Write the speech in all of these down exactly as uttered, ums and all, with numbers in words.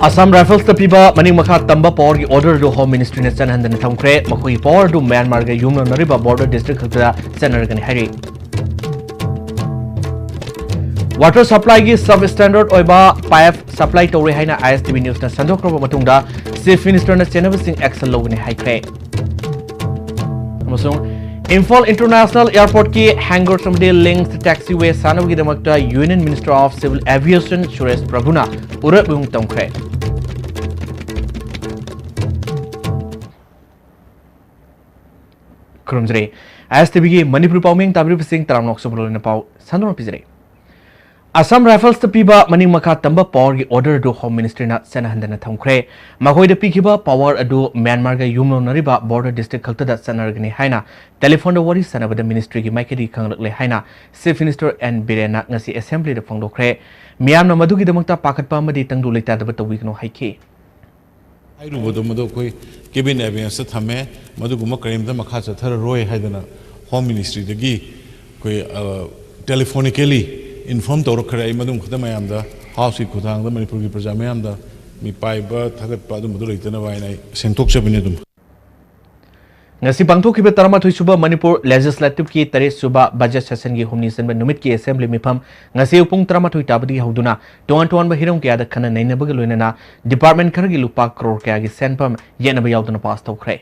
ꯑꯁꯥꯝ ꯔꯥꯏꯐꯜꯁꯇ ꯄꯤꯕ ꯃꯅꯤꯡ ꯃꯈꯥ ꯇꯝꯕ powerꯒꯤ order ꯑꯗꯨ Home Ministryꯅ ꯆꯠꯅꯍꯟꯗꯅ ꯊꯝꯈ꯭ꯔꯦ꯫ ꯃꯈꯣꯏꯒꯤ power ꯑꯗꯨ ꯃ꯭ꯌꯥꯟꯃꯥꯔꯒ ꯌꯨꯝꯂꯣꯟꯅꯔꯤꯕ border district ꯈꯛꯇꯗ ꯆꯠꯅꯔꯒꯅꯤ ꯍꯥꯏꯔꯤ꯫ Water supplyꯒꯤ substandard ꯑꯣꯏꯕ pipe supply ꯇꯧꯔꯦ ꯍꯥꯏꯅ ISTV newsꯅ ꯁꯟꯗꯣꯛꯈ꯭ꯔꯕ ꯃꯇꯨꯡꯗ Chief Ministerꯅ ꯆꯦꯟꯅꯕꯁꯤꯡ action ꯂꯧꯒꯅꯤ ꯍꯥꯏꯈ꯭ꯔꯦ꯫ ꯑꯃꯁꯨꯡ ꯏꯝꯐꯥꯜ International Airportꯀꯤ hangars ꯑꯃꯗꯤ linked taxiway ꯁꯥꯅꯕꯒꯤꯗꯃꯛꯇ Union Minister of Civil Aviation Suresh ꯄ꯭ꯔꯚꯨꯅ ꯎꯔꯠ ꯎꯌꯨꯡ ꯇꯝꯈ꯭ꯔꯦ꯫ ꯈꯨꯔꯨꯝꯖꯔꯤ꯫ ISTVꯒꯤ Manipuri ꯄꯥꯎꯃꯤ ꯇꯥꯕꯤꯔꯤꯕꯁꯤꯡ ꯇꯔꯥꯝꯅ ꯑꯣꯛꯆꯕ ꯂꯣꯏꯅ ꯄꯥꯎ ꯁꯟꯗꯣꯛꯅ ꯄꯤꯖꯔꯤ꯫ ꯑꯁꯥꯝ ꯔꯥꯏꯐꯜꯁꯇ ꯄꯤꯕ ꯃꯅꯤꯡ ꯃꯈꯥ ꯇꯝꯕ powerꯒꯤ order ꯑꯗꯨ Home Ministryꯅ ꯆꯠꯅꯍꯟꯗꯅ ꯊꯝꯈ꯭ꯔꯦ꯫ ꯃꯈꯣꯏꯗ ꯄꯤꯈꯤꯕ power ꯑꯗꯨ ꯃ꯭ꯌꯥꯟꯃꯥꯔꯒ ꯌꯨꯝꯂꯣꯟꯅꯔꯤꯕ border district ꯈꯛꯇꯗ ꯆꯠꯅꯔꯒꯅꯤ ꯍꯥꯏꯅ telephoneꯗ ꯋꯥꯔꯤ ꯁꯥꯟꯅꯕꯗ ministryꯒꯤ ꯃꯥꯏꯀꯩꯗꯒꯤ ꯈꯪꯂꯛꯂꯦ ꯍꯥꯏꯅ Chief Minister N ꯕꯤꯔꯦꯟꯅ ꯉꯁꯤ Assemblyꯗ ꯐꯣꯡꯗꯣꯛꯈ꯭ꯔꯦ꯫ ꯃꯤꯌꯥꯝꯅ ꯃꯗꯨꯒꯤꯗꯃꯛꯇ ꯄꯥꯈꯠꯄ ꯑꯃꯗꯤ ꯇꯪꯗꯨ ꯂꯩꯇꯥꯗꯕ ꯇꯧꯕꯤꯒꯅꯨ ꯍꯥꯏꯈꯤ꯫ ꯍꯥꯏꯔꯨꯕꯗꯣ ꯃꯗꯨ ꯑꯩꯈꯣꯏ cabin awarenessꯇ ꯊꯝꯃꯦ, ꯃꯗꯨꯒꯨꯝꯕ ꯀꯔꯤꯝꯇ ꯃꯈꯥ ꯆꯠꯊꯔꯔꯣꯏ ꯍꯥꯏꯗꯅ Home Ministryꯗꯒꯤ ꯑꯩꯈꯣꯏ, ꯑ, telephonically inform ꯇꯧꯔꯛꯈ꯭ꯔꯦ꯫ ꯑꯩ ꯃꯗꯨ ꯈꯛꯇ ꯃꯌꯥꯝꯗ Houseꯀꯤ ꯈꯨꯠꯊꯥꯡꯗ ꯃꯅꯤꯄꯨꯔꯒꯤ ꯄ꯭ꯔꯖꯥ ꯃꯌꯥꯝꯗ ꯃꯤꯄꯥꯏꯕ ꯊꯥꯒꯠꯄ ꯑꯗꯨꯝꯕꯗꯨ ꯂꯩꯇꯅꯕ ꯍꯥꯏꯅ ꯑꯩ ꯁꯦꯡꯗꯣꯛꯆꯕꯅꯤ꯫ ꯑꯗꯨꯝ ꯉꯁꯤ ꯄꯥꯡꯊꯣꯛꯈꯤꯕ ꯇꯔꯥꯃꯥꯊꯣꯏ ꯁꯨꯕ ꯃꯅꯤꯄꯨꯔ Legislativeꯀꯤ ꯇꯔꯦꯠ ꯁꯨꯕ budget sessionꯒꯤ ꯍꯨꯝꯅꯤ ꯆꯟꯕ ꯅꯨꯃꯤꯠꯀꯤ Assembly ꯃꯤꯐꯝ ꯉꯁꯤ ꯑꯌꯨꯛ ꯄꯨꯡ ꯇꯔꯥꯃꯥꯊꯣꯏ ꯇꯥꯕꯗꯒꯤ ꯍꯧꯗꯨꯅ ꯇꯣꯉꯥꯟ ꯇꯣꯉꯥꯟꯕ ꯍꯤꯔꯝ ꯀꯌꯥꯗ ꯈꯟꯅ ꯅꯩꯅꯕꯒ ꯂꯣꯏꯅꯅ department ꯈꯔꯒꯤ ꯂꯨꯄꯥ ꯀ꯭ꯔꯣꯔ ꯀꯌꯥꯒꯤ ꯁꯦꯟꯐꯝ ꯌꯦꯠꯅꯕ ꯌꯥꯎꯗꯅ pass ꯇꯧꯈ꯭ꯔꯦ꯫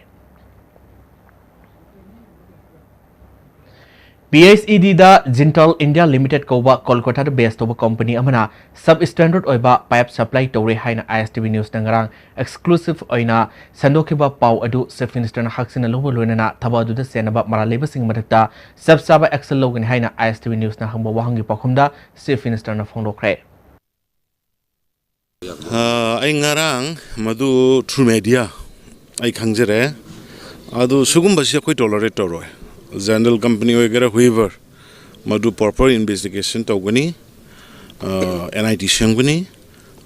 PHEDꯗ Jindal India Limited ꯀꯧꯕ ꯀꯣꯜꯀꯇꯥꯗ base ꯇꯧꯕ company ꯑꯃꯅ substandard ꯑꯣꯏꯕ pipe supply ꯇꯧꯔꯦ ꯍꯥꯏꯅ ISTV newsꯅ ꯉꯔꯥꯡ exclusive ꯑꯣꯏꯅ ꯁꯟꯗꯣꯛꯈꯤꯕ ꯄꯥꯎ ꯑꯗꯨ Chief Ministerꯅ ꯍꯛꯆꯤꯟꯅ ꯂꯧꯕ ꯂꯣꯏꯅꯅ ꯊꯕꯛ ꯑꯗꯨꯗ ꯆꯦꯟꯅꯕ ꯃꯔꯥꯜ ꯂꯩꯕꯁꯤꯡꯒꯤ ꯃꯊꯛꯇ ꯆꯞ ꯆꯥꯕ action ꯂꯧꯒꯅꯤ ꯍꯥꯏꯅ ISTV newsꯅ ꯍꯪꯕ ꯋꯥꯍꯪꯒꯤ ꯄꯥꯎꯈꯨꯝꯗ Chief Ministerꯅ ꯐꯣꯡꯗꯣꯛꯈ꯭ꯔꯦ꯫ ꯑ, ꯑꯩ ꯉꯔꯥꯡ ꯃꯗꯨ through media ꯑꯩ ꯈꯪꯖꯔꯦ꯫ ꯑꯗꯨ ꯁꯤꯒꯨꯝꯕꯁꯤ ꯑꯩꯈꯣꯏ tolerate ꯇꯧꯔꯣꯏ꯫ Jindal company ꯑꯣꯏꯒꯦꯔꯥ, whoever, ꯃꯗꯨ proper investigation ꯇꯧꯒꯅꯤ, ꯑ, NIT ꯁꯦꯝꯒꯅꯤ꯫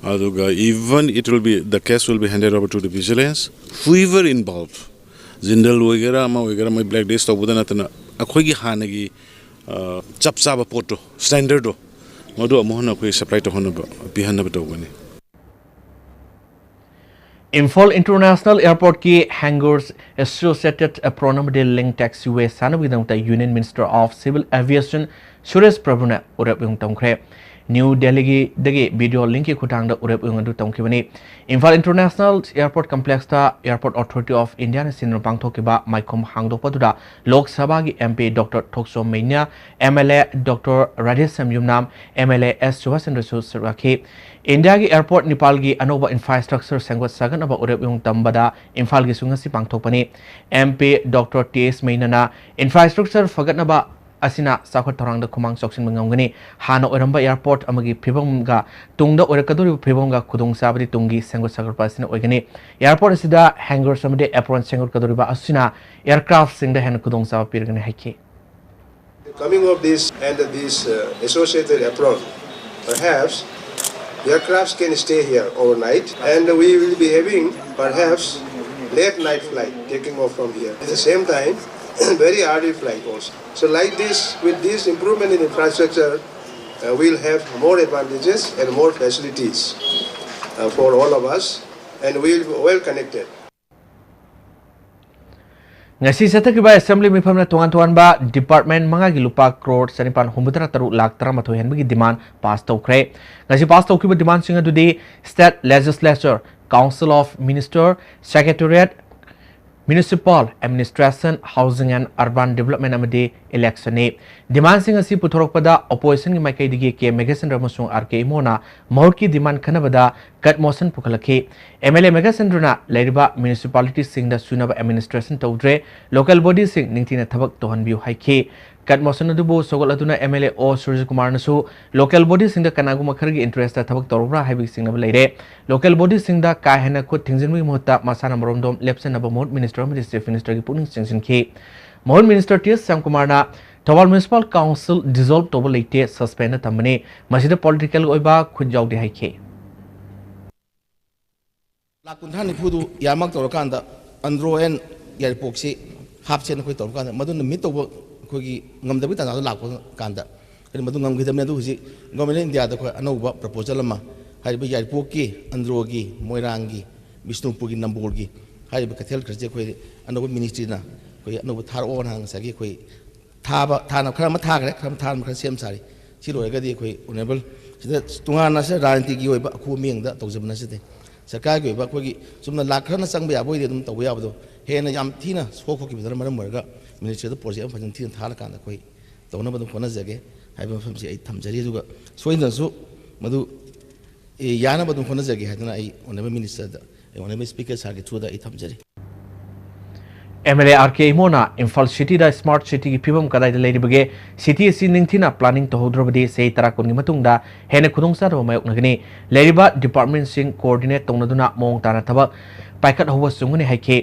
ꯑꯗꯨꯒ even it will be, the case will be handed over to the vigilance, whoever involved, Jindal ꯑꯣꯏꯒꯦꯔꯥ, ꯑꯃ ꯑꯣꯏꯒꯦꯔꯥ, ꯃꯣꯏ black list ꯇꯧꯕꯗ ꯅꯠꯇꯅ ꯑꯩꯈꯣꯏꯒꯤ ꯍꯥꯟꯅꯒꯤ, ꯑ, ꯆꯞ ꯆꯥꯕ ꯄꯣꯠꯇꯣ, standardꯗꯣ, ꯃꯗꯨ ꯑꯃꯨꯛ ꯍꯟꯅ ꯑꯩꯈꯣꯏ supply ꯇꯧꯍꯟꯅꯕ, ꯄꯤꯍꯟꯅꯕ ꯇꯧꯒꯅꯤ꯫ ꯏꯝꯐꯥꯜ ꯏꯟꯇꯔꯅꯦꯁꯅꯦꯜ ꯑꯦꯌꯔꯄꯣꯔꯠꯀꯤ ꯍꯦꯡꯒꯔꯁ, ꯑꯦꯁꯣꯁꯤꯌꯦꯇꯦꯗ ꯑꯦꯄ꯭ꯔꯣꯟ ꯑꯃꯗꯤ ꯂꯤꯡ ꯇꯦꯛꯁꯤꯋꯦ ꯁꯥꯅꯕꯒꯤꯗꯃꯛꯇ union minister of civil aviation Suresh ꯄ꯭ꯔꯚꯨꯅ ꯎꯔꯦꯞ ꯌꯨꯡ ꯇꯝꯈ꯭ꯔꯦ꯫ ꯅ꯭ꯌꯨ ꯗꯦꯜꯂꯤꯒꯤꯗꯒꯤ ꯚꯤꯗꯤꯑꯣ ꯂꯤꯡꯛꯀꯤ ꯈꯨꯠꯊꯥꯡꯗ ꯎꯔꯦꯞ ꯌꯨꯡ ꯑꯗꯨ ꯇꯝꯈꯤꯕꯅꯤ꯫ ꯏꯝꯐꯥꯜ ꯏꯟꯇꯔꯅꯦꯁꯅꯦꯜ ꯑꯦꯌꯔꯄꯣꯔꯠ ꯀꯝꯄ꯭ꯂꯦꯛꯁꯇ ꯑꯦꯌꯔꯄꯣꯔꯠ ꯑꯣꯊꯣꯔꯤꯇꯤ ꯑꯣꯐ ꯏꯟꯗꯤꯌꯥꯅ ꯁꯤꯟꯗꯨꯅ ꯄꯥꯡꯊꯣꯛꯈꯤꯕ ꯃꯥꯏꯈꯨꯝ ꯍꯥꯡꯗꯣꯛꯄ ꯑꯗꯨꯗ ꯂꯣꯛ ꯁꯚꯥꯒꯤ M P doctor Thokchom Meinya, M L A doctor Radheshyam Yumnam, M L A S Subhash ꯆꯟꯗ꯭ꯔꯁꯨ ꯁꯔꯨꯛ ꯌꯥꯈꯤ꯫ ꯏꯟꯗꯤꯌꯥꯒꯤ ꯑꯦꯌꯔꯄꯣꯔꯠ ꯅꯤꯄꯥꯜꯒꯤ ꯑꯅꯧꯕ ꯏꯟꯐ꯭ꯔꯥꯁ꯭ꯇ꯭ꯔꯛꯆꯔ ꯁꯦꯝꯒꯠ ꯁꯥꯒꯠꯅꯕ ꯎꯔꯦꯞ ꯌꯨꯡ ꯇꯝꯕꯗ ꯏꯝꯐꯥꯜꯒꯤꯁꯨ ꯉꯁꯤ ꯄꯥꯡꯊꯣꯛꯄꯅꯤ꯫ ꯑꯦꯝ ꯄꯤ ꯗꯣꯛꯇꯔ ꯇꯤ ꯑꯦꯁ ꯃꯩꯅꯥꯅ ꯏꯟꯐ꯭ꯔꯥꯁ꯭ꯇ꯭ꯔꯛꯆꯔ ꯐꯒꯠꯅꯕ ꯑꯁꯤꯅ ꯆꯥꯎꯈꯠ ꯊꯧꯔꯥꯡꯗ ꯈꯨꯃꯥꯡ ꯆꯥꯎꯁꯤꯟꯕ ꯉꯝꯒꯅꯤ꯫ ꯍꯥꯟꯅ ꯑꯣꯏꯔꯝꯕ ꯑꯦꯌꯔꯄꯣꯔꯠ ꯑꯃꯒꯤ ꯐꯤꯕꯝꯒ ꯇꯨꯡꯗ ꯑꯣꯏꯔꯛꯀꯗꯧꯔꯤꯕ ꯐꯤꯕꯝꯒ ꯈꯨꯗꯣꯡꯆꯥꯕꯗꯤ ꯇꯨꯡꯒꯤ ꯁꯦꯝꯒꯠ ꯁꯥꯒꯠꯄ ꯑꯁꯤꯅ ꯑꯣꯏꯒꯅꯤ꯫ ꯑꯦꯌꯔꯄꯣꯔꯠ ꯑꯁꯤꯗ ꯍꯦꯡꯒꯔꯁ ꯑꯃꯗꯤ ꯑꯦꯄ꯭ꯔꯣꯟ ꯁꯦꯝꯒꯠꯀꯗꯧꯔꯤꯕ ꯑꯁꯤꯅ ꯑꯦꯌꯔꯀ꯭ꯔꯥꯐꯁꯤꯡꯗ ꯍꯦꯟꯅ ꯈꯨꯗꯣꯡꯆꯥꯕ ꯄꯤꯔꯒꯅꯤ ꯍꯥꯏꯈꯤ꯫ The coming of this and this uh, associated apron, perhaps aircrafts can stay here overnight, and we will be having perhaps late night flight taking off from here. At the same time, very early flight also. So like this, with this improvement in infrastructure, uh, we'll have more advantages and more facilities uh, for all of us, and we'll be well connected. ꯉꯁꯤ ꯆꯠꯊꯈꯤꯕ assembly ꯃꯤꯐꯝꯅ ꯇꯣꯉꯥꯟ ꯇꯣꯉꯥꯟꯕ department ꯃꯉꯥꯒꯤ ꯂꯨꯄꯥ ꯀ꯭ꯔꯣꯔ ꯆꯅꯤꯄꯥꯟ ꯍꯨꯝꯐꯨꯇꯔꯥ ꯇꯔꯨꯛ ꯂꯥꯈ ꯇꯔꯥꯃꯥꯊꯣꯏ ꯍꯦꯟꯕꯒꯤ ꯗꯤꯃꯥꯟ ꯄꯥꯁ ꯇꯧꯈ꯭ꯔꯦ꯫ ꯉꯁꯤ ꯄꯥꯁ ꯇꯧꯈꯤꯕ ꯗꯤꯃꯥꯟꯁꯤꯡ ꯑꯗꯨꯗꯤ State Legislature, Council of Minister, Secretariat, Municipal Administration, Housing and Urban Development ꯑꯃꯗꯤ Election ꯅꯤ꯫ ꯗꯤꯃꯥꯟꯁꯤꯡ ꯑꯁꯤ ꯄꯨꯊꯣꯔꯛꯄꯗ ꯑꯣꯄꯣꯖꯤꯁꯟꯒꯤ ꯃꯥꯏꯀꯩꯗꯒꯤ ꯀꯦ ꯃꯦꯘꯆꯟꯗ꯭ꯔ ꯑꯃꯁꯨꯡ ꯑꯥꯔ ꯀꯦ ꯏꯃꯣꯅ ꯃꯍꯨꯠꯀꯤ ꯗꯤꯃꯥꯟ ꯈꯟꯅꯕꯗ ꯀꯠ ꯃꯣꯁꯟ ꯄꯨꯈꯠꯂꯛꯈꯤ꯫ ꯑꯦꯝ ꯑꯦꯜ ꯑꯦ ꯃꯦꯘꯆꯟꯗ꯭ꯔꯅ ꯂꯩꯔꯤꯕ ꯃ꯭ꯌꯨꯅꯤꯁꯤꯄꯥꯂꯤꯇꯤꯁꯤꯡꯗ ꯁꯨꯅꯕ ꯑꯦꯗꯃꯤꯅꯤꯁꯇ꯭ꯔꯦꯁꯟ ꯇꯧꯗ꯭ꯔꯦ, ꯂꯣꯀꯦꯜ ꯕꯣꯗꯤꯁꯤꯡ ꯅꯤꯡꯊꯤꯅ ꯊꯕꯛ ꯇꯧꯍꯟꯕꯤꯌꯨ ꯍꯥꯏꯈꯤ꯫ ꯀꯠ ꯃꯣꯁꯟ ꯑꯗꯨꯕꯨ ꯁꯧꯒꯠꯂꯗꯨꯅ ꯑꯦꯝ ꯑꯦꯜ ꯑꯦ ꯑꯣ ꯁꯨꯔꯖꯀꯨꯃꯥꯔꯅꯁꯨ ꯂꯣꯀꯦꯜ ꯕꯣꯗꯤꯁꯤꯡꯗ ꯀꯅꯥꯒꯨꯝꯕ ꯈꯔꯒꯤ ꯏꯟꯇꯔꯦꯁꯇ ꯊꯕꯛ ꯇꯧꯔꯕ꯭ꯔꯥ ꯍꯥꯏꯕꯒꯤ ꯆꯤꯡꯅꯕ ꯂꯩꯔꯦ꯫ ꯂꯣꯀꯦꯜ ꯕꯣꯗꯤꯁꯤꯡꯗ ꯀꯥ ꯍꯦꯟꯅ ꯈꯨꯠ ꯊꯤꯡꯖꯤꯟꯕꯒꯤ ꯃꯍꯨꯠꯇ ꯃꯁꯥꯅ ꯃꯔꯣꯝꯗꯣꯝ ꯂꯦꯞꯆꯅꯕ ꯃꯍꯨꯠ ꯃꯤꯅꯤꯁꯇꯔ ꯑꯃꯗꯤ ꯆꯤꯐ ꯃꯤꯅꯤꯁꯇꯔꯒꯤ ꯄꯨꯛꯅꯤꯡ ꯆꯤꯡꯁꯤꯟꯈꯤ꯫ ꯃꯍꯨꯠ ꯃꯤꯅꯤꯁꯇꯔ ꯇꯤ ꯑꯦꯁ ꯁ꯭ꯌꯥꯝꯀꯨꯃꯥꯔꯅ ꯊꯧꯕꯥꯜ ꯃ꯭ꯌꯨꯅꯤꯁꯤꯄꯥꯜ ꯀꯥꯎꯟꯁꯤꯜ ꯗꯤꯖꯣꯜꯕ ꯇꯧꯕ ꯂꯩꯇꯦ, ꯁꯁꯄꯦꯟꯗ ꯊꯝꯕꯅꯤ, ꯃꯁꯤꯗ ꯄꯣꯂꯤꯇꯤꯀꯦꯜ ꯑꯣꯏꯕ ꯈꯨꯠ ꯌꯥꯎꯗꯦ ꯍꯥꯏꯈꯤ꯫ ꯂꯥꯛ ꯀꯨꯟꯊ꯭ꯔꯥ ꯅꯤꯐꯨꯗꯨ ꯏꯌꯥꯔꯃꯥꯔꯛ ꯇꯧꯔꯀꯥꯟꯗ ꯑꯟꯗ꯭ꯔꯣ ꯑꯦꯟ ꯌꯥꯏꯔꯤꯄꯣꯛꯁꯤ ꯍꯥꯞꯁꯦꯅ ꯑꯩꯈꯣꯏ ꯇꯧꯔꯀꯥꯟꯗ ꯃꯗꯨ ꯅꯨꯃꯤꯠ ꯇꯧꯕ ꯑꯩꯈꯣꯏꯒꯤ ꯉꯝꯗꯕꯒꯤ ꯇꯥꯟꯖꯥꯗꯣ ꯂꯥꯛꯄ ꯀꯥꯟꯗ ꯑꯩꯈꯣꯏꯅ ꯃꯗꯨ ꯉꯝꯈꯤꯗꯕꯅꯤ꯫ ꯑꯗꯨ ꯍꯧꯖꯤꯛ ꯒꯣꯔꯃꯦꯟ ꯑꯣꯐ ꯏꯟꯗꯤꯌꯥꯗ ꯑꯩꯈꯣꯏ ꯑꯅꯧꯕ ꯄ꯭ꯔꯄꯣꯖꯦꯜ ꯑꯃ ꯍꯥꯏꯔꯤꯕ ꯌꯥꯏꯔꯤꯄꯣꯛꯀꯤ, ꯑꯟꯗ꯭ꯔꯣꯒꯤ, ꯃꯣꯏꯔꯥꯡꯒꯤ, ꯕꯤꯁꯅꯨꯄꯨꯔꯒꯤ ꯅꯝꯕꯣꯜꯒꯤ ꯍꯥꯏꯔꯤꯕ ꯀꯩꯊꯦꯜ ꯈꯔꯁꯦ ꯑꯩꯈꯣꯏ ꯑꯅꯧꯕ ꯃꯤꯅꯤꯁꯇ꯭ꯔꯤꯅ ꯑꯩꯈꯣꯏ ꯑꯅꯧꯕ ꯊꯥꯔꯛꯑꯣꯅ ꯉꯁꯥꯏꯒꯤ ꯑꯩꯈꯣꯏ ꯊꯥꯕ, ꯊꯥꯅ ꯈꯔ ꯑꯃ ꯊꯥꯈ꯭ꯔꯦ, ꯈꯔ ꯑꯃ ꯊꯥꯅ ꯈꯔ ꯁꯦꯝ ꯁꯥꯔꯤ꯫ ꯁꯤ ꯂꯣꯏꯔꯒꯗꯤ ꯑꯩꯈꯣꯏ ꯑꯣꯅꯔꯦꯕꯜ ꯁꯤꯗ ꯇꯣꯉꯥꯟꯅ ꯁꯤꯗ ꯔꯥꯖꯅꯤꯇꯤꯒꯤ ꯑꯣꯏꯕ ꯑꯈꯨꯕ ꯃꯤꯠꯌꯦꯡꯗ ꯇꯧꯖꯕ ꯅꯠꯆꯗꯦ꯫ ꯁꯔꯀꯥꯔꯒꯤ ꯑꯣꯏꯕ ꯑꯩꯈꯣꯏꯒꯤ ꯆꯨꯝꯅ ꯂꯥꯛ ꯈꯔꯅ ꯆꯪꯕ ꯌꯥꯕ ꯑꯣꯏꯗꯤ ꯑꯗꯨꯝ ꯇꯧꯕ ꯌꯥꯕꯗꯣ ꯍꯦꯟꯅ ꯌꯥꯝ ꯊꯤꯅ ꯁꯣꯛ ꯈꯣꯠꯈꯤꯕꯗꯨꯅ ꯃꯔꯝ ꯑꯣꯏꯔꯒ ꯃꯤꯅꯤꯁꯇ꯭ꯔꯤꯗ ꯄ꯭ꯔꯣꯖꯦꯛ ꯑꯃ ꯐꯖꯅ ꯊꯤꯅ ꯊꯥꯔꯀꯥꯟꯗ ꯑꯩꯈꯣꯏ ꯇꯧꯅꯕ ꯑꯗꯨꯝ ꯍꯣꯠꯅꯖꯒꯦ ꯍꯥꯏꯕ ꯃꯐꯝꯁꯤ ꯑꯩ ꯊꯝꯖꯔꯤ꯫ ꯑꯗꯨꯒ ꯁꯣꯏꯗꯅꯁꯨ ꯃꯗꯨ, ꯑꯦ, ꯌꯥꯅꯕ ꯑꯗꯨꯝ ꯍꯣꯠꯅꯖꯒꯦ ꯍꯥꯏꯗꯨꯅ ꯑꯩ ꯑꯣꯅꯔꯦꯕꯜ ꯃꯤꯅꯤꯁꯇꯔꯗ, ꯑꯩ ꯑꯣꯅꯔꯦꯕꯜ ꯁ꯭ꯄꯤꯀꯔ ꯁꯥꯔꯒꯤ ꯊ꯭ꯔꯨꯗ ꯑꯩ ꯊꯝꯖꯔꯤ꯫ M L A R K ꯏꯃꯣꯅ ꯏꯝꯐꯥꯜ ꯁꯤꯇꯤꯗ ꯁ꯭ꯃꯥꯔꯠ ꯁꯤꯇꯤꯒꯤ ꯐꯤꯕꯝ ꯀꯗꯥꯏꯗ ꯂꯩꯔꯤꯕꯒꯦ? ꯁꯤꯇꯤ ꯑꯁꯤ ꯅꯤꯡꯊꯤꯅ ꯄ꯭ꯂꯥꯅꯤꯡ ꯇꯧꯍꯧꯗ꯭ꯔꯕꯗꯤ ꯆꯍꯤ ꯇꯔꯥ ꯀꯨꯟꯒꯤ ꯃꯇꯨꯡꯗ ꯍꯦꯟꯅ ꯈꯨꯗꯣꯡꯆꯥꯗꯕ ꯃꯥꯌꯣꯛꯅꯒꯅꯤ꯫ ꯂꯩꯔꯤꯕ ꯗꯤꯄꯥꯔꯠꯃꯦꯟꯁꯤꯡ ꯀꯣꯑꯣꯔꯗꯤꯅꯦꯠ ꯇꯧꯅꯗꯨꯅ ꯃꯑꯣꯡ ꯇꯥꯅ ꯊꯕꯛ ꯄꯥꯏꯈꯠꯍꯧꯕ ꯆꯨꯝꯒꯅꯤ ꯍꯥꯏꯈꯤ꯫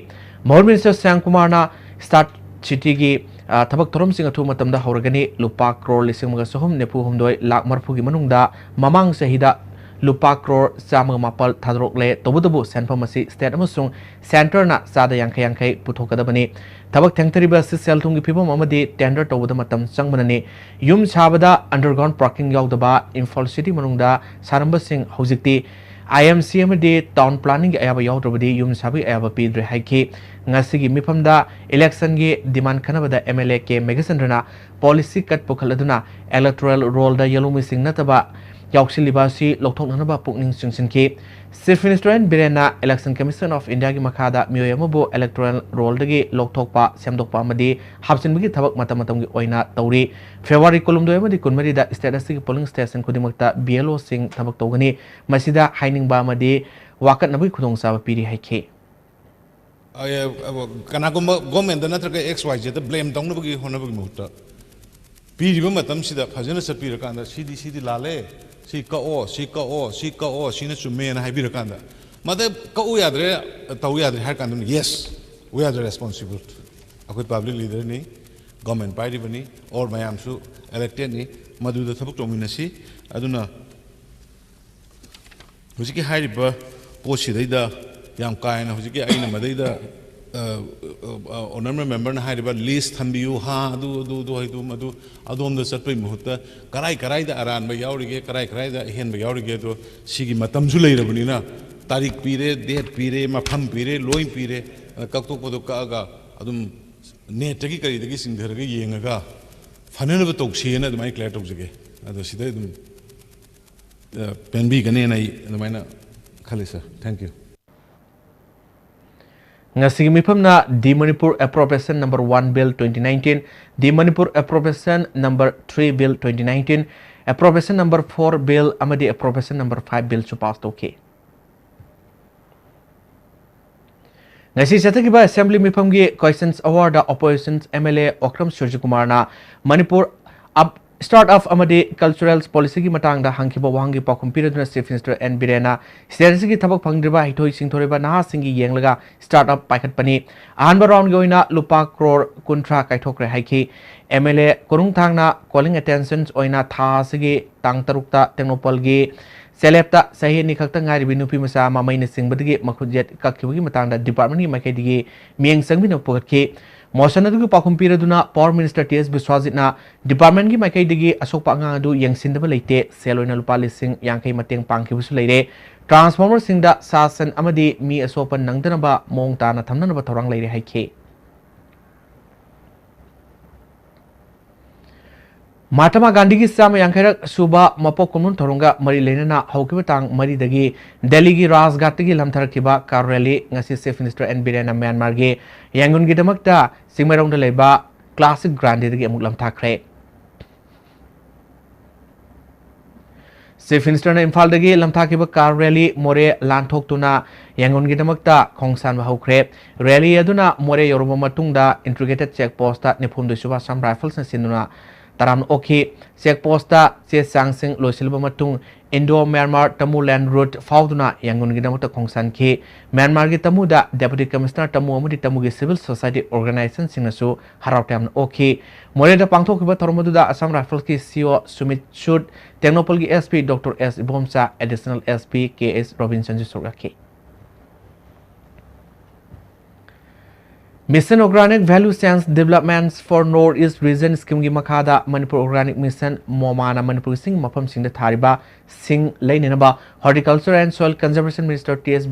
ꯃꯍꯨꯠ ꯃꯤꯅꯤꯁꯇꯔ ꯁ꯭ꯌꯥꯝ ꯀꯨꯃꯥꯔꯅ ꯁ꯭ꯃꯥꯔꯠ ꯁꯤꯇꯤꯒꯤ, ꯑ, ꯊꯕꯛ ꯊꯧꯔꯝꯁꯤꯡ ꯑꯊꯨꯕ ꯃꯇꯝꯗ ꯍꯧꯔꯒꯅꯤ꯫ ꯂꯨꯄꯥ ꯀ꯭ꯔꯣꯔ ꯂꯤꯁꯤꯡ ꯑꯃꯒ ꯆꯍꯨꯝ ꯅꯤꯐꯨ ꯍꯨꯝꯗꯣꯏ ꯂꯥꯈ ꯃꯔꯤꯐꯨꯒꯤ ꯃꯅꯨꯡꯗ ꯃꯃꯥꯡ ꯆꯍꯤꯗ ꯂꯨꯄꯥ ꯀ꯭ꯔꯣꯔ ꯆꯥꯝꯃꯒ ꯃꯥꯄꯜ ꯊꯥꯗꯣꯔꯛꯂꯦ꯫ ꯇꯧꯕꯇꯕꯨ ꯁꯦꯟꯐꯝ ꯑꯁꯤ ꯁ꯭ꯇꯦꯠ ꯑꯃꯁꯨꯡ ꯁꯦꯟꯇꯔꯅ ꯆꯥꯗ ꯌꯥꯡꯈꯩ ꯌꯥꯡꯈꯩ ꯄꯨꯊꯣꯛꯀꯗꯕꯅꯤ꯫ ꯊꯕꯛ ꯊꯦꯡꯊꯔꯤꯕ ꯑꯁꯤ ꯁꯦꯜ ꯊꯨꯝꯒꯤ ꯐꯤꯕꯝ ꯑꯃꯗꯤ ꯇꯦꯟꯗꯔ ꯇꯧꯕꯗ ꯃꯇꯝ ꯆꯪꯕꯅꯅꯤ꯫ ꯌꯨꯝ ꯁꯥꯕꯗ ꯑꯟꯗꯔꯒ꯭ꯔꯥꯎꯟ ꯄꯥꯔꯀꯤꯡ ꯌꯥꯎꯗꯕ ꯏꯝꯐꯥꯜ ꯁꯤꯇꯤ ꯃꯅꯨꯡꯗ ꯁꯥꯔꯝꯕꯁꯤꯡ ꯍꯧꯖꯤꯛꯇꯤ ꯑꯥꯏ ꯑꯦꯝ ꯁꯤ ꯑꯃꯗꯤ ꯇꯥꯎꯟ ꯄ꯭ꯂꯥꯅꯤꯡꯒꯤ ꯑꯌꯥꯕ ꯌꯥꯎꯗ꯭ꯔꯕꯗꯤ ꯌꯨꯝ ꯁꯥꯕꯒꯤ ꯑꯌꯥꯕ ꯄꯤꯗ꯭ꯔꯦ ꯍꯥꯏꯈꯤ꯫ ꯉꯁꯤꯒꯤ ꯃꯤꯐꯝꯗ ꯏꯂꯦꯛꯁꯟꯒꯤ ꯗꯤꯃꯥꯟ ꯈꯟꯅꯕꯗ ꯑꯦꯝ ꯑꯦꯜ ꯑꯦ ꯀꯦ ꯃꯦꯘꯆꯟꯗ꯭ꯔꯅ ꯄꯣꯂꯤꯁꯤ ꯀꯠ ꯄꯨꯈꯠꯂꯗꯨꯅ ꯏꯂꯦꯛꯇꯣꯔꯦꯜ ꯔꯣꯜꯗ ꯌꯦꯜꯂꯣꯃꯤꯁꯤꯡ ꯅꯠꯇꯕ ꯌꯥꯎꯁꯤꯜꯂꯤꯕ ꯑꯁꯤ ꯂꯧꯊꯣꯛꯅꯅꯕ ꯄꯨꯛꯅꯤꯡ ꯆꯤꯡꯁꯤꯟꯈꯤ꯫ ꯆꯤꯐ ꯃꯤꯅꯤꯁꯇꯔ ꯑꯦꯟ ꯕꯤꯔꯦꯟꯅ ꯏꯂꯦꯛꯁꯟ ꯀꯃꯤꯁꯟ ꯑꯣꯐ ꯏꯟꯗꯤꯌꯥꯒꯤ ꯃꯈꯥꯗ ꯃꯤꯑꯣꯏ ꯑꯃꯕꯨ ꯏꯂꯦꯛꯇꯣꯔꯦꯜ ꯔꯣꯜꯗꯒꯤ ꯂꯧꯊꯣꯛꯄ, ꯁꯦꯝꯗꯣꯛꯄ ꯑꯃꯗꯤ ꯍꯥꯞꯆꯤꯟꯕꯒꯤ ꯊꯕꯛ ꯃꯇꯝ ꯃꯇꯝꯒꯤ ꯑꯣꯏꯅ ꯇꯧꯔꯤ꯫ ꯐꯦꯕ꯭ꯔꯨꯋꯥꯔꯤ ꯀꯨꯟꯍꯨꯝꯗꯣꯏ ꯑꯃꯗꯤ ꯀꯨꯟꯃꯔꯤꯗ ꯁ꯭ꯇꯦꯠ ꯑꯁꯤꯒꯤ ꯄꯣꯂꯤꯡ ꯁ꯭ꯇꯦꯁꯟ ꯈꯨꯗꯤꯡꯃꯛꯇ ꯕꯤ ꯑꯦꯜ ꯑꯣꯁꯤꯡ ꯊꯕꯛ ꯇꯧꯒꯅꯤ꯫ ꯃꯁꯤꯗ ꯍꯥꯏꯅꯤꯡꯕ ꯑꯃꯗꯤ ꯋꯥꯀꯠꯅꯕꯒꯤ ꯈꯨꯗꯣꯡꯆꯥꯕ ꯄꯤꯔꯤ ꯍꯥꯏꯈꯤ꯫ ꯑ, ꯑ, ꯀꯅꯥꯒꯨꯝꯕ ꯒꯣꯔꯃꯦꯟꯗ ꯅꯠꯇ꯭ꯔꯒ ꯑꯦꯛꯁ ꯋꯥꯏ ꯖꯦꯗ ꯕ꯭ꯂꯦꯝ ꯇꯧꯅꯕꯒꯤ ꯍꯣꯠꯅꯕꯒꯤ ꯃꯍꯨꯠꯇ ꯄꯤꯔꯤꯕ ꯃꯇꯝꯁꯤꯗ ꯐꯖꯅ ꯆꯠꯄꯤꯔꯀꯥꯟꯗ ꯁꯤꯗꯤ ꯁꯤꯗꯤ ꯂꯥꯜꯂꯦ, ꯁꯤ ꯀꯛꯑꯣ, ꯁꯤ ꯀꯛꯑꯣ, ꯁꯤ ꯀꯛꯑꯣ, ꯁꯤꯅ ꯆꯨꯝꯃꯦꯅ ꯍꯥꯏꯕꯤꯔꯀꯥꯟꯗ ꯃꯗ ꯀꯛꯎ ꯌꯥꯗ꯭ꯔꯦ, ꯇꯧ ꯌꯥꯗ꯭ꯔꯦ ꯍꯥꯏꯔ ꯀꯥꯟꯗ yes, we are the responsible, ꯑꯩꯈꯣꯏ ꯄꯕ꯭ꯂꯤꯛ ꯂꯤꯗꯔꯅꯤ, ꯒꯣꯔꯃꯦꯟ ꯄꯥꯏꯔꯤꯕꯅꯤ, ꯑꯣꯔ ꯃꯌꯥꯝꯁꯨ ꯏꯂꯦꯛꯇꯦꯠꯅꯤ, ꯃꯗꯨꯗ ꯊꯕꯛ ꯇꯧꯃꯤꯟꯅꯁꯤ꯫ ꯑꯗꯨꯅ ꯍꯧꯖꯤꯛꯀꯤ ꯍꯥꯏꯔꯤꯕ ꯄꯣꯠꯁꯤꯗꯩꯗ ꯌꯥꯝ ꯀꯥ ꯍꯦꯟꯅ ꯍꯧꯖꯤꯛꯀꯤ ꯑꯩꯅ ꯃꯗꯩꯗ ꯑꯣꯅꯔꯦꯕꯜ ꯃꯦꯝꯕꯔꯅ ꯍꯥꯏꯔꯤꯕ ꯂꯤꯁ ꯊꯝꯕꯤꯌꯨ, ꯍꯥ, ꯑꯗꯨ ꯑꯗꯨ ꯑꯗꯨ ꯍꯥꯏꯗꯨ ꯃꯗꯨ ꯑꯗꯣꯝꯗ ꯆꯠꯄꯩ ꯃꯍꯨꯠꯇ ꯀꯔꯥꯏ ꯀꯔꯥꯏꯗ ꯑꯔꯥꯟꯕ ꯌꯥꯎꯔꯤꯒꯦ, ꯀꯔꯥꯏ ꯀꯔꯥꯏꯗ ꯑꯍꯦꯟꯕ ꯌꯥꯎꯔꯤꯒꯦ, ꯑꯗꯣ ꯁꯤꯒꯤ ꯃꯇꯝꯁꯨ ꯂꯩꯔꯕꯅꯤꯅ ꯇꯥꯔꯤꯛ ꯄꯤꯔꯦ, ꯗꯦꯠ ꯄꯤꯔꯦ, ꯃꯐꯝ ꯄꯤꯔꯦ, ꯂꯣꯏ ꯄꯤꯔꯦ꯫ ꯑꯗ ꯀꯛꯊꯣꯛꯄꯗꯣ ꯀꯛꯑꯒ ꯑꯗꯨꯝ ꯅꯦꯠꯇꯒꯤ ꯀꯔꯤꯗꯒꯤ ꯆꯤꯡꯊꯔꯒ ꯌꯦꯡꯉꯒ ꯐꯅꯅꯕ ꯇꯧꯁꯦꯅ ꯑꯗꯨꯃꯥꯏꯅ ꯀ꯭ꯂꯤꯌꯥꯔ ꯇꯧꯖꯒꯦ꯫ ꯑꯗꯣ ꯁꯤꯗ ꯑꯗꯨꯝ, ꯑ, ꯄꯦꯟꯕꯤꯒꯅꯦꯅ ꯑꯩ ꯑꯗꯨꯃꯥꯏꯅ ꯈꯜꯂꯤ, ꯁꯥꯔ꯫ Thank you꯫ ꯉꯁꯤꯒꯤ ꯃꯤꯐꯝꯅ The Manipur Appropriation Number One Bill twenty nineteen, The Manipur Appropriation Number Three Bill twenty nineteen, Appropriation Number Four Bill ꯑꯃꯗꯤ Appropriation Number Five Bill ꯁꯨ ꯄꯥꯁ ꯇꯧꯈꯤ꯫ ꯉꯁꯤ ꯆꯠꯊꯈꯤꯕ ꯑꯦꯁꯦꯝꯕ꯭ꯂꯤ ꯃꯤꯐꯝꯒꯤ Questions Hour ꯗ Opposition M L A Okram ꯁꯨꯔꯖꯤꯀꯨꯃꯥꯔꯅ Manipur up, start up ꯑꯃꯗꯤ cultural ꯄꯣꯂꯤꯁꯤꯒꯤ ꯃꯇꯥꯡꯗ ꯍꯪꯈꯤꯕ ꯋꯥꯍꯪꯒꯤ ꯄꯥꯎꯈꯨꯝ ꯄꯤꯔꯗꯨꯅ Chief Minister N ꯕꯤꯔꯦꯟꯅ ꯁ꯭ꯇꯦꯠ ꯑꯁꯤꯒꯤ ꯊꯕꯛ ꯐꯪꯗ꯭ꯔꯤꯕ ꯍꯩꯊꯣꯏ ꯁꯤꯡꯊꯣꯏꯔꯕ ꯅꯍꯥꯁꯤꯡꯒꯤ ꯌꯦꯡꯂꯒ ꯁ꯭ꯇꯥꯔꯠ ꯑꯞ ꯄꯥꯏꯈꯠꯄꯅꯤ꯫ ꯑꯍꯥꯟꯕ ꯔꯥꯎꯟꯒꯤ ꯑꯣꯏꯅ ꯂꯨꯄꯥ ꯀ꯭ꯔꯣꯔ ꯀꯨꯟꯊ꯭ꯔꯥ ꯀꯥꯏꯊꯣꯛꯈ꯭ꯔꯦ ꯍꯥꯏꯈꯤ꯫ M L A ꯀꯣꯅꯨꯡꯊꯥꯡꯅ calling attention ꯑꯣꯏꯅ ꯊꯥ ꯑꯁꯤꯒꯤ ꯇꯥꯡ ꯇꯔꯨꯛꯇ ꯇꯦꯡꯅꯧꯄꯜꯒꯤ ꯁꯦꯂꯦꯞꯇ ꯆꯍꯤ ꯑꯅꯤ ꯈꯛꯇ ꯉꯥꯏꯔꯤꯕꯤ ꯅꯨꯄꯤ ꯃꯆꯥ ꯑꯃ ꯃꯩꯅ ꯆꯤꯡꯕꯗꯒꯤ ꯃꯈꯨꯠ ꯌꯦꯠ ꯀꯛꯈꯤꯕꯒꯤ ꯃꯇꯥꯡꯗ ꯗꯤꯄꯥꯔꯠꯃꯦꯟꯒꯤ ꯃꯥꯏꯀꯩꯗꯒꯤ ꯃꯤꯠꯌꯦꯡ ꯆꯪꯕꯤꯅꯕ ꯄꯨꯈꯠꯈꯤ꯫ ꯃꯣꯁꯟ ꯑꯗꯨꯒꯤ ꯄꯥꯎꯈꯨꯝ ꯄꯤꯔꯗꯨꯅ Power Minister ꯇꯤ ꯑꯦꯁ ꯕꯤꯁ꯭ꯋꯥꯖꯤꯠꯅ ꯗꯤꯄꯥꯔꯠꯃꯦꯟꯒꯤ ꯃꯥꯏꯀꯩꯗꯒꯤ ꯑꯁꯣꯛꯄ ꯑꯉꯥꯡ ꯑꯗꯨ ꯌꯦꯡꯁꯤꯟꯗꯕ ꯂꯩꯇꯦ, ꯁꯦꯜ ꯑꯣꯏꯅ ꯂꯨꯄꯥ ꯂꯤꯁꯤꯡ ꯌꯥꯡꯈꯩ ꯃꯇꯦꯡ ꯄꯥꯡꯈꯤꯕꯁꯨ ꯂꯩꯔꯦ, ꯇ꯭ꯔꯥꯟꯁꯐꯣꯔꯃꯔꯁꯤꯡꯗ ꯁꯥ ꯁꯟ ꯑꯃꯗꯤ ꯃꯤ ꯑꯁꯣꯛꯄ ꯅꯪꯗꯅꯕ ꯃꯑꯣꯡ ꯇꯥꯅ ꯊꯝꯅꯅꯕ ꯊꯧꯔꯥꯡ ꯂꯩꯔꯦ ꯍꯥꯏꯈꯤ꯫ ꯃꯍꯥꯇꯃꯥ ꯒꯥꯟꯙꯤꯒꯤ ꯆꯥꯝꯃ ꯌꯥꯡꯈꯩꯔꯛ ꯁꯨꯕ ꯃꯄꯣꯛ ꯀꯨꯝꯑꯣꯟ ꯊꯧꯔꯝꯒ ꯃꯔꯤ ꯂꯩꯅꯅ ꯍꯧꯈꯤꯕ ꯇꯥꯡ ꯃꯔꯤꯗꯒꯤ ꯗꯦꯜꯂꯤꯒꯤ ꯔꯥꯖꯘꯥꯠꯇꯒꯤ ꯂꯝꯊꯔꯛꯈꯤꯕ ꯀꯥꯔ ꯔꯦꯂꯤ ꯉꯁꯤ Chief Minister N ꯕꯤꯔꯦꯟꯅ ꯃ꯭ꯌꯥꯟꯃꯥꯔꯒꯤ ꯌꯥꯡꯒꯨꯟꯒꯤꯗꯃꯛꯇ ꯆꯤꯡꯃꯩꯔꯣꯡꯗ ꯂꯩꯕ ꯀ꯭ꯂꯥꯁꯤꯛ ꯒ꯭ꯔꯥꯟꯗꯦꯗꯒꯤ ꯑꯃꯨꯛ ꯂꯝꯊꯥꯈ꯭ꯔꯦ꯫ Chief Minister ꯅ ꯏꯝꯐꯥꯜꯗꯒꯤ ꯂꯝꯊꯥꯈꯤꯕ ꯀꯥꯔ ꯔꯦꯂꯤ ꯃꯣꯔꯦ ꯂꯥꯟꯊꯣꯛꯇꯨꯅ ꯌꯥꯡꯒꯨꯟꯒꯤꯗꯃꯛꯇ ꯈꯣꯡꯁꯥꯟꯕ ꯍꯧꯈ꯭ꯔꯦ꯫ ꯔꯦꯂꯤ ꯑꯗꯨꯅ ꯃꯣꯔꯦ ꯌꯧꯔꯕ ꯃꯇꯨꯡꯗ Integrated Check Post ꯇ ꯅꯤꯐꯨꯍꯨꯝꯗꯣꯏ ꯁꯨꯕ Assam Rifles ꯅ ꯁꯤꯟꯗꯨꯅ ꯇꯔꯥꯝꯅ ꯑꯣꯛꯈꯤ꯫ Check Post ꯇ ꯆꯦ ꯆꯥꯡꯁꯤꯡ ꯂꯣꯏꯁꯤꯜꯂꯕ ꯃꯇꯨꯡ Indo Myanmar Tamu Land Route ꯐꯥꯎꯗꯨꯅ ꯌꯥꯡꯒꯨꯟꯒꯤꯗꯃꯛꯇ ꯈꯣꯡꯁꯥꯟꯈꯤ꯫ ꯃ꯭ꯌꯥꯟꯃꯥꯔꯒꯤ ꯇꯃꯨꯗ Deputy Commissioner ꯇꯃꯨ ꯑꯃꯗꯤ ꯇꯃꯨꯒꯤ civil society organization ꯁꯤꯡꯅꯁꯨ ꯍꯔꯥꯎ ꯇꯌꯥꯝꯅ ꯑꯣꯛꯈꯤ꯫ ꯃꯣꯔꯦꯗ ꯄꯥꯡꯊꯣꯛꯈꯤꯕ ꯊꯧꯔꯝ ꯑꯗꯨꯗ Assam Rifles ꯀꯤ C O ꯁꯨꯃꯤꯠ ꯁꯨꯠ, ꯇꯦꯡꯅꯧꯄꯜꯒꯤ S P Doctor S Ibomcha, Additional S P K H ꯔꯣꯕꯤꯟꯁꯟꯁꯨ ꯁꯔꯨꯛ ꯌꯥꯈꯤ꯫ Mission Organic Value Chains Developments for North East Region Scheme ꯒꯤ ꯃꯈꯥꯗ ꯃꯅꯤꯄꯨꯔ Organic Mission, ꯃꯣꯃꯥꯅ ꯃꯅꯤꯄꯨꯔꯒꯤ ꯆꯤꯡꯒꯤ ꯃꯐꯝꯁꯤꯡꯗ ꯊꯥꯔꯤꯕ ꯁꯤꯡ ꯂꯩꯅꯅꯕ Horticulture and Soil Conservation Minister T S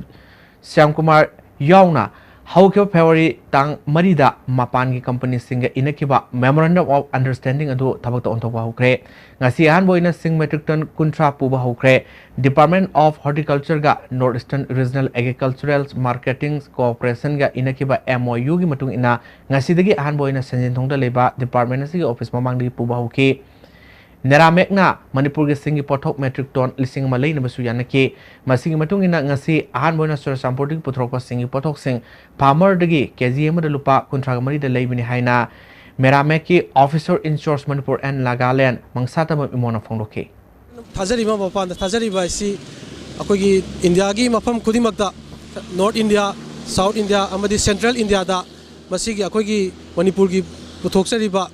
Shyamkumar ꯌꯥꯎꯅ ꯍꯧꯈꯤꯕ February ꯇꯥꯡ ꯃꯔꯤꯗ ꯃꯄꯥꯟꯒꯤ ꯀꯝꯄꯅꯤꯁꯤꯡꯒ ꯏꯅꯈꯤꯕ Memorandum of Understanding ꯑꯗꯨ ꯊꯕꯛꯇ ꯑꯣꯟꯊꯣꯛꯄ ꯍꯧꯈ꯭ꯔꯦ꯫ ꯉꯁꯤ ꯑꯍꯥꯟꯕ ꯑꯣꯏꯅ ꯁꯤꯡ metric ton ꯀꯨꯟꯊ꯭ꯔꯥ ꯄꯨꯕ ꯍꯧꯈ꯭ꯔꯦ꯫ Department of Horticulture ꯒ North Eastern Regional Agricultural Marketing Corporation ꯒ ꯏꯅꯈꯤꯕ M O U ꯒꯤ ꯃꯇꯨꯡ ꯏꯟꯅ, ꯉꯁꯤꯗꯒꯤ ꯑꯍꯥꯟꯕ ꯑꯣꯏꯅ ꯁꯟꯖꯦꯟꯊꯣꯡꯗ ꯂꯩꯕ department ꯑꯁꯤꯒꯤ office ꯃꯃꯥꯡꯗꯒꯤ ꯄꯨꯕ ꯍꯧꯈꯤ꯫ ꯅꯦꯔꯥꯃꯦꯛꯅ ꯃꯅꯤꯄꯨꯔꯒꯤ ꯁꯤꯡꯒꯤ ꯄꯣꯠꯊꯣꯛ metric ton ꯂꯤꯁꯤꯡ ꯑꯃ ꯂꯩꯅꯕꯁꯨ ꯌꯥꯅꯈꯤ꯫ ꯃꯁꯤꯒꯤ ꯃꯇꯨꯡ ꯏꯟꯅ, ꯉꯁꯤ ꯑꯍꯥꯟꯕ ꯑꯣꯏꯅ ꯆꯨꯔꯆꯥꯟꯄꯨꯔꯗꯒꯤ ꯄꯨꯊꯣꯔꯛꯄ ꯁꯤꯡꯒꯤ ꯄꯣꯠꯊꯣꯛꯁꯤꯡ farmer ꯗꯒꯤ K G ꯑꯃꯗ ꯂꯨꯄꯥ ꯀꯨꯟꯊ꯭ꯔꯥꯒ ꯃꯔꯤꯗ ꯂꯩꯕꯅꯤ ꯍꯥꯏꯅ ꯃꯦꯔꯥꯃꯦꯛꯀꯤ Officer in Charge Manipur and Nagaland, ꯃꯪꯁꯥꯇꯝꯕꯝ ꯏꯃꯣꯅ ꯐꯣꯡꯗꯣꯛꯈꯤ꯫ ꯊꯥꯖꯔꯤꯕ, ꯃꯄꯥꯟꯗ ꯊꯥꯖꯔꯤꯕ ꯑꯁꯤ ꯑꯩꯈꯣꯏꯒꯤ ꯏꯟꯗꯤꯌꯥꯒꯤ ꯃꯐꯝ ꯈꯨꯗꯤꯡꯃꯛꯇ, North India, South India ꯑꯃꯗꯤ Central India ꯗ ꯃꯁꯤꯒꯤ ꯑꯩꯈꯣꯏꯒꯤ ꯃꯅꯤꯄꯨꯔꯒꯤ ꯄꯨꯊꯣꯛꯆꯔꯤꯕ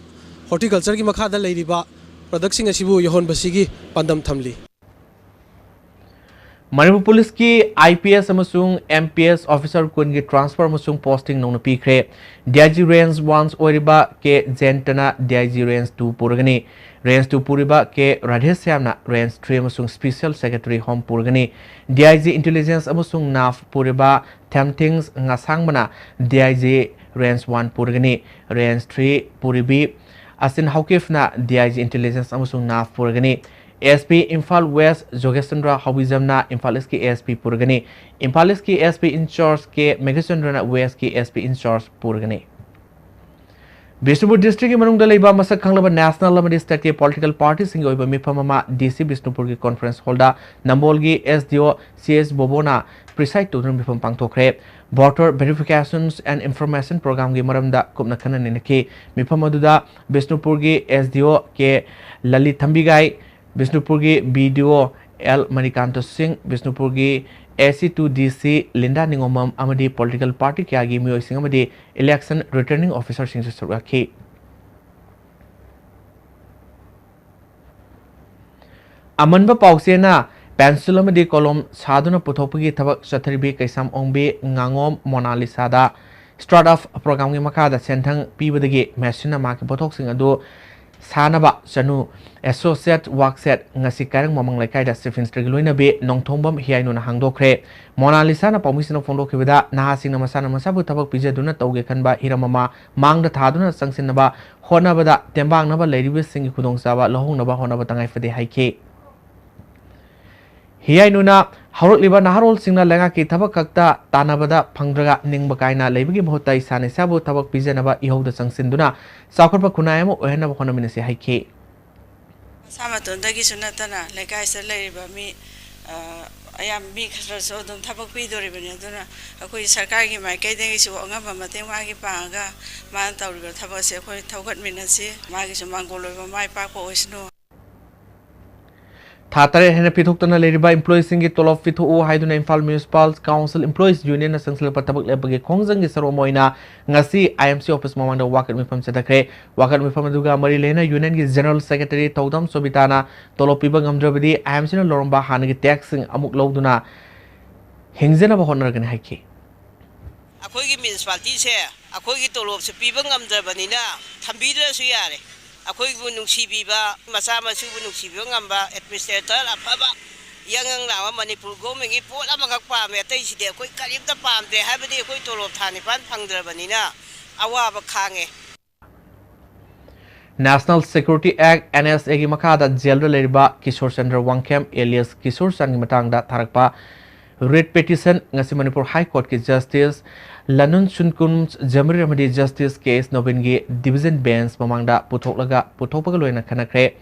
horticulture ꯒꯤ ꯃꯈꯥꯗ ꯂꯩꯔꯤꯕ product ꯁꯤꯡ ꯑꯁꯤꯕꯨ ꯌꯧꯍꯟꯕꯁꯤꯒꯤ ꯄꯥꯟꯗꯝ ꯊꯝꯂꯤ꯫ ꯃꯅꯤꯄꯨꯔ ꯄꯨꯂꯤꯁꯀꯤ I P S ꯑꯃꯁꯨꯡ M P S officer ꯀꯨꯟꯒꯤ transfer ꯑꯃꯁꯨꯡ posting ꯅꯧꯅ ꯄꯤꯈ꯭ꯔꯦ꯫ D I G Range one ꯑꯣꯏꯔꯤꯕ K ꯖꯌꯟꯇꯅ D I G Range two ꯄꯨꯔꯒꯅꯤ꯫ Range two ꯄꯨꯔꯤꯕ K ꯔꯥꯙꯦꯁ꯭ꯌꯥꯝꯅ Range three ꯑꯃꯁꯨꯡ Special Secretary Home ꯄꯨꯔꯒꯅꯤ꯫ D I G Intelligence ꯑꯃꯁꯨꯡ NAV ꯄꯨꯔꯤꯕ ꯊꯦꯝꯊꯤꯡꯁ ꯉꯥꯁꯥꯡꯕꯅ D I G Range one ꯄꯨꯔꯒꯅꯤ꯫ Range three ꯄꯨꯔꯤꯕꯤ ꯑꯁꯤꯟ ꯍꯧꯀꯤꯐꯅ D I G Intelligence ꯑꯃꯁꯨꯡ NAV ꯄꯨꯔꯒꯅꯤ꯫ S P Imphal West ꯖꯣꯒꯦꯁꯆꯟꯗ꯭ꯔ ꯍꯥꯎꯕꯤꯖꯝꯅ Imphal East ꯀꯤ S P ꯄꯨꯔꯒꯅꯤ꯫ Imphal East ꯀꯤ S P in charge K ꯃꯦꯘꯆꯟꯗ꯭ꯔꯅ West ꯀꯤ S P in charge ꯄꯨꯔꯒꯅꯤ꯫ Bishnupur district ꯀꯤ ꯃꯅꯨꯡꯗ ꯂꯩꯕ ꯃꯁꯛ ꯈꯪꯂꯕ national ꯑꯃꯗꯤ state ꯀꯤ political party ꯁꯤꯡꯒꯤ ꯑꯣꯏꯕ ꯃꯤꯐꯝ ꯑꯃ D C ꯕꯤꯁꯅꯨꯄꯨꯔꯒꯤ conference hall ꯗ ꯅꯝꯕꯣꯜꯒꯤ S D O C S ꯕꯣꯕꯣꯅ preside ꯇꯧꯗꯨꯅ ꯃꯤꯐꯝ ꯄꯥꯡꯊꯣꯛꯈ꯭ꯔꯦ꯫ Voter Verifications and Information Program ꯒꯤ ꯃꯔꯝꯗ ꯀꯨꯞꯅ ꯈꯟꯅ ꯅꯩꯅꯈꯤ꯫ ꯃꯤꯐꯝ ꯑꯗꯨꯗ ꯕꯤꯁꯅꯨꯄꯨꯔꯒꯤ S D O K Lalit ꯊꯝꯕꯤꯒꯥꯏ, ꯕꯤꯁꯅꯨꯄꯨꯔꯒꯤ B D O L Manikanta ꯁꯤꯡ, ꯕꯤꯁꯅꯨꯄꯨꯔꯒꯤ A C two D C Linda ꯅꯤꯉꯣꯝꯕꯝ ꯑꯃꯗꯤ political party ꯀꯌꯥꯒꯤ ꯃꯤꯑꯣꯏꯁꯤꯡ ꯑꯃꯗꯤ election returning officer ꯁꯤꯡꯁꯨ ꯁꯔꯨꯛ ꯌꯥꯈꯤ꯫ ꯑꯃꯟꯕ ꯄꯥꯎꯆꯦꯅ pencil ꯑꯃꯗꯤ ꯀꯣꯂꯣꯝ ꯁꯥꯗꯨꯅ ꯄꯨꯊꯣꯛꯄꯒꯤ ꯊꯕꯛ ꯆꯠꯊꯔꯤꯕꯤ ꯀꯩꯁꯥꯝ ꯑꯣꯡꯕꯤ ꯉꯥꯉꯣꯝ ꯃꯣꯅꯥꯂꯤꯁꯥꯗ Startup Programꯒꯤ ꯃꯈꯥꯗ ꯁꯦꯟꯊꯪ ꯄꯤꯕꯗꯒꯤ ꯃꯦꯁꯤꯟꯅ ꯃꯍꯥꯛꯀꯤ ꯄꯣꯠꯊꯣꯛꯁꯤꯡ ꯑꯗꯨ ꯁꯥꯅꯕ ꯆꯅꯨ ꯑꯦꯁꯣꯁꯤꯌꯦꯠ ꯋꯥꯛꯁꯦꯠ ꯉꯁꯤ ꯀꯥꯏꯔꯪ ꯃꯃꯪ ꯂꯩꯀꯥꯏꯗ ꯆꯤꯐ ꯃꯤꯅꯤꯁꯇꯔꯒꯤ ꯂꯣꯏꯅꯕꯤ ꯅꯣꯡꯊꯣꯝꯕꯝ ꯍꯤꯌꯥꯏꯅꯨꯅ ꯍꯥꯡꯗꯣꯛꯈ꯭ꯔꯦ꯫ ꯃꯣꯅꯥꯂꯤꯁꯥꯅ ꯄꯥꯎꯃꯤꯁꯤꯡꯅ ꯐꯣꯡꯗꯣꯛꯈꯤꯕꯗ, ꯅꯍꯥꯁꯤꯡꯅ ꯃꯁꯥꯅ ꯃꯁꯥꯕꯨ ꯊꯕꯛ ꯄꯤꯖꯗꯨꯅ ꯇꯧꯒꯦ ꯈꯟꯕ ꯍꯤꯔꯝ ꯑꯃ ꯃꯥꯡꯗ ꯊꯥꯗꯨꯅ ꯆꯪꯁꯤꯟꯅꯕ ꯍꯣꯠꯅꯕꯗ ꯇꯦꯡꯕꯥꯡꯅꯕ ꯂꯩꯔꯤꯕꯁꯤꯡꯒꯤ ꯈꯨꯗꯣꯡꯆꯥꯕ ꯂꯧꯍꯧꯅꯕ ꯍꯣꯠꯅꯕ ꯇꯉꯥꯏꯐꯗꯦ ꯍꯥꯏꯈꯤ꯫ ꯍꯤꯌꯥꯏꯅꯨꯅ ꯍꯧꯔꯛꯂꯤꯕ ꯅꯍꯥꯔꯣꯜꯁꯤꯡꯅ ꯂꯩꯉꯥꯛꯀꯤ ꯊꯕꯛ ꯈꯛꯇ ꯇꯥꯟꯅꯕꯗ ꯐꯪꯗ꯭ꯔꯒ ꯅꯤꯡꯕ ꯀꯥꯏꯅ ꯂꯩꯕꯒꯤ ꯃꯍꯨꯠꯇ ꯏꯁꯥꯅ ꯏꯁꯥꯕꯨ ꯊꯕꯛ ꯄꯤꯖꯅꯕ ꯏꯍꯧꯗ ꯆꯪꯁꯤꯟꯗꯨꯅ ꯆꯥꯎꯈꯠꯄ ꯈꯨꯟꯅꯥꯏ ꯑꯃ ꯑꯣꯏꯍꯟꯅꯕ ꯍꯣꯠꯅꯃꯤꯟꯅꯁꯤ ꯍꯥꯏꯈꯤ꯫ ꯃꯁꯥ ꯃꯇꯣꯟꯗꯒꯤꯁꯨ ꯅꯠꯇꯅ ꯂꯩꯀꯥꯏꯁꯤꯗ ꯂꯩꯔꯤꯕ ꯃꯤ, ꯑ, ꯑꯌꯥꯝꯕ ꯃꯤ ꯈꯔꯁꯨ ꯑꯗꯨꯝ ꯊꯕꯛ ꯄꯤꯗꯣꯔꯤꯕꯅꯤ꯫ ꯑꯗꯨꯅ ꯑꯩꯈꯣꯏ ꯁꯔꯀꯥꯔꯒꯤ ꯃꯥꯏꯀꯩꯗꯒꯤꯁꯨ ꯑꯉꯝꯕ ꯃꯇꯦꯡ ꯃꯥꯒꯤ ꯄꯥꯡꯉꯒ ꯃꯥꯅ ꯇꯧꯔꯤꯕ ꯊꯕꯛ ꯑꯁꯦ ꯑꯩꯈꯣꯏ ꯊꯧꯒꯠꯃꯤꯟꯅꯁꯤ꯫ ꯃꯥꯒꯤꯁꯨ ꯃꯥꯡꯒꯣꯜ ꯑꯣꯏꯕ ꯃꯥꯏ ꯄꯥꯛꯄ ꯑꯣꯏꯁꯅꯨ꯫ ꯊꯥ ꯇꯔꯦꯠ ꯍꯦꯟꯅ ꯄꯤꯊꯣꯛꯇꯅ ꯂꯩꯔꯤꯕ ꯏꯝꯄ꯭ꯂꯣꯌꯤꯁꯤꯡꯒꯤ ꯇꯣꯂꯣꯞ ꯄꯤꯊꯣꯛꯎ ꯍꯥꯏꯗꯨꯅ ꯏꯝꯐꯥꯜ ꯃ꯭ꯌꯨꯅꯤꯁꯤꯄꯥꯜ ꯀꯥꯎꯟꯁꯤꯜ ꯏꯝꯄ꯭ꯂꯣꯌꯤꯁ ꯌꯨꯅꯤꯌꯟꯅ ꯆꯪꯁꯤꯜꯂꯛꯄ ꯊꯕꯛ ꯂꯦꯞꯄꯒꯤ ꯈꯣꯡꯖꯪꯒꯤ ꯁꯔꯨꯛ ꯑꯃ ꯑꯣꯏꯅ ꯉꯁꯤ ꯑꯥꯏ ꯑꯦꯝ ꯁꯤ ꯑꯣꯐꯤꯁ ꯃꯃꯥꯡꯗ ꯋꯥꯀꯠ ꯃꯤꯐꯝ ꯆꯠꯊꯈ꯭ꯔꯦ꯫ ꯋꯥꯀꯠ ꯃꯤꯐꯝ ꯑꯗꯨꯒ ꯃꯔꯤ ꯂꯩꯅꯅ ꯌꯨꯅꯤꯌꯟꯒꯤ ꯖꯦꯅꯔꯦꯜ ꯁꯦꯀ꯭ꯔꯦꯇꯔꯤ ꯊꯧꯗꯝ ꯁꯣꯕꯤꯇꯥꯅ ꯇꯣꯂꯣꯞ ꯄꯤꯕ ꯉꯝꯗ꯭ꯔꯕꯗꯤ ꯑꯥꯏ ꯑꯦꯝ ꯁꯤꯅ ꯂꯧꯔꯝꯕ ꯍꯥꯟꯅꯒꯤ ꯇꯦꯛꯁꯁꯤꯡ ꯑꯃꯨꯛ ꯂꯧꯗꯨꯅ ꯍꯤꯡꯖꯅꯕ ꯍꯣꯠꯅꯔꯒꯅꯤ ꯍꯥꯏꯈꯤ꯫ ꯑꯩꯈꯣꯏꯒꯤ ꯃ꯭ꯌꯨꯅꯤꯁꯤꯄꯥꯂꯤꯇꯤꯁꯦ ꯑꯩꯈꯣꯏꯒꯤ ꯇꯣꯂꯣꯞꯁꯦ ꯄꯤꯕ ꯉꯝꯗ꯭ꯔꯕꯅꯤꯅ ꯊꯝꯕꯤꯗ꯭ꯔꯁꯨ ꯌꯥꯔꯦ꯫ ꯑꯩꯈꯣꯏꯕꯨ ꯅꯨꯡꯁꯤꯕꯤꯕ, ꯃꯆꯥ ꯃꯁꯨꯕꯨ ꯅꯨꯡꯁꯤꯕꯤꯕ ꯉꯝꯕ ꯑꯦꯗꯃꯤꯅꯤꯁꯇ꯭ꯔꯦꯇꯔ ꯑꯐꯕ, ꯌꯪ ꯌꯪ ꯂꯥꯎꯕ ꯃꯅꯤꯄꯨꯔ ꯒꯣꯔꯃꯦꯟꯒꯤ ꯄꯣꯠ ꯑꯃꯈꯛ ꯄꯥꯝꯃꯦ, ꯑꯇꯩꯁꯤꯗꯤ ꯑꯩꯈꯣꯏ ꯀꯔꯤꯝꯇ ꯄꯥꯝꯗ꯭ꯔꯦ꯫ ꯍꯥꯏꯕꯗꯤ ꯑꯩꯈꯣꯏ ꯇꯣꯂꯣꯞ ꯊꯥ ꯅꯤꯄꯥꯟ ꯐꯪꯗ꯭ꯔꯕꯅꯤꯅ ꯑꯋꯥꯕ ꯈꯥꯡꯉꯦ꯫ National Security Act, N S Aꯒꯤ ꯃꯈꯥꯗ ꯖꯦꯜꯗ ꯂꯩꯔꯤꯕ ꯀꯤꯁꯣꯔ ꯆꯟꯗ꯭ꯔ ꯋꯥꯡꯈꯦꯝ alias ꯀꯤꯁꯣꯔ ꯆꯥꯟꯒꯤ ꯃꯇꯥꯡꯗ ꯊꯥꯔꯛꯄ writ petition ꯉꯁꯤ ꯃꯅꯤꯄꯨꯔ ꯍꯥꯏ ꯀꯣꯔꯠꯀꯤ ꯖꯁꯇꯤꯁ ꯂꯅꯨꯟ ꯁꯨꯟꯀꯨꯟ ꯖꯃꯔꯤꯔ ꯑꯃꯗꯤ ꯖꯁꯇꯤꯁ ꯀꯦ ꯑꯦꯁ ꯅꯣꯕꯤꯟꯒꯤ ꯗꯤꯚꯤꯖꯟ ꯕꯦꯟꯁ ꯃꯃꯥꯡꯗ ꯄꯨꯊꯣꯛꯂꯒ, ꯄꯨꯊꯣꯛꯄꯒ ꯂꯣꯏꯅ ꯈꯟꯅꯈ꯭ꯔꯦ꯫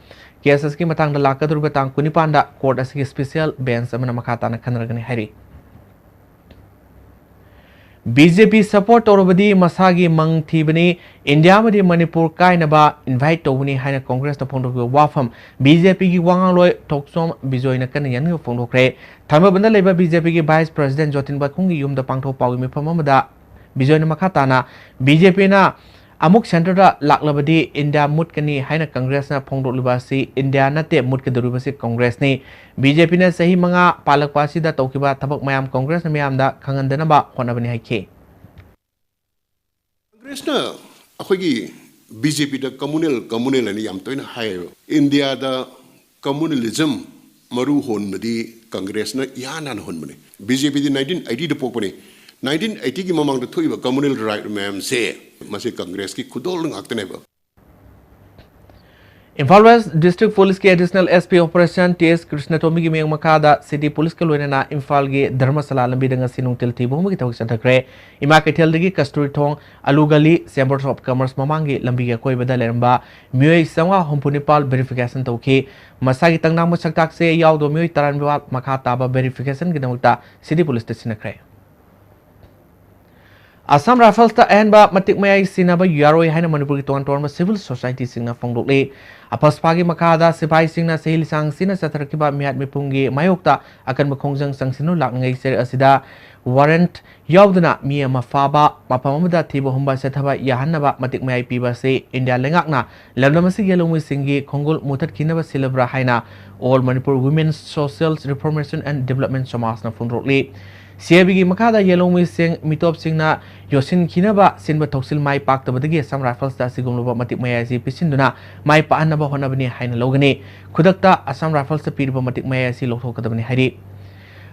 ꯀꯦꯁ ꯑꯁꯤꯒꯤ ꯃꯇꯥꯡꯗ ꯂꯥꯛꯀꯗꯧꯔꯤꯕ ꯇꯥꯡ ꯀꯨꯟꯅꯤꯄꯥꯟꯗ ꯀꯣꯔꯠ ꯑꯁꯤꯒꯤ ꯁ꯭ꯄꯦꯁꯤꯌꯦꯜ ꯕꯦꯟꯁ ꯑꯃꯅ ꯃꯈꯥ ꯇꯥꯅ ꯈꯟꯅꯔꯒꯅꯤ ꯍꯥꯏꯔꯤ꯫ ꯕꯤ ꯖꯦ ꯄꯤ ꯁꯄꯣꯔꯠ ꯇꯧꯔꯕꯗꯤ ꯃꯁꯥꯒꯤ ꯃꯪ ꯊꯤꯕꯅꯤ, ꯏꯟꯗꯤꯌꯥ ꯑꯃꯗꯤ ꯃꯅꯤꯄꯨꯔ ꯀꯥꯏꯅꯕ ꯏꯟꯚꯥꯏꯠ ꯇꯧꯕꯅꯤ ꯍꯥꯏꯅ ꯀꯣꯡꯒ꯭ꯔꯦꯁꯅ ꯐꯣꯡꯗꯣꯛꯈꯤꯕ ꯋꯥꯐꯝ ꯕꯤ ꯖꯦ ꯄꯤꯒꯤ ꯋꯥꯉꯥꯡꯂꯣꯏ ꯊꯣꯛꯆꯣꯝ ꯕꯤꯖꯣꯏꯅ ꯀꯟꯅ ꯌꯥꯅꯤꯡꯕ ꯐꯣꯡꯗꯣꯛꯈ꯭ꯔꯦ꯫ ꯊꯥꯡꯃꯩꯕꯟꯗ ꯂꯩꯕ ꯕꯤ ꯖꯦ ꯄꯤꯒꯤ ꯚꯥꯏꯁ ꯄ꯭ꯔꯁꯤꯗꯦꯟ ꯖꯣꯇꯤꯟ ꯋꯥꯏꯈꯣꯡꯒꯤ ꯌꯨꯝꯗ ꯄꯥꯡꯊꯣꯛꯄ ꯄꯥꯎꯒꯤ ꯃꯤꯐꯝ ꯑꯃꯗ ꯕꯤꯖꯣꯏꯅ ꯃꯈꯥ ꯇꯥꯅ, ꯕꯤ ꯖꯦ ꯄꯤꯅ ꯑꯃꯨꯛ ꯁꯦꯟꯇꯔꯗ ꯂꯥꯛꯂꯕꯗꯤ ꯏꯟꯗꯤꯌꯥ ꯃꯨꯠꯀꯅꯤ ꯍꯥꯏꯅ ꯀꯪꯒ꯭ꯔꯦꯁꯅ ꯐꯣꯡꯗꯣꯛꯂꯤꯕ ꯑꯁꯤ ꯏꯟꯗꯤꯌꯥ ꯅꯠꯇꯦ, ꯃꯨꯠꯀꯗꯧꯔꯤꯕꯁꯤ ꯀꯪꯒ꯭ꯔꯦꯁꯅꯤ꯫ ꯕꯤ ꯖꯦ ꯄꯤꯅ ꯆꯍꯤ ꯃꯉꯥ ꯄꯥꯜꯂꯛꯄ ꯑꯁꯤꯗ ꯇꯧꯈꯤꯕ ꯊꯕꯛ ꯃꯌꯥꯝ ꯀꯪꯒ꯭ꯔꯦꯁꯅ ꯃꯤꯌꯥꯝꯗ ꯈꯪꯍꯟꯗꯅꯕ ꯍꯣꯠꯅꯕꯅꯤ ꯍꯥꯏꯈꯤ꯫ ꯀꯪꯒ꯭ꯔꯦꯁꯅ ꯑꯩꯈꯣꯏꯒꯤ ꯕꯤ ꯖꯦ ꯄꯤꯗ ꯀꯝꯃꯨꯅꯦꯜ ꯀꯝꯃꯨꯅꯦꯜ ꯍꯥꯏꯅ ꯌꯥꯝ ꯇꯣꯏꯅ ꯍꯥꯏꯌꯦꯕ꯫ ꯏꯟꯗꯤꯌꯥꯗ ꯀꯝꯃꯨꯅꯦꯂꯤꯖꯝ ꯃꯔꯨ ꯍꯣꯟꯕꯗꯤ ꯀꯪꯒ꯭ꯔꯦꯁꯅ ꯏꯍꯥꯟ ꯍꯥꯟꯅ ꯍꯣꯟꯕꯅꯤ꯫ ꯕꯤ ꯖꯦ ꯄꯤꯗꯤ ꯅꯥꯏꯟꯇꯤꯟ ꯑꯩꯇꯤꯗ ꯄꯣꯛꯄꯅꯤ꯫ ꯅꯥꯏꯟꯇꯤꯟ ꯑꯩꯇꯤꯒꯤ ꯃꯃꯥꯡꯗ ꯊꯣꯛꯏꯕ ꯀꯝꯃꯨꯅꯦꯜ ꯔꯥꯏꯠ ꯃꯌꯥꯝꯁꯦ ꯃꯁꯤ ꯀꯪꯒ꯭ꯔꯦꯁꯀꯤ ꯈꯨꯗꯣꯜ ꯉꯥꯛꯇꯅꯦꯕ꯫ ꯏꯝꯐꯥꯜ ꯋꯦꯁ ꯗꯤꯁꯇ꯭ꯔꯤꯛ ꯄꯨꯂꯤꯁꯀꯤ additional S P operation T S ꯀ꯭ꯔꯤꯁꯅꯇꯣꯝꯕꯤꯒꯤ ꯃꯤꯠꯌꯦꯡ ꯃꯈꯥꯗ ꯁꯤꯇꯤ ꯄꯨꯂꯤꯁꯀ ꯂꯣꯏꯅꯅ ꯏꯝꯐꯥꯜꯒꯤ ꯙꯔꯃꯁꯥꯂꯥ ꯂꯝꯕꯤꯗ ꯉꯁꯤ ꯅꯨꯡꯊꯤꯜ ꯊꯤꯕ ꯍꯨꯝꯕꯒꯤ ꯊꯕꯛ ꯆꯠꯊꯈ꯭ꯔꯦ꯫ ꯏꯃꯥ ꯀꯩꯊꯦꯜꯗꯒꯤ ꯀꯁꯇꯨꯔꯤ ꯊꯣꯡ, ꯑꯂꯨ ꯒꯂꯤ, ꯆꯦꯝꯕꯔꯁ ꯑꯣꯐ ꯀꯃꯔꯁ ꯃꯃꯥꯡꯒꯤ ꯂꯝꯕꯤꯒꯤ ꯑꯀꯣꯏꯕꯗ ꯂꯩꯔꯝꯕ ꯃꯤꯑꯣꯏ ꯆꯥꯝꯃꯉꯥ ꯍꯨꯝꯐꯨ ꯅꯤꯄꯥꯜ ꯚꯦꯔꯤꯐꯤꯀꯦꯁꯟ ꯇꯧꯈꯤ꯫ ꯃꯁꯥꯒꯤ ꯇꯪꯅꯥꯡꯕ ꯁꯛꯇꯥꯛꯁꯦ ꯌꯥꯎꯗꯕ ꯃꯤꯑꯣꯏ ꯇꯔꯥꯅꯤꯄꯥꯜ ꯃꯈꯥ ꯇꯥꯕ ꯚꯦꯔꯤꯐꯤꯀꯦꯁꯟꯒꯤꯗꯃꯛꯇ ꯁꯤꯇꯤ ꯄꯨꯂꯤꯁꯇ ꯁꯤꯟꯅꯈ꯭ꯔꯦ꯫ ꯑꯁꯥꯝ ꯔꯥꯏꯐꯜꯁꯇ ꯑꯍꯦꯟꯕ ꯃꯇꯤꯛ ꯃꯌꯥꯏ ꯁꯤꯟꯅꯕ ꯌꯥꯔꯣꯏ ꯍꯥꯏꯅ ꯃꯅꯤꯄꯨꯔꯒꯤ ꯇꯣꯉꯥꯟ ꯇꯣꯉꯥꯟꯕ ꯁꯤꯚꯤꯜ ꯁꯣꯁꯥꯏꯇꯤꯁꯤꯡꯅ ꯐꯣꯡꯗꯣꯛꯂꯤ꯫ ꯑꯐꯁꯄꯥꯒꯤ ꯃꯈꯥꯗ ꯁꯤꯐꯥꯏꯁꯤꯡꯅ ꯆꯍꯤ ꯂꯤꯁꯥꯡ ꯁꯤꯅ ꯆꯠꯊꯔꯛꯈꯤꯕ ꯃꯤꯍꯥꯠ ꯃꯤꯄꯨꯡꯒꯤ ꯃꯥꯌꯣꯛꯇ ꯑꯀꯟꯕ ꯈꯣꯡꯖꯪ ꯆꯪꯁꯤꯟꯅꯨ ꯂꯥꯛꯂꯤꯉꯩ ꯆꯩꯔꯛ ꯑꯁꯤꯗ ꯋꯥꯔꯦꯟꯠ ꯌꯥꯎꯗꯅ ꯃꯤ ꯑꯃ ꯐꯥꯕ, ꯃꯐꯝ ꯑꯃꯗ ꯊꯤꯕ ꯍꯨꯝꯕ ꯆꯠꯊꯕ ꯌꯥꯍꯟꯅꯕ ꯃꯇꯤꯛ ꯃꯌꯥꯏ ꯄꯤꯕ ꯑꯁꯤ ꯏꯟꯗꯤꯌꯥ ꯂꯩꯉꯥꯛꯅ ꯂꯝꯗꯝ ꯑꯁꯤꯒꯤ ꯂꯧꯃꯤꯁꯤꯡꯒꯤ ꯈꯣꯡꯒꯨꯜ ꯃꯨꯊꯠꯈꯤꯅꯕ ꯁꯤꯜꯂꯕ꯭ꯔꯥ ꯍꯥꯏꯅ All Manipur Women Social Reformation and Development ꯁꯃꯥꯖꯅ ꯐꯣꯡꯗꯣꯔꯛꯂꯤ꯫ C I ꯕꯤꯒꯤ ꯃꯈꯥꯗ ꯌꯦꯜꯍꯧꯃꯤꯁꯤꯡ ꯃꯤꯇꯣꯞꯁꯤꯡꯅ ꯌꯣꯠꯁꯤꯟꯈꯤꯅꯕ ꯁꯤꯟꯕ ꯊꯧꯁꯤꯜ ꯃꯥꯏ ꯄꯥꯛꯇꯕꯗꯒꯤ ꯑꯁꯥꯝ ꯔꯥꯏꯐꯜꯁꯇ ꯑꯁꯤꯒꯨꯝꯂꯕ ꯃꯇꯤꯛ ꯃꯌꯥꯏ ꯑꯁꯤ ꯄꯤꯁꯤꯟꯗꯨꯅ ꯃꯥꯏ ꯄꯥꯛꯍꯟꯅꯕ ꯍꯣꯠꯅꯕꯅꯤ ꯍꯥꯏꯅ ꯂꯧꯒꯅꯤ꯫ ꯈꯨꯗꯛꯇ ꯑꯁꯥꯝ ꯔꯥꯏꯐꯜꯁꯇ ꯄꯤꯔꯤꯕ ꯃꯇꯤꯛ ꯃꯌꯥꯏ ꯑꯁꯤ ꯂꯧꯊꯣꯛꯀꯗꯕꯅꯤ ꯍꯥꯏꯔꯤ꯫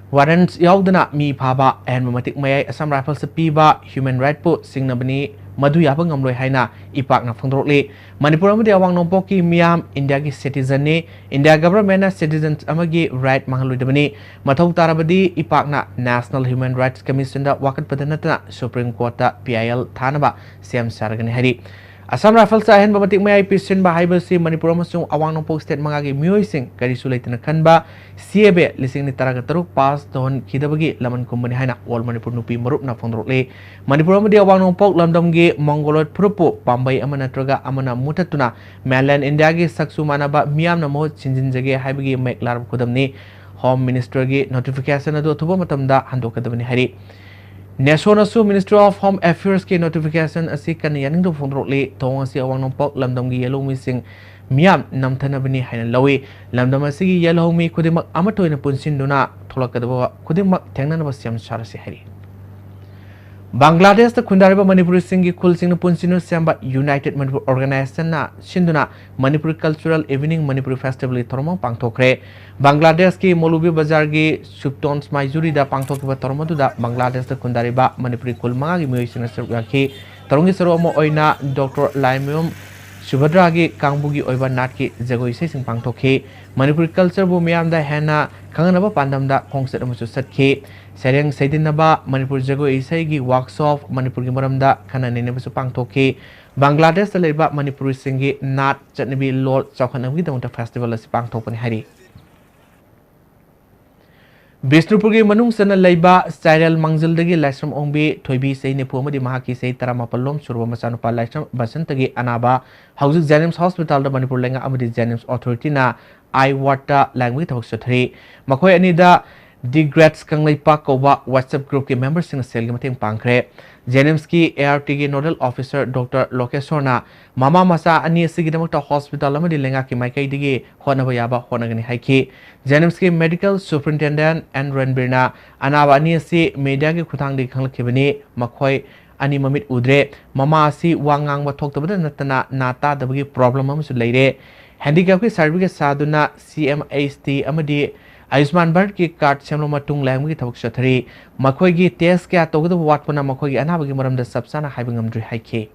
ꯋꯥꯔꯦꯟꯠ ꯌꯥꯎꯗꯅ ꯃꯤ ꯐꯥꯕ, ꯑꯍꯦꯟꯕ ꯃꯇꯤꯛ ꯃꯌꯥꯏ ꯑꯁꯥꯝ ꯔꯥꯏꯐꯜꯁꯇ ꯄꯤꯕ ꯍ꯭ꯌꯨꯃꯦꯟ ꯔꯥꯏꯠꯄꯨ ꯁꯤꯡꯅꯕꯅꯤ, ꯃꯗꯨ ꯌꯥꯕ ꯉꯝꯂꯣꯏ ꯍꯥꯏꯅ ꯏꯄꯥꯛꯅ ꯐꯣꯡꯗꯣꯔꯛꯂꯤ꯫ ꯃꯅꯤꯄꯨꯔ ꯑꯃꯗꯤ ꯑꯋꯥꯡ ꯅꯣꯡꯄꯣꯛꯀꯤ ꯃꯤꯌꯥꯝ ꯏꯟꯗꯤꯌꯥꯒꯤ ꯁꯤꯇꯤꯖꯟꯅꯤ꯫ ꯏꯟꯗꯤꯌꯥ ꯒꯚꯔꯟꯃꯦꯟꯠꯅ ꯁꯤꯇꯤꯖꯟ ꯑꯃꯒꯤ ꯔꯥꯏꯠ ꯃꯥꯡꯍꯜꯂꯣꯏꯗꯕꯅꯤ꯫ ꯃꯊꯧ ꯇꯥꯔꯕꯗꯤ ꯏꯄꯥꯛꯅ ꯅꯦꯁꯅꯦꯜ ꯍ꯭ꯌꯨꯃꯦꯟ ꯔꯥꯏꯠꯁ ꯀꯃꯤꯁꯟꯗ ꯋꯥꯀꯠꯄꯗ ꯅꯠꯇꯅ ꯁꯨꯄ꯭ꯔꯤꯝ ꯀꯣꯔꯠꯇ ꯄꯤ ꯑꯥꯏ ꯑꯦꯜ ꯊꯥꯅꯕ ꯁꯦꯝ ꯁꯥꯔꯒꯅꯤ ꯍꯥꯏꯔꯤ꯫ ꯑꯁꯥꯝ ꯔꯥꯏꯐꯜꯁꯇ ꯑꯍꯦꯟꯕ ꯃꯇꯤꯛ ꯃꯌꯥꯏ ꯄꯤꯁꯤꯟꯕ ꯍꯥꯏꯕꯁꯤ ꯃꯅꯤꯄꯨꯔ ꯑꯃꯁꯨꯡ ꯑꯋꯥꯡ ꯅꯣꯡꯄꯣꯛ ꯁ꯭ꯇꯦꯠ ꯃꯉꯥꯒꯤ ꯃꯤꯑꯣꯏꯁꯤꯡ ꯀꯔꯤꯁꯨ ꯂꯩꯇꯅ ꯈꯟꯕ ꯁꯤ ꯑꯦ ꯕꯤ ꯂꯤꯁꯤꯡ ꯑꯅꯤ ꯇꯔꯥꯒ ꯇꯔꯨꯛ ꯄꯥꯁ ꯇꯧꯍꯟꯈꯤꯗꯕꯒꯤ ꯂꯃꯟ ꯈꯨꯝꯕꯅꯤ ꯍꯥꯏꯅ ꯑꯣꯜ ꯃꯅꯤꯄꯨꯔ ꯅꯨꯄꯤ ꯃꯔꯨꯞꯅ ꯐꯣꯡꯗꯣꯔꯛꯂꯤ꯫ ꯃꯅꯤꯄꯨꯔ ꯑꯃꯗꯤ ꯑꯋꯥꯡ ꯅꯣꯡꯄꯣꯛ ꯂꯝꯗꯝꯒꯤ ꯃꯣꯡꯒꯣꯂꯣꯏꯗ ꯐꯨꯔꯨꯞꯄꯨ ꯄꯥꯝꯕꯩ ꯑꯃ ꯅꯠꯇ꯭ꯔꯒ ꯑꯃꯅ ꯃꯨꯊꯠꯇꯨꯅ ꯃꯦꯟꯂꯦꯟ ꯏꯟꯗꯤꯌꯥꯒꯤ ꯁꯛꯁꯨ ꯃꯥꯟꯅꯕ ꯃꯤꯌꯥꯝꯅ ꯃꯍꯨꯠ ꯁꯤꯟꯖꯤꯟꯖꯒꯦ ꯍꯥꯏꯕꯒꯤ ꯃꯌꯦꯛ ꯂꯥꯔꯕ ꯈꯨꯗꯝꯅꯤ꯫ ꯍꯣꯝ ꯃꯤꯅꯤꯁꯇꯔꯒꯤ ꯅꯣꯇꯤꯐꯤꯀꯦꯁꯟ ꯑꯗꯨ ꯑꯊꯨꯕ ꯃꯇꯝꯗ ꯍꯟꯗꯣꯛꯀꯗꯕꯅꯤ ꯍꯥꯏꯔꯤ꯫ ꯅꯦꯁꯣꯅꯁꯨ Ministry of Home Affairsꯀꯤ ꯅꯣꯇꯤꯐꯤꯀꯦꯁꯟ ꯑꯁꯤ ꯀꯟꯅ ꯌꯥꯅꯤꯡꯗꯕ ꯐꯣꯡꯗꯣꯔꯛꯂꯤ꯫ ꯊꯧꯑꯣꯡ ꯑꯁꯤ ꯑꯋꯥꯡ ꯅꯣꯡꯄꯣꯛ ꯂꯝꯗꯝꯒꯤ ꯌꯦꯜꯍꯧꯃꯤꯁꯤꯡ ꯃꯤꯌꯥꯝ ꯅꯝꯊꯅꯕꯅꯤ ꯍꯥꯏꯅ ꯂꯧꯏ꯫ ꯂꯝꯗꯝ ꯑꯁꯤꯒꯤ ꯌꯦꯜꯍꯧꯃꯤ ꯈꯨꯗꯤꯡꯃꯛ ꯑꯃꯠꯇ ꯑꯣꯏꯅ ꯄꯨꯟꯁꯤꯟꯗꯨꯅ ꯊꯣꯛꯂꯛꯀꯗꯕ ꯈꯨꯗꯤꯡꯃꯛ ꯊꯦꯡꯅꯅꯕ ꯁꯦꯝ ꯁꯥꯔꯁꯤ ꯍꯥꯏꯔꯤ꯫ ꯕꯪꯒ꯭ꯂꯥꯗꯦꯁꯇ ꯈꯨꯟꯗꯥꯔꯤꯕ ꯃꯅꯤꯄꯨꯔꯤꯁꯤꯡꯒꯤ ꯈꯨꯜꯁꯤꯡꯅ ꯄꯨꯟꯁꯤꯟꯅ ꯁꯦꯝꯕ United Manipur Organizationꯅ ꯁꯤꯟꯗꯨꯅ ꯃꯅꯤꯄꯨꯔꯤ Cultural Evening ꯃꯅꯤꯄꯨꯔꯤ Festivalꯒꯤ ꯊꯧꯔꯝ ꯑꯃ ꯄꯥꯡꯊꯣꯛꯈ꯭ꯔꯦ꯫ ꯕꯪꯒ꯭ꯂꯥꯗꯦꯁꯀꯤ ꯃꯧꯂꯨꯕꯤ ꯕꯖꯥꯔꯒꯤ ꯁꯨꯞꯇꯣꯟꯁ ꯃꯥꯏꯖꯨꯔꯤꯗ ꯄꯥꯡꯊꯣꯛꯈꯤꯕ ꯊꯧꯔꯝ ꯑꯗꯨꯗ ꯕꯪꯒ꯭ꯂꯥꯗꯦꯁꯇ ꯈꯨꯟꯗꯥꯔꯤꯕ ꯃꯅꯤꯄꯨꯔꯤ ꯈꯨꯜ ꯃꯉꯥꯒꯤ ꯃꯤꯑꯣꯏꯁꯤꯡꯅ ꯁꯔꯨꯛ ꯌꯥꯈꯤ꯫ ꯊꯧꯔꯝꯒꯤ ꯁꯔꯨꯛ ꯑꯃ ꯑꯣꯏꯅ ꯗꯣꯛꯇꯔ ꯂꯥꯏꯃꯌꯨꯝ ꯁꯨꯚꯗ꯭ꯔꯥꯒꯤ ꯀꯥꯡꯕꯨꯒꯤ ꯑꯣꯏꯕ ꯅꯥꯠꯀꯤ ꯖꯒꯣꯏ ꯏꯁꯩꯁꯤꯡ ꯄꯥꯡꯊꯣꯛꯈꯤ꯫ ꯃꯅꯤꯄꯨꯔꯤ cultureꯕꯨ ꯃꯤꯌꯥꯝꯗ ꯍꯦꯟꯅ ꯈꯪꯍꯟꯅꯕ ꯄꯥꯟꯗꯝꯗ ꯈꯣꯡꯆꯠ ꯑꯃꯁꯨ ꯆꯠꯈꯤ꯫ ꯁꯩꯔꯦꯡ ꯁꯩꯗꯤꯟꯅꯕ, ꯃꯅꯤꯄꯨꯔ ꯖꯒꯣꯏ ꯏꯁꯩꯒꯤ workshop, ꯃꯅꯤꯄꯨꯔꯒꯤ ꯃꯔꯝꯗ ꯈꯟꯅ ꯅꯩꯅꯕꯁꯨ ꯄꯥꯡꯊꯣꯛꯈꯤ꯫ ꯕꯪꯒ꯭ꯂꯥꯗꯦꯁꯇ ꯂꯩꯕ ꯃꯅꯤꯄꯨꯔꯤꯁꯤꯡꯒꯤ ꯅꯥꯠ, ꯆꯠꯅꯕꯤ, ꯂꯣꯜ ꯆꯥꯎꯈꯠꯅꯕꯒꯤꯗꯃꯛꯇ festival ꯑꯁꯤ ꯄꯥꯡꯊꯣꯛꯄꯅꯤ ꯍꯥꯏꯔꯤ꯫ ꯕꯤꯁꯅꯨꯄꯨꯔꯒꯤ ꯃꯅꯨꯡ ꯆꯟꯅ ꯂꯩꯕ ꯆꯥꯏꯔꯦꯜ ꯃꯥꯡꯖꯤꯜꯗꯒꯤ ꯂꯥꯏꯁ꯭ꯔꯝ ꯑꯣꯡꯕꯤ ꯊꯣꯏꯕꯤ, ꯆꯍꯤ ꯅꯤꯐꯨ ꯑꯃꯗꯤ ꯃꯍꯥꯛꯀꯤ ꯆꯍꯤ ꯇꯔꯥꯃꯥꯄꯜ ꯂꯣꯝ ꯁꯨꯔꯕ ꯃꯆꯥꯅꯨꯄꯥ ꯂꯥꯏꯁ꯭ꯔꯝ ꯕꯁꯟꯇꯒꯤ ꯑꯅꯥꯕ ꯍꯧꯖꯤꯛ JNIMS hospitalꯗ ꯃꯅꯤꯄꯨꯔ ꯂꯩꯉꯥꯛ ꯑꯃꯗꯤ JNIMS authorityꯅ eye wardꯇ ꯂꯥꯌꯦꯡꯕꯒꯤ ꯊꯕꯛ ꯆꯠꯊꯔꯤ꯫ ꯃꯈꯣꯏ ꯑꯅꯤꯗ The Greats ꯀꯪꯂꯩꯄꯥꯛ ꯀꯧꯕ WhatsApp groupꯀꯤ memberꯁꯤꯡꯅ ꯁꯦꯜꯒꯤ ꯃꯇꯦꯡ ꯄꯥꯡꯈ꯭ꯔꯦ꯫ JNIMSꯀꯤ ARTꯒꯤ nodal officer ꯗꯣꯛꯇꯔ ꯂꯣꯀꯦꯁꯣꯔꯅ ꯃꯃꯥ ꯃꯆꯥ ꯑꯅꯤ ꯑꯁꯤꯒꯤꯗꯃꯛꯇ hospital ꯑꯃꯗꯤ ꯂꯩꯉꯥꯛꯀꯤ ꯃꯥꯏꯀꯩꯗꯒꯤ ꯍꯣꯠꯅꯕ ꯌꯥꯕ ꯍꯣꯠꯅꯒꯅꯤ ꯍꯥꯏꯈꯤ꯫ JNIMSꯀꯤ medical superintendent N ꯔꯟꯕꯤꯔꯅ ꯑꯅꯥꯕ ꯑꯅꯤ ꯑꯁꯤ mediaꯒꯤ ꯈꯨꯠꯊꯥꯡꯗꯒꯤ ꯈꯪꯂꯛꯈꯤꯕꯅꯤ꯫ ꯃꯈꯣꯏ ꯑꯅꯤ ꯃꯃꯤꯠ ꯎꯗ꯭ꯔꯦ꯫ ꯃꯃꯥ ꯑꯁꯤ ꯋꯥ ꯉꯥꯡꯕ ꯊꯣꯛꯇꯕꯗ ꯅꯠꯇꯅ ꯅꯥ ꯇꯥꯗꯕꯒꯤ problem ꯑꯃꯁꯨ ꯂꯩꯔꯦ꯫ Handicapꯀꯤ certificate ꯁꯥꯗꯨꯅ CMHT ꯑꯃꯗꯤ ꯑꯌꯨꯁꯃꯥꯟ ꯚꯥꯔꯠꯀꯤ card ꯁꯦꯝꯂꯕ ꯃꯇꯨꯡ ꯂꯥꯌꯦꯡꯕꯒꯤ ꯊꯕꯛ ꯆꯠꯊꯔꯤ꯫ ꯃꯈꯣꯏꯒꯤ test ꯀꯌꯥ ꯇꯧꯒꯗꯕ ꯋꯥꯠꯄꯅ ꯃꯈꯣꯏꯒꯤ ꯑꯅꯥꯕꯒꯤ ꯃꯔꯝꯗ ꯆꯞ ꯆꯥꯅ ꯍꯥꯏꯕ ꯉꯝꯗ꯭ꯔꯤ ꯍꯥꯏꯈꯤ꯫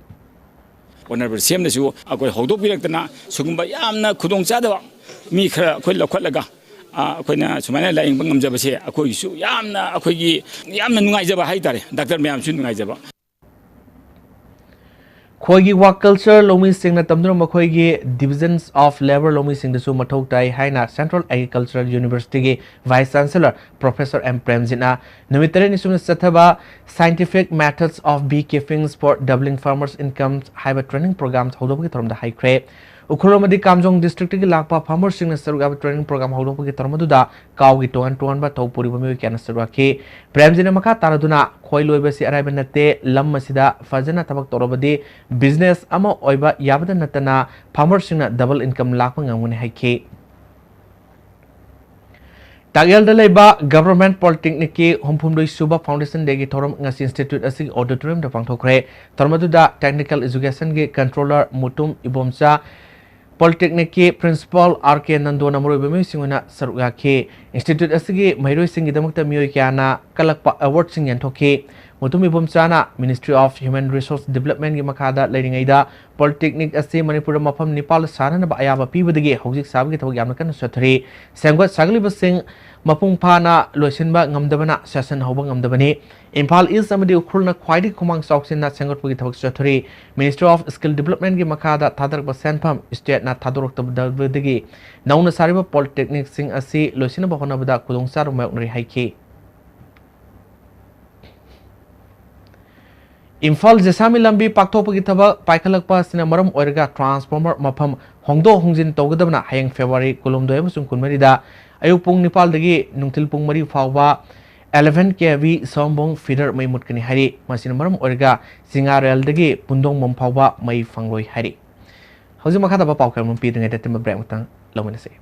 Honourable CMꯅꯁꯨ ꯑꯩꯈꯣꯏ ꯍꯧꯗꯣꯛꯄꯤꯔꯛꯇꯅ ꯁꯤꯒꯨꯝꯕ ꯌꯥꯝꯅ ꯈꯨꯗꯣꯡꯆꯥꯗꯕ ꯃꯤ ꯈꯔ ꯑꯩꯈꯣꯏ ꯂꯧꯈꯠꯂꯒ, ꯑ, ꯑꯩꯈꯣꯏꯅ ꯁꯨꯃꯥꯏꯅ ꯂꯥꯌꯦꯡꯕ ꯉꯝꯖꯕꯁꯦ ꯑꯩꯈꯣꯏꯒꯤꯁꯨ ꯌꯥꯝꯅ, ꯑꯩꯈꯣꯏꯒꯤ ꯌꯥꯝꯅ ꯅꯨꯡꯉꯥꯏꯖꯕ ꯍꯥꯏꯇꯥꯔꯦ, doctor ꯃꯌꯥꯝꯁꯨ ꯅꯨꯡꯉꯥꯏꯖꯕ꯫ ꯈꯣꯏꯒꯤ ꯋꯥ culture ꯂꯧꯃꯤꯁꯤꯡꯅ ꯇꯝꯗꯨꯅ ꯃꯈꯣꯏꯒꯤ Divisions of Labour ꯂꯧꯃꯤꯁꯤꯡꯗꯁꯨ ꯃꯊꯧ ꯇꯥꯏ ꯍꯥꯏꯅ Central Agricultural Universityꯒꯤ Vice Chancellor Professor M ꯄ꯭ꯔꯦꯝꯖꯤꯠꯅ ꯅꯨꯃꯤꯠ ꯇꯔꯦꯠꯅꯤ ꯁꯨꯞꯅ ꯆꯠꯊꯕ Scientific Methods of Beekeeping for Doubling Farmers Income ꯍꯥꯏꯕ training program ꯍꯧꯗꯣꯛꯄꯒꯤ ꯊꯧꯔꯝꯗ ꯍꯥꯏꯈ꯭ꯔꯦ꯫ ꯎꯈ꯭ꯔꯨꯜ ꯑꯃꯗꯤ ꯀꯥꯝꯖꯣꯡ districtꯀꯤ ꯂꯥꯛꯄ farmerꯁꯤꯡꯅ ꯁꯔꯨꯛ ꯌꯥꯕ training program ꯍꯧꯗꯣꯛꯄꯒꯤ ꯊꯧꯔꯝ ꯑꯗꯨꯗ ꯀꯥꯎꯒꯤ ꯇꯣꯉꯥꯟ ꯇꯣꯉꯥꯟꯕ ꯊꯧ ꯄꯨꯔꯤꯕ ꯃꯤꯑꯣꯏ ꯀꯌꯥꯅ ꯁꯔꯨꯛ ꯌꯥꯈꯤ꯫ ꯄ꯭ꯔꯦꯝꯖꯤꯠꯅ ꯃꯈꯥ ꯇꯥꯔꯗꯨꯅ, ꯈꯣꯏ ꯂꯣꯏꯕꯁꯤ ꯑꯔꯥꯏꯕ ꯅꯠꯇꯦ, ꯂꯝ ꯑꯁꯤꯗ ꯐꯖꯅ ꯊꯕꯛ ꯇꯧꯔꯕꯗꯤ business ꯑꯃ ꯑꯣꯏꯕ ꯌꯥꯕꯗ ꯅꯠꯇꯅ farmerꯁꯤꯡꯅ double income ꯂꯥꯛꯄ ꯉꯝꯒꯅꯤ ꯍꯥꯏꯈꯤ꯫ ꯇꯥꯛꯌꯦꯜꯗ ꯂꯩꯕ Government Polytechnicꯀꯤ ꯍꯨꯝꯐꯨꯍꯨꯝꯗꯣꯏ ꯁꯨꯕ Foundation Dayꯒꯤ ꯊꯧꯔꯝ ꯉꯁꯤ institute ꯑꯁꯤꯒꯤ auditoriumꯗ ꯄꯥꯡꯊꯣꯛꯈ꯭ꯔꯦ꯫ ꯊꯧꯔꯝ ꯑꯗꯨꯗ Technical Educationꯒꯤ Controller Mutum Ibomcha, Polytechnicꯀꯤ Principal R K ꯅꯟꯗꯣꯅ ꯃꯔꯨꯑꯣꯏꯕ ꯃꯤꯑꯣꯏꯁꯤꯡ ꯑꯣꯏꯅ ꯁꯔꯨꯛ ꯌꯥꯈꯤ꯫ Institute ꯑꯁꯤꯒꯤ ꯃꯍꯩꯔꯣꯏꯁꯤꯡꯒꯤꯗꯃꯛꯇ ꯃꯤꯑꯣꯏ ꯀꯌꯥꯅ ꯀꯜꯂꯛꯄ awardꯁꯤꯡ ꯌꯦꯟꯊꯣꯛꯈꯤ꯫ Mutum ꯏꯕꯣꯝꯆꯥꯅ Ministry of Human Resource Developmentꯀꯤ ꯃꯈꯥꯗ ꯂꯩꯔꯤꯉꯩꯗ Polytechnic ꯑꯁꯤ ꯃꯅꯤꯄꯨꯔꯗ ꯃꯐꯝ ꯅꯤꯄꯥꯜ ꯁꯥꯅꯅꯕ ꯑꯌꯥꯕ ꯄꯤꯕꯗꯒꯤ ꯍꯧꯖꯤꯛ ꯁꯥꯕꯒꯤ ꯊꯕꯛ ꯌꯥꯝꯅ ꯀꯟꯅ ꯆꯠꯊꯔꯤ꯫ ꯁꯦꯝꯒꯠ ꯁꯥꯒꯠꯂꯤꯕꯁꯤꯡ ꯃꯄꯨꯡ ꯐꯥꯅ ꯂꯣꯏꯁꯤꯟꯕ ꯉꯝꯗꯕꯅ session ꯍꯧꯕ ꯉꯝꯗꯕꯅꯤ꯫ ꯏꯝꯐꯥꯜ East ꯑꯃꯗꯤ ꯎꯈ꯭ꯔꯨꯜꯅ ꯈ꯭ꯋꯥꯏꯗꯒꯤ ꯈꯨꯃꯥꯡ ꯆꯥꯎꯁꯤꯟꯅ ꯁꯦꯝꯒꯠꯄꯒꯤ ꯊꯕꯛ ꯆꯠꯊꯔꯤ꯫ Ministry of Skill Developmentꯀꯤ ꯃꯈꯥꯗ ꯊꯥꯗꯔꯛꯄ ꯁꯦꯟꯐꯝ stateꯅ ꯊꯥꯗꯣꯔꯛꯇꯕꯗꯒꯤ ꯅꯧꯅ ꯁꯥꯔꯤꯕ Polytechnicꯁꯤꯡ ꯑꯁꯤ ꯂꯣꯏꯁꯤꯟꯅꯕ ꯍꯣꯠꯅꯕꯗ ꯈꯨꯗꯣꯡꯆꯥꯗꯕ ꯃꯥꯌꯣꯛꯅꯔꯤ ꯍꯥꯏꯈꯤ꯫ ꯏꯝꯐꯥꯜ ꯖꯦꯁꯥꯃꯤ ꯂꯝꯕꯤ ꯄꯥꯛꯊꯣꯛꯄꯒꯤ ꯊꯕꯛ ꯄꯥꯏꯈꯠꯂꯛꯄ ꯑꯁꯤꯅ ꯃꯔꯝ ꯑꯣꯏꯔꯒ transformer ꯃꯐꯝ ꯍꯣꯡꯗꯣꯛ ꯍꯣꯡꯖꯤꯟ ꯇꯧꯒꯗꯕꯅ ꯍꯌꯦꯡ February ꯀꯨꯟꯍꯨꯝꯗꯣꯏ ꯑꯃꯁꯨꯡ ꯀꯨꯟꯃꯔꯤꯗ ꯑꯌꯨꯛ ꯄꯨꯡ ꯅꯤꯄꯥꯜꯗꯒꯤ ꯅꯨꯡꯊꯤꯜ ꯄꯨꯡ ꯃꯔꯤ ꯐꯥꯎꯕ eleven K V ꯁꯑꯣꯝꯕꯨꯡ feeder ꯃꯩ ꯃꯨꯠꯀꯅꯤ ꯍꯥꯏꯔꯤ꯫ ꯃꯁꯤꯅ ꯃꯔꯝ ꯑꯣꯏꯔꯒ ꯆꯤꯉꯥꯔꯦꯜꯗꯒꯤ ꯄꯨꯟꯗꯣꯡꯕꯝ ꯐꯥꯎꯕ ꯃꯩ ꯐꯪꯂꯣꯏ ꯍꯥꯏꯔꯤ꯫ ꯍꯧꯖꯤꯛ ꯃꯈꯥ ꯇꯥꯕ ꯄꯥꯎ ꯀꯌꯥꯃꯔꯨꯝ ꯄꯤꯗ꯭ꯔꯤꯉꯩꯗ ꯑꯇꯦꯟꯕ break ꯑꯃꯇꯪ ꯂꯧꯃꯤꯟꯅꯁꯤ꯫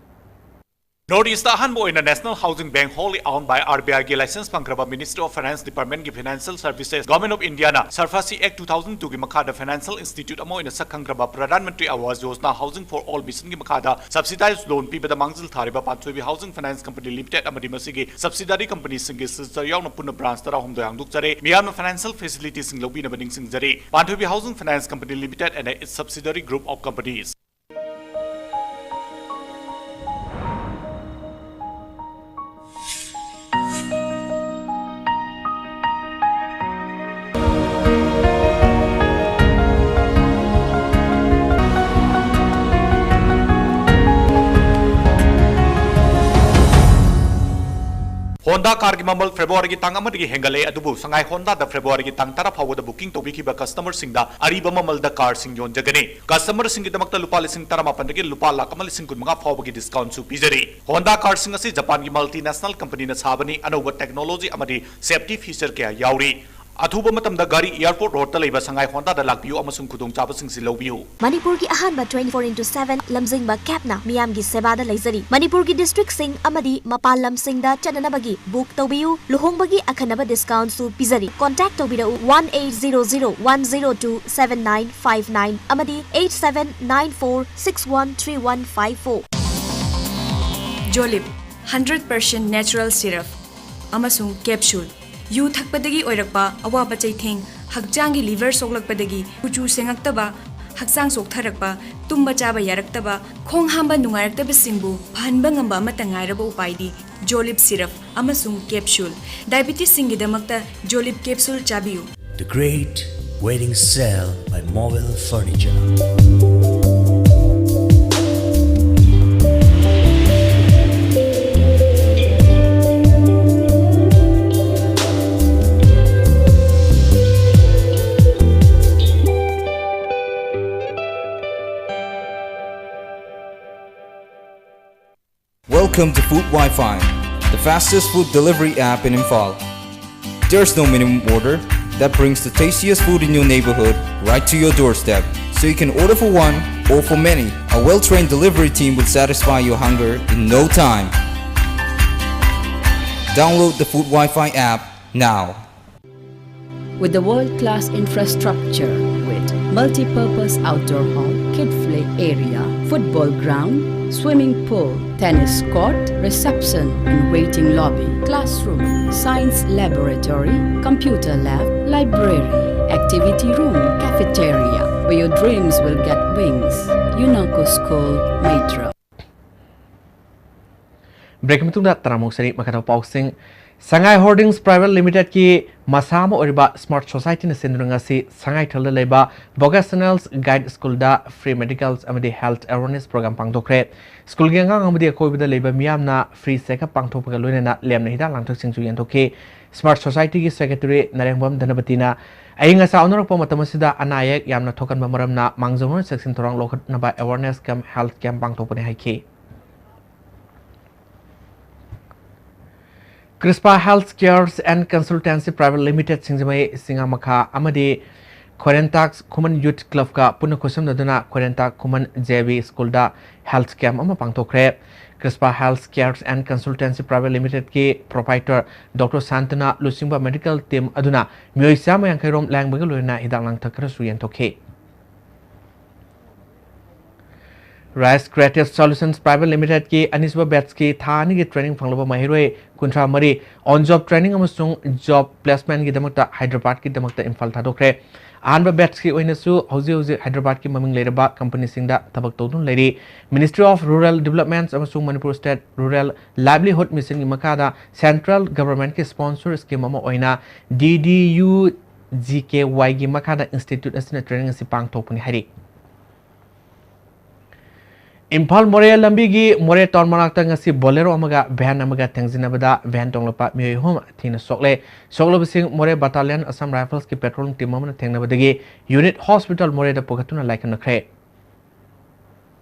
North East ꯑꯍꯥꯟꯕ ꯑꯣꯏꯅ National Housing Bank wholly owned by R B I ꯒꯤ license ꯐꯪꯈ꯭ꯔꯕ Ministry of Finance Departmentꯀꯤ Financial Services Government of Indiaꯅ SARFAESI Act two thousand twoꯒꯤ ꯃꯈꯥꯗ financial institute ꯑꯃ ꯑꯣꯏꯅ ꯁꯛ ꯈꯪꯈ꯭ꯔꯕ Pradhan Mantri Awas Yojana Housing for All Missionꯒꯤ ꯃꯈꯥꯗ subsidized loan ꯄꯤꯕꯗ ꯃꯥꯡꯖꯤꯜ ꯊꯥꯔꯤꯕ ꯄꯥꯟꯊꯣꯏꯕꯤ Housing Finance Company Limited ꯑꯃꯗꯤ ꯃꯁꯤꯒꯤ subsidiary companyꯁꯤꯡꯒꯤ ꯁꯤꯜꯆꯔ ꯌꯥꯎꯅ ꯄꯨꯟꯅ branch ꯇꯔꯥꯍꯨꯝꯗꯣꯏ ꯍꯥꯡꯗꯣꯛꯆꯔꯦ꯫ ꯃꯤꯌꯥꯝꯅ financial facilitiesꯁꯤꯡ ꯂꯧꯕꯤꯅꯕ ꯅꯤꯡꯁꯤꯡꯖꯔꯤ꯫ ꯄꯥꯟꯊꯣꯏꯕꯤ Housing Finance Company Limited and its subsidiary group of companies. Honda carꯒꯤ ꯃꯃꯜ Februaryꯒꯤ ꯇꯥꯡ ꯑꯃꯗꯒꯤ ꯍꯦꯟꯒꯠꯂꯦ, ꯑꯗꯨꯕꯨ ꯁꯉꯥꯏ Hondaꯗ Februaryꯒꯤ ꯇꯥꯡ ꯇꯔꯥ ꯐꯥꯎꯕꯗ booking ꯇꯧꯕꯤꯈꯤꯕ customerꯁꯤꯡꯗ ꯑꯔꯤꯕ ꯃꯃꯜꯗ carꯁꯤꯡ ꯌꯣꯟꯖꯒꯅꯤ꯫ Customerꯁꯤꯡꯒꯤꯗꯃꯛꯇ ꯂꯨꯄꯥ ꯂꯤꯁꯤꯡ ꯇꯔꯥꯃꯥꯄꯟꯗꯒꯤ ꯂꯨꯄꯥ ꯂꯥꯈ ꯑꯃ ꯂꯤꯁꯤꯡ ꯀꯨꯟꯃꯉꯥ ꯐꯥꯎꯕꯒꯤ discountꯁꯨ ꯄꯤꯖꯔꯤ꯫ Honda carꯁꯤꯡ ꯑꯁꯤ Japanꯒꯤ multinational companyꯅ ꯁꯥꯕꯅꯤ꯫ ꯑꯅꯧꯕ technology ꯑꯃꯗꯤ safety feature ꯀꯌꯥ ꯌꯥꯎꯔꯤ꯫ ꯑꯊꯨꯕ ꯃꯇꯝꯗ ꯒꯥꯔꯤ ꯑꯦꯌꯔꯄꯣꯔꯠ ꯔꯣꯗꯇ ꯂꯩꯕ ꯁꯉꯥꯏ ꯍꯣꯟꯗꯥꯗ ꯂꯥꯛꯄꯤꯌꯨ ꯑꯃꯁꯨꯡ ꯈꯨꯗꯣꯡꯆꯥꯕꯁꯤꯡꯁꯤ ꯂꯧꯕꯤꯌꯨ꯫ ꯃꯅꯤꯄꯨꯔꯒꯤ ꯑꯍꯥꯟꯕ twenty four into seven ꯂꯝꯖꯤꯡꯕ ꯀꯦꯞꯅ ꯃꯤꯌꯥꯝꯒꯤ ꯁꯦꯕꯥꯗ ꯂꯩꯖꯔꯤ꯫ ꯃꯅꯤꯄꯨꯔꯒꯤ ꯗꯤꯁꯇ꯭ꯔꯤꯛꯁꯤꯡ ꯑꯃꯗꯤ ꯃꯄꯥꯟ ꯂꯝꯁꯤꯡꯗ ꯆꯠꯅꯅꯕꯒꯤ ꯕꯨꯛ ꯇꯧꯕꯤꯌꯨ꯫ ꯂꯨꯍꯣꯡꯕꯒꯤ ꯑꯈꯟꯅꯕ ꯗꯤꯁꯀꯥꯎꯟꯁꯨ ꯄꯤꯖꯔꯤ꯫ ꯀꯣꯟꯇꯦꯛ ꯇꯧꯕꯤꯔꯛꯎ one eight zero zero one zero two seven nine five nine ꯑꯃꯗꯤ eight seven nine four six one three one five four꯫ ꯖꯣꯂꯤꯞ ꯍꯟꯗ꯭ꯔꯦꯠ ꯄꯔꯁꯦꯟ ꯅꯦꯆꯔꯦꯜ ꯁꯤꯔꯞ ꯑꯃꯁꯨꯡ ꯀꯦꯞꯁꯨꯜ꯫ ꯌꯨ ꯊꯛꯄꯗꯒꯤ ꯑꯣꯏꯔꯛꯄ ꯑꯋꯥꯕ ꯆꯩꯊꯦꯡ, ꯍꯛꯆꯥꯡꯒꯤ ꯂꯤꯚꯔ ꯁꯣꯛꯂꯛꯄꯗꯒꯤ ꯀꯨꯆꯨ ꯁꯦꯡꯉꯛꯇꯕ, ꯍꯛꯆꯥꯡ ꯆꯣꯛꯊꯔꯛꯄ, ꯇꯨꯝꯕ ꯆꯥꯕ ꯌꯥꯔꯛꯇꯕ, ꯈꯣꯡ ꯍꯥꯝꯕ ꯅꯨꯡꯉꯥꯏꯔꯛꯇꯕꯁꯤꯡꯕꯨ ꯐꯍꯟꯕ ꯉꯝꯕ ꯑꯃꯠꯇ ꯉꯥꯏꯔꯕ ꯎꯄꯥꯏꯗꯤ ꯖꯣꯂꯤꯞ ꯁꯤꯔꯞ ꯑꯃꯁꯨꯡ ꯀꯦꯞꯁꯨꯜ꯫ ꯗꯥꯏꯕꯤꯇꯤꯁꯁꯤꯡꯒꯤꯗꯃꯛꯇ ꯖꯣꯂꯤꯞ ꯀꯦꯞꯁꯨꯜ ꯆꯥꯕꯤꯌꯨ꯫ The Great Wedding Sale by Mobile Furniture. Welcome to Food Wi-Fi, the fastest food delivery app in Imphal. There's no minimum order that brings the tastiest food in your neighborhood right to your doorstep. So you can order for one or for many. A well-trained delivery team will satisfy your hunger in no time. Download the Food Wi-Fi app now. With a world-class infrastructure with multi-purpose outdoor hall, kid play area, football ground, swimming pool, tennis court, reception and waiting lobby, classroom, science laboratory, computer lab, library, activity room, cafeteria, where your dreams will get wings. UNACO School, Maitra. ꯕ꯭ꯔꯦꯛꯀꯤ ꯃꯇꯨꯡꯗ ꯇꯔꯥꯃꯨꯛ ꯁꯔꯤ ꯃꯈꯥ ꯄꯥꯎꯁꯤꯡ꯫ ꯁꯉꯥꯏ ꯍꯣꯔꯗꯤꯡꯁ private ꯂꯤꯃꯤꯇꯦꯗꯀꯤ ꯃꯁꯥ ꯑꯃ ꯑꯣꯏꯔꯤꯕ smart ꯁꯣꯁꯥꯏꯇꯤꯅ ꯁꯤꯟꯗꯨꯅ ꯉꯁꯤ ꯁꯉꯥꯏꯊꯦꯜꯗ ꯂꯩꯕ ꯚꯣꯀꯦꯁꯅꯦꯜ ꯒꯥꯏꯗ ꯁ꯭ꯀꯨꯜꯗ ꯐ꯭ꯔꯤ ꯃꯦꯗꯤꯀꯦꯜꯁ ꯑꯃꯗꯤ ꯍꯦꯜꯊ ꯑꯦꯋꯥꯔꯅꯦꯁ ꯄ꯭ꯔꯣꯒ꯭ꯔꯥꯝ ꯄꯥꯡꯊꯣꯛꯈ꯭ꯔꯦ꯫ ꯁ꯭ꯀꯨꯜꯒꯤ ꯑꯉꯥꯡ ꯑꯃꯗꯤ ꯑꯀꯣꯏꯕꯗ ꯂꯩꯕ ꯃꯤꯌꯥꯝꯅ ꯐ꯭ꯔꯤ ꯆꯦꯛꯑꯞ ꯄꯥꯡꯊꯣꯛꯄꯒ ꯂꯣꯏꯅꯅ ꯂꯦꯝꯅ ꯍꯤꯗꯥꯛ ꯂꯥꯡꯊꯛꯁꯤꯡꯁꯨ ꯌꯦꯟꯊꯣꯛꯈꯤ꯫ ꯁ꯭ꯃꯥꯔꯠ ꯁꯣꯁꯥꯏꯇꯤꯒꯤ ꯁꯦꯀ꯭ꯔꯦꯇꯔꯤ ꯅꯔꯦꯡꯕꯝ ꯙꯅꯄꯇꯤꯅ ꯑꯌꯤꯡ ꯑꯁꯥ ꯑꯣꯟꯅꯔꯛꯄ ꯃꯇꯝ ꯑꯁꯤꯗ ꯑꯅꯥ ꯑꯌꯦꯛ ꯌꯥꯝꯅ ꯊꯣꯛꯀꯟꯕ ꯃꯔꯝꯅ ꯃꯥꯡꯖꯧꯅꯅ ꯆꯦꯛꯁꯤꯟ ꯊꯧꯔꯥꯡ ꯂꯧꯈꯠꯅꯕ ꯑꯦꯋꯥꯔꯅꯦꯁ ꯀꯝ ꯍꯦꯜꯊ ꯀꯦꯝꯞ ꯄꯥꯡꯊꯣꯛꯄꯅꯤ ꯍꯥꯏꯈꯤ꯫ Crispa Health Cares and Consultancy Private Limited ꯁꯤꯡꯖꯃꯩ ꯁꯤꯡꯉꯥꯃꯈꯥ ꯑꯃꯗꯤ ꯈꯣꯏꯔꯦꯟꯇꯥꯛ ꯈꯨꯃꯟ Youth Clubꯀ ꯄꯨꯟꯅ ꯈꯨꯠꯁꯝꯅꯗꯨꯅ ꯈꯣꯏꯔꯦꯟꯇꯥꯛ ꯈꯨꯃꯟ J B Schoolꯗ health camp ꯑꯃ ꯄꯥꯡꯊꯣꯛꯈ꯭ꯔꯦ꯫ Crispa Health Cares and Consultancy Private Limitedꯀꯤ proprietor Doctor ꯁꯥꯟꯇꯅ ꯂꯨꯆꯤꯡꯕ medical team ꯑꯗꯨꯅ ꯃꯤꯑꯣꯏ ꯆꯥꯝꯃ ꯌꯥꯡꯈꯩ ꯔꯣꯝ ꯂꯥꯌꯦꯡꯕꯒ ꯂꯣꯏꯅꯅ ꯍꯤꯗꯥꯛ ꯂꯥꯡꯊꯛ ꯈꯔꯁꯨ ꯌꯦꯟꯊꯣꯛꯈꯤ꯫ Rise Creative Solutions Private Limitedꯀꯤ ꯑꯅꯤꯁꯨꯕ batchꯀꯤ ꯊꯥ ꯑꯅꯤꯒꯤ training ꯐꯪꯂꯕ ꯃꯍꯩꯔꯣꯏ ꯀꯨꯟꯊ꯭ꯔꯥ ꯃꯔꯤ on job training ꯑꯃꯁꯨꯡ job placementꯒꯤꯗꯃꯛꯇ ꯍꯥꯏꯗ꯭ꯔꯕꯥꯗꯀꯤꯗꯃꯛꯇ ꯏꯝꯐꯥꯜ ꯊꯥꯗꯣꯛꯈ꯭ꯔꯦ꯫ ꯑꯍꯥꯟꯕ batchꯀꯤ ꯑꯣꯏꯅꯁꯨ ꯍꯧꯖꯤꯛ ꯍꯧꯖꯤꯛ ꯍꯥꯏꯗ꯭ꯔꯕꯥꯗꯀꯤ ꯃꯃꯤꯡ ꯂꯩꯔꯕ companyꯁꯤꯡꯗ ꯊꯕꯛ ꯇꯧꯗꯨꯅ ꯂꯩꯔꯤ꯫ Ministry of Rural Development ꯑꯃꯁꯨꯡ Manipur State Rural Livelihood Missionꯒꯤ ꯃꯈꯥꯗ central governmentꯀꯤ sponsor scheme ꯑꯃ ꯑꯣꯏꯅ D D U G K Yꯒꯤ ꯃꯈꯥꯗ institute ꯑꯁꯤꯅ training ꯑꯁꯤ ꯄꯥꯡꯊꯣꯛꯄꯅꯤ ꯍꯥꯏꯔꯤ꯫ ꯏꯝꯐꯥꯜ ꯃꯣꯔꯦ ꯂꯝꯕꯤꯒꯤ ꯃꯣꯔꯦ town ꯃꯅꯥꯛꯇ ꯉꯁꯤ Bolero ꯑꯃꯒ van ꯑꯃꯒ ꯊꯦꯡꯖꯤꯟꯅꯕꯗ van ꯇꯣꯡꯂꯛꯄ ꯃꯤꯑꯣꯏ ꯑꯍꯨꯝ ꯊꯤꯅ ꯁꯣꯛꯂꯦ꯫ ꯁꯣꯛꯂꯕꯁꯤꯡ ꯃꯣꯔꯦ Battalion Assam Riflesꯀꯤ patrolling team ꯑꯃꯅ ꯊꯦꯡꯅꯕꯗꯒꯤ unit hospital ꯃꯣꯔꯦꯗ ꯄꯨꯈꯠꯇꯨꯅ ꯂꯥꯏꯈꯠꯅꯈ꯭ꯔꯦ꯫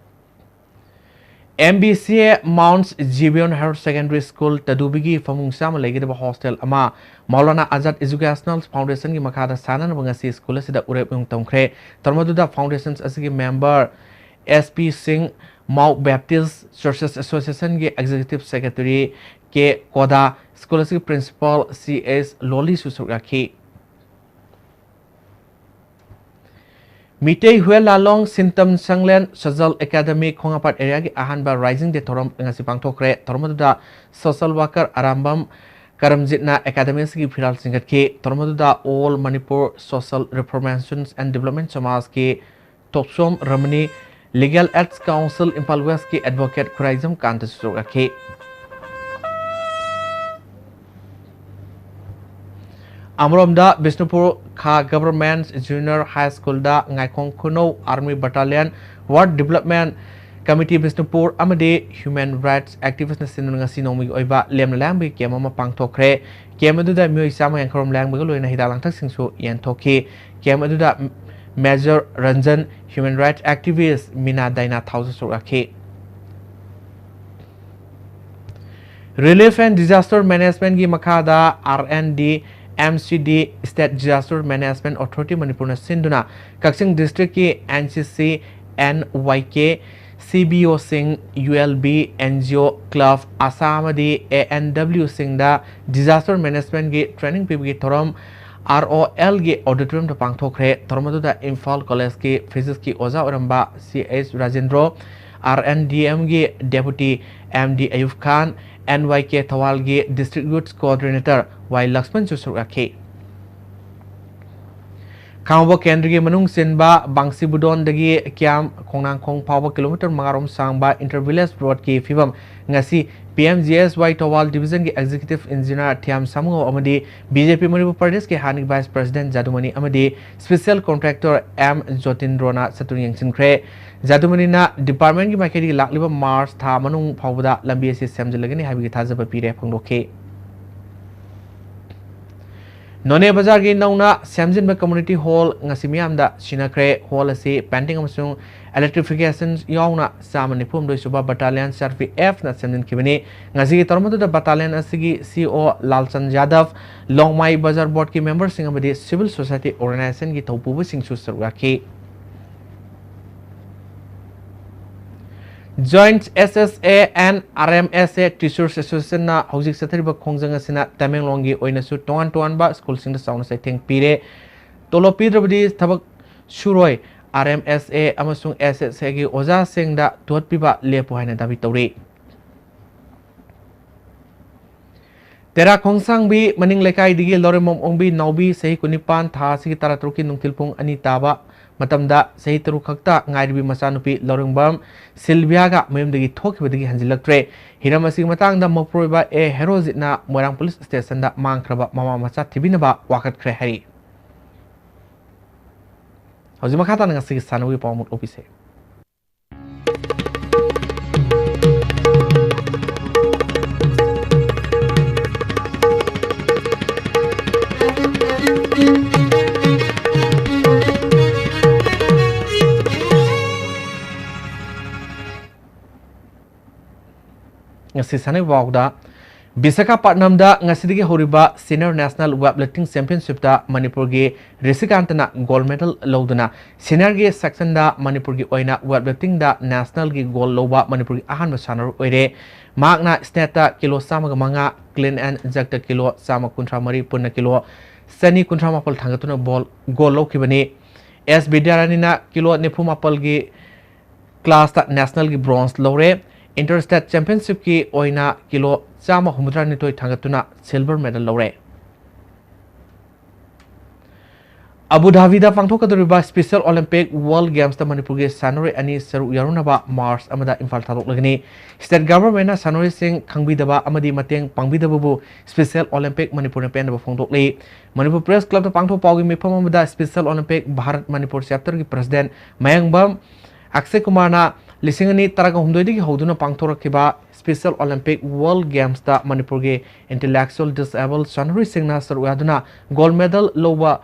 M B C A Mount Zion Higher Secondary School ꯇꯗꯨꯕꯤꯒꯤ ꯐꯃꯨꯡ ꯆꯥꯝꯃ ꯂꯩꯒꯗꯕ hostel ꯑꯃ ꯃꯧꯂꯥꯅꯥ ꯑꯖꯥꯗ Educational Foundationꯒꯤ ꯃꯈꯥꯗ ꯁꯥꯅꯅꯕ ꯉꯁꯤ school ꯑꯁꯤꯗ ꯎꯔꯦꯞ ꯅꯤꯌꯣꯝ ꯇꯝꯈ꯭ꯔꯦ꯫ ꯊꯧꯔꯝ ꯑꯗꯨꯗ foundations ꯑꯁꯤꯒꯤ member S P Singh, Mao Baptist Churches Associationꯒꯤ executive secretary K Koda, school ꯑꯁꯤꯒꯤ principal C S ꯂꯣꯂꯤꯁꯨ ꯁꯔꯨꯛ ꯌꯥꯈꯤ꯫ ꯃꯤꯇꯩ ꯍꯨꯏꯌꯦꯟ ꯂꯥꯂꯣꯡ ꯁꯤꯟꯇꯝ ꯁꯪꯂꯦꯟ Social Academy ꯈꯣꯡꯉꯥꯄꯥꯠ areaꯒꯤ ꯑꯍꯥꯟꯕ Rising Day ꯊꯧꯔꯝ ꯉꯁꯤ ꯄꯥꯡꯊꯣꯛꯈ꯭ꯔꯦ꯫ ꯊꯧꯔꯝ ꯑꯗꯨꯗ social worker ꯑꯔꯥꯝꯕꯝ ꯀꯔꯝꯖꯤꯠꯅ academy ꯑꯁꯤꯒꯤ ꯐꯤꯔꯥꯜ ꯆꯤꯡꯈꯠꯈꯤ꯫ ꯊꯧꯔꯝ ꯑꯗꯨꯗ All Manipur Social Reformation and Development ꯁꯃꯥꯖꯀꯤ ꯇꯣꯞꯁꯣꯝ ꯔꯃꯅꯤ, Legal Aid Counsel Imphal Westꯀꯤ advocate Khuraijam ꯀꯥꯟꯇꯁꯨ ꯁꯔꯨꯛ ꯌꯥꯈꯤ꯫ ꯑꯃꯔꯣꯝꯗ ꯕꯤꯁꯅꯨꯄꯨꯔ ꯈꯥ Government Junior High Schoolꯗ ꯉꯥꯏꯈꯣꯡ ꯈꯨꯅꯧ Army Battalion Ward Development Committee Bishnupur ꯑꯃꯗꯤ human rights activistꯅ ꯁꯤꯟꯗꯨꯅ ꯉꯁꯤ ꯅꯣꯡꯃꯒꯤ ꯑꯣꯏꯕ ꯂꯦꯝꯅ ꯂꯥꯌꯦꯡꯕꯒꯤ camp ꯑꯃ ꯄꯥꯡꯊꯣꯛꯈ꯭ꯔꯦ꯫ Camp ꯑꯗꯨꯗ ꯃꯤꯑꯣꯏ ꯆꯥꯝꯃ ꯌꯥꯡꯈꯩ ꯔꯣꯝ ꯂꯥꯌꯦꯡꯕꯒ ꯂꯣꯏꯅꯅ ꯍꯤꯗꯥꯛ ꯂꯥꯡꯊꯛꯁꯤꯡꯁꯨ ꯌꯦꯟꯊꯣꯛꯈꯤ꯫ Camp ꯑꯗꯨꯗ Major Ranjan, human rights activist ꯃꯤꯅꯥ ꯗꯥꯏꯅꯥ ꯊꯥꯎꯁꯨ ꯁꯔꯨꯛ ꯌꯥꯈꯤ꯫ Relief and Disaster Managementꯀꯤ ꯃꯈꯥꯗ R and D M C D, State Disaster Management Authority ꯃꯅꯤꯄꯨꯔꯅ ꯁꯤꯟꯗꯨꯅ ꯀꯛꯆꯤꯡ districtꯀꯤ N C C, N Y K, C B Oꯁꯤꯡ, U L B, N G O, club, ASHA ꯑꯃꯗꯤ A N Wꯁꯤꯡꯗ disaster managementꯀꯤ training ꯄꯤꯕꯒꯤ ꯊꯧꯔꯝ R O Lꯒꯤ auditoriumꯗ ꯄꯥꯡꯊꯣꯛꯈ꯭ꯔꯦ꯫ ꯊꯧꯔꯝ ꯑꯗꯨꯗ ꯏꯝꯐꯥꯜ collegeꯀꯤ physicsꯀꯤ ꯑꯣꯖꯥ ꯑꯣꯏꯔꯝꯕ C H Rajendro, R and D Mꯒꯤ deputy M D ꯑꯌꯨꯕ Khan, N Y K ꯊꯧꯕꯥꯜꯒꯤ district youth coordinator Y ꯂꯛꯁꯃꯟꯁꯨ ꯁꯔꯨꯛ ꯌꯥꯈꯤ꯫ ꯈꯥꯉꯕꯣꯛ ꯀꯦꯟꯗ꯭ꯔꯒꯤ ꯃꯅꯨꯡ ꯆꯟꯕ ꯕꯥꯡꯁꯤꯕꯨꯗꯣꯟꯗꯒꯤ ꯀ꯭ꯌꯥꯝ ꯈꯣꯡꯅꯥꯡꯈꯣꯡ ꯐꯥꯎꯕ kilometre ꯃꯉꯥꯔꯣꯝ ꯁꯥꯡꯕ inter village roadꯀꯤ ꯐꯤꯕꯝ ꯉꯁꯤ P M G S Y Thoubal divisionꯒꯤ executive engineer ꯊꯤꯌꯥꯝ ꯁꯥꯃꯨꯉꯧ ꯑꯃꯗꯤ B J P ꯃꯅꯤꯄꯨꯔ ꯄ꯭ꯔꯗꯦꯁꯀꯤ ꯍꯥꯟꯅꯒꯤ vice president ꯖꯥꯗꯨꯃꯅꯤ ꯑꯃꯗꯤ special contractor M ꯖꯣꯇꯤꯟꯗ꯭ꯔꯣꯅ ꯆꯠꯇꯨꯅ ꯌꯦꯡꯁꯤꯟꯈ꯭ꯔꯦ꯫ ꯖꯥꯗꯨꯃꯅꯤꯅ departmentꯀꯤ ꯃꯥꯏꯀꯩꯗꯒꯤ ꯂꯥꯛꯂꯤꯕ March ꯊꯥ ꯃꯅꯨꯡ ꯐꯥꯎꯕꯗ ꯂꯝꯕꯤ ꯑꯁꯤ ꯁꯦꯝꯖꯤꯜꯂꯒꯅꯤ ꯍꯥꯏꯕꯒꯤ ꯊꯥꯖꯕ ꯄꯤꯔꯦ ꯐꯣꯡꯗꯣꯛꯈꯤ꯫ ꯅꯣꯅꯦ ꯕꯖꯥꯔꯒꯤ ꯅꯧꯅ ꯁꯦꯝꯖꯤꯟꯕ community hall ꯉꯁꯤ ꯃꯤꯌꯥꯝꯗ ꯁꯤꯟꯅꯈ꯭ꯔꯦ꯫ Hall ꯑꯁꯤ painting ꯑꯃꯁꯨꯡ electrification ꯌꯥꯎꯅ ꯆꯥꯝꯃ ꯅꯤꯐꯨ ꯍꯨꯝꯗꯣꯏ ꯁꯨꯕ battalion C R P Fꯅ ꯁꯦꯝꯖꯤꯟꯈꯤꯕꯅꯤ꯫ ꯉꯁꯤꯒꯤ ꯊꯧꯔꯝ ꯑꯗꯨꯗ battalionꯁꯤꯒꯤ C O ꯂꯥꯜꯆꯟ ꯌꯥꯗꯕ, ꯂꯣꯡꯃꯥꯏ ꯕꯖꯥꯔ boardꯀꯤ memberꯁꯤꯡ ꯑꯃꯗꯤ civil society organizationꯒꯤ ꯊꯧꯄꯨꯕꯁꯤꯡꯁꯨ ꯁꯔꯨꯛ ꯌꯥꯈꯤ꯫ Joint S S A and R M S A Teachers Associationꯅ ꯍꯧꯖꯤꯛ ꯆꯠꯊꯔꯤꯕ ꯈꯣꯡꯖꯪ ꯑꯁꯤꯅ ꯇꯃꯦꯡꯂꯣꯡꯒꯤ ꯑꯣꯏꯅꯁꯨ ꯇꯣꯉꯥꯟ ꯇꯣꯉꯥꯟꯕ ꯁ꯭ꯀꯨꯜꯁꯤꯡꯗ ꯆꯥꯎꯅ ꯆꯩꯊꯦꯡ ꯄꯤꯔꯦ꯫ ꯇꯣꯂꯣꯞ ꯄꯤꯗ꯭ꯔꯕꯗꯤ ꯊꯕꯛ ꯁꯨꯔꯣꯏ꯫ R M S A ꯑꯃꯁꯨꯡ S S Aꯒꯤ ꯑꯣꯖꯥꯁꯤꯡꯗ ꯇꯣꯠꯄꯤꯕ ꯂꯦꯞꯄꯨ ꯍꯥꯏꯅ ꯗꯥꯕꯤ ꯇꯧꯔꯤ꯫ ꯇꯦꯔꯥ ꯈꯣꯡꯁꯥꯡꯕꯤ ꯃꯅꯤꯡ ꯂꯩꯀꯥꯏꯗꯒꯤ ꯂꯧꯔꯦꯝꯕꯝ ꯑꯣꯡꯕꯤ ꯅꯥꯎꯕꯤ ꯆꯍꯤ ꯀꯨꯟꯅꯤꯄꯥꯟ, ꯊꯥ ꯑꯁꯤꯒꯤ ꯇꯔꯥꯇꯔꯨꯛꯀꯤ ꯅꯨꯡꯊꯤꯜ ꯄꯨꯡ ꯑꯅꯤ ꯇꯥꯕ ꯃꯇꯝꯗ ꯆꯍꯤ ꯇꯔꯨꯛ ꯈꯛꯇ ꯉꯥꯏꯔꯤꯕꯤ ꯃꯆꯥꯅꯨꯄꯤ ꯂꯧꯔꯦꯝꯕꯝ ꯁꯤꯜꯚꯤꯌꯥꯒ ꯃꯌꯨꯝꯗꯒꯤ ꯊꯣꯛꯈꯤꯕꯗꯒꯤ ꯍꯟꯖꯤꯜꯂꯛꯇ꯭ꯔꯦ꯫ ꯍꯤꯔꯝ ꯑꯁꯤꯒꯤ ꯃꯇꯥꯡꯗ ꯃꯄꯨꯔꯣꯏꯕ ꯑꯦ ꯍꯦꯔꯣꯖꯤꯠꯅ ꯃꯣꯏꯔꯥꯡ ꯄꯨꯂꯤꯁ ꯁ꯭ꯇꯦꯁꯟꯗ ꯃꯥꯡꯈ꯭ꯔꯕ ꯃꯃꯥ ꯃꯆꯥ ꯊꯤꯕꯤꯅꯕ ꯋꯥꯀꯠꯈ꯭ꯔꯦ ꯍꯥꯏꯔꯤ꯫ ꯍꯧꯖꯤꯛ ꯃꯈꯥ ꯇꯥꯅ ꯉꯁꯤꯒꯤ ꯁꯥꯟꯅꯕꯒꯤ ꯄꯥꯎ ꯑꯃꯨꯛ ꯎꯕꯤꯁꯦ꯫ ꯉꯁꯤ ꯁꯥꯟꯅꯕ ꯄꯥꯎꯗ ꯕꯤꯁꯥꯈꯥꯄꯠꯅꯝꯗ ꯉꯁꯤꯗꯒꯤ ꯍꯧꯔꯤꯕ Senior National Weightlifting Championshipꯇ ꯃꯅꯤꯄꯨꯔꯒꯤ ꯔꯤꯁꯤꯀꯥꯟꯇꯅ gold medal ꯂꯧꯗꯨꯅ seniorꯒꯤ sectionꯗ ꯃꯅꯤꯄꯨꯔꯒꯤ ꯑꯣꯏꯅ weightliftingꯗ nationalꯒꯤ gold ꯂꯧꯕ ꯃꯅꯤꯄꯨꯔꯒꯤ ꯑꯍꯥꯟꯕ ꯁꯥꯟꯅꯔꯣꯏ ꯑꯣꯏꯔꯦ꯫ ꯃꯍꯥꯛꯅ stateꯇ ꯀꯤꯂꯣ ꯆꯥꯝꯃꯒ ꯃꯉꯥ, clean and jerkꯇ ꯀꯤꯂꯣ ꯆꯥꯝꯃ ꯀꯨꯟꯊ꯭ꯔꯥ ꯃꯔꯤ, ꯄꯨꯟꯅ ꯀꯤꯂꯣ ꯆꯅꯤ ꯀꯨꯟꯊ꯭ꯔꯥ ꯃꯥꯄꯜ ꯊꯥꯡꯒꯠꯇꯨꯅ ꯕꯣꯜ, gold ꯂꯧꯈꯤꯕꯅꯤ꯫ ꯑꯦꯁ ꯕꯤꯗ꯭ꯌꯥꯔꯥꯅꯤꯅ ꯀꯤꯂꯣ ꯅꯤꯐꯨ ꯃꯥꯄꯜꯒꯤ classꯇ nationalꯒꯤ bronze ꯂꯧꯔꯦ꯫ Interstate championshipꯀꯤ ꯑꯣꯏꯅ ꯀꯤꯂꯣ ꯆꯥꯝꯃ ꯍꯨꯝꯐꯨꯇꯔꯥꯅꯤꯊꯣꯏ ꯊꯥꯡꯒꯠꯇꯨꯅ silver medal ꯂꯧꯔꯦ꯫ ꯑꯕꯨ ꯙꯥꯕꯤꯗ ꯄꯥꯡꯊꯣꯛꯀꯗꯧꯔꯤꯕ Special Olympic World Gamesꯇ ꯃꯅꯤꯄꯨꯔꯒꯤ ꯁꯥꯟꯅꯔꯣꯏ ꯑꯅꯤ ꯁꯔꯨꯛ ꯌꯥꯔꯨꯅꯕ March ꯑꯃꯗ ꯏꯝꯐꯥꯜ ꯊꯥꯗꯣꯛꯂꯒꯅꯤ꯫ State governmentꯅ ꯁꯥꯟꯅꯔꯣꯏꯁꯤꯡ ꯈꯪꯕꯤꯗꯕ ꯑꯃꯗꯤ ꯃꯇꯦꯡ ꯄꯥꯡꯕꯤꯗꯕꯕꯨ Special Olympic ꯃꯅꯤꯄꯨꯔꯅ ꯄꯦꯟꯗꯕ ꯐꯣꯡꯗꯣꯛꯂꯤ꯫ ꯃꯅꯤꯄꯨꯔ Press Clubꯇ ꯄꯥꯡꯊꯣꯛ ꯄꯥꯎꯒꯤ ꯃꯤꯐꯝ ꯑꯃꯗ Special Olympic Bharat Manipur chapterꯒꯤ president ꯃꯌꯥꯡꯕꯝ ꯑꯛꯁꯦ ꯀꯨꯃꯥꯔꯅ ꯂꯤꯁꯤꯡ ꯑꯅꯤ ꯇꯔꯥꯍꯨꯝꯗꯣꯏꯗꯒꯤ ꯍꯧꯗꯨꯅ ꯄꯥꯡꯊꯣꯔꯛꯈꯤꯕ Special Olympic World Gamesꯇ ꯃꯅꯤꯄꯨꯔꯒꯤ intellectual disable ꯁꯥꯟꯅꯔꯣꯏꯁꯤꯡꯅ ꯁꯔꯨꯛ ꯌꯥꯗꯨꯅ gold medal ꯂꯧꯕ,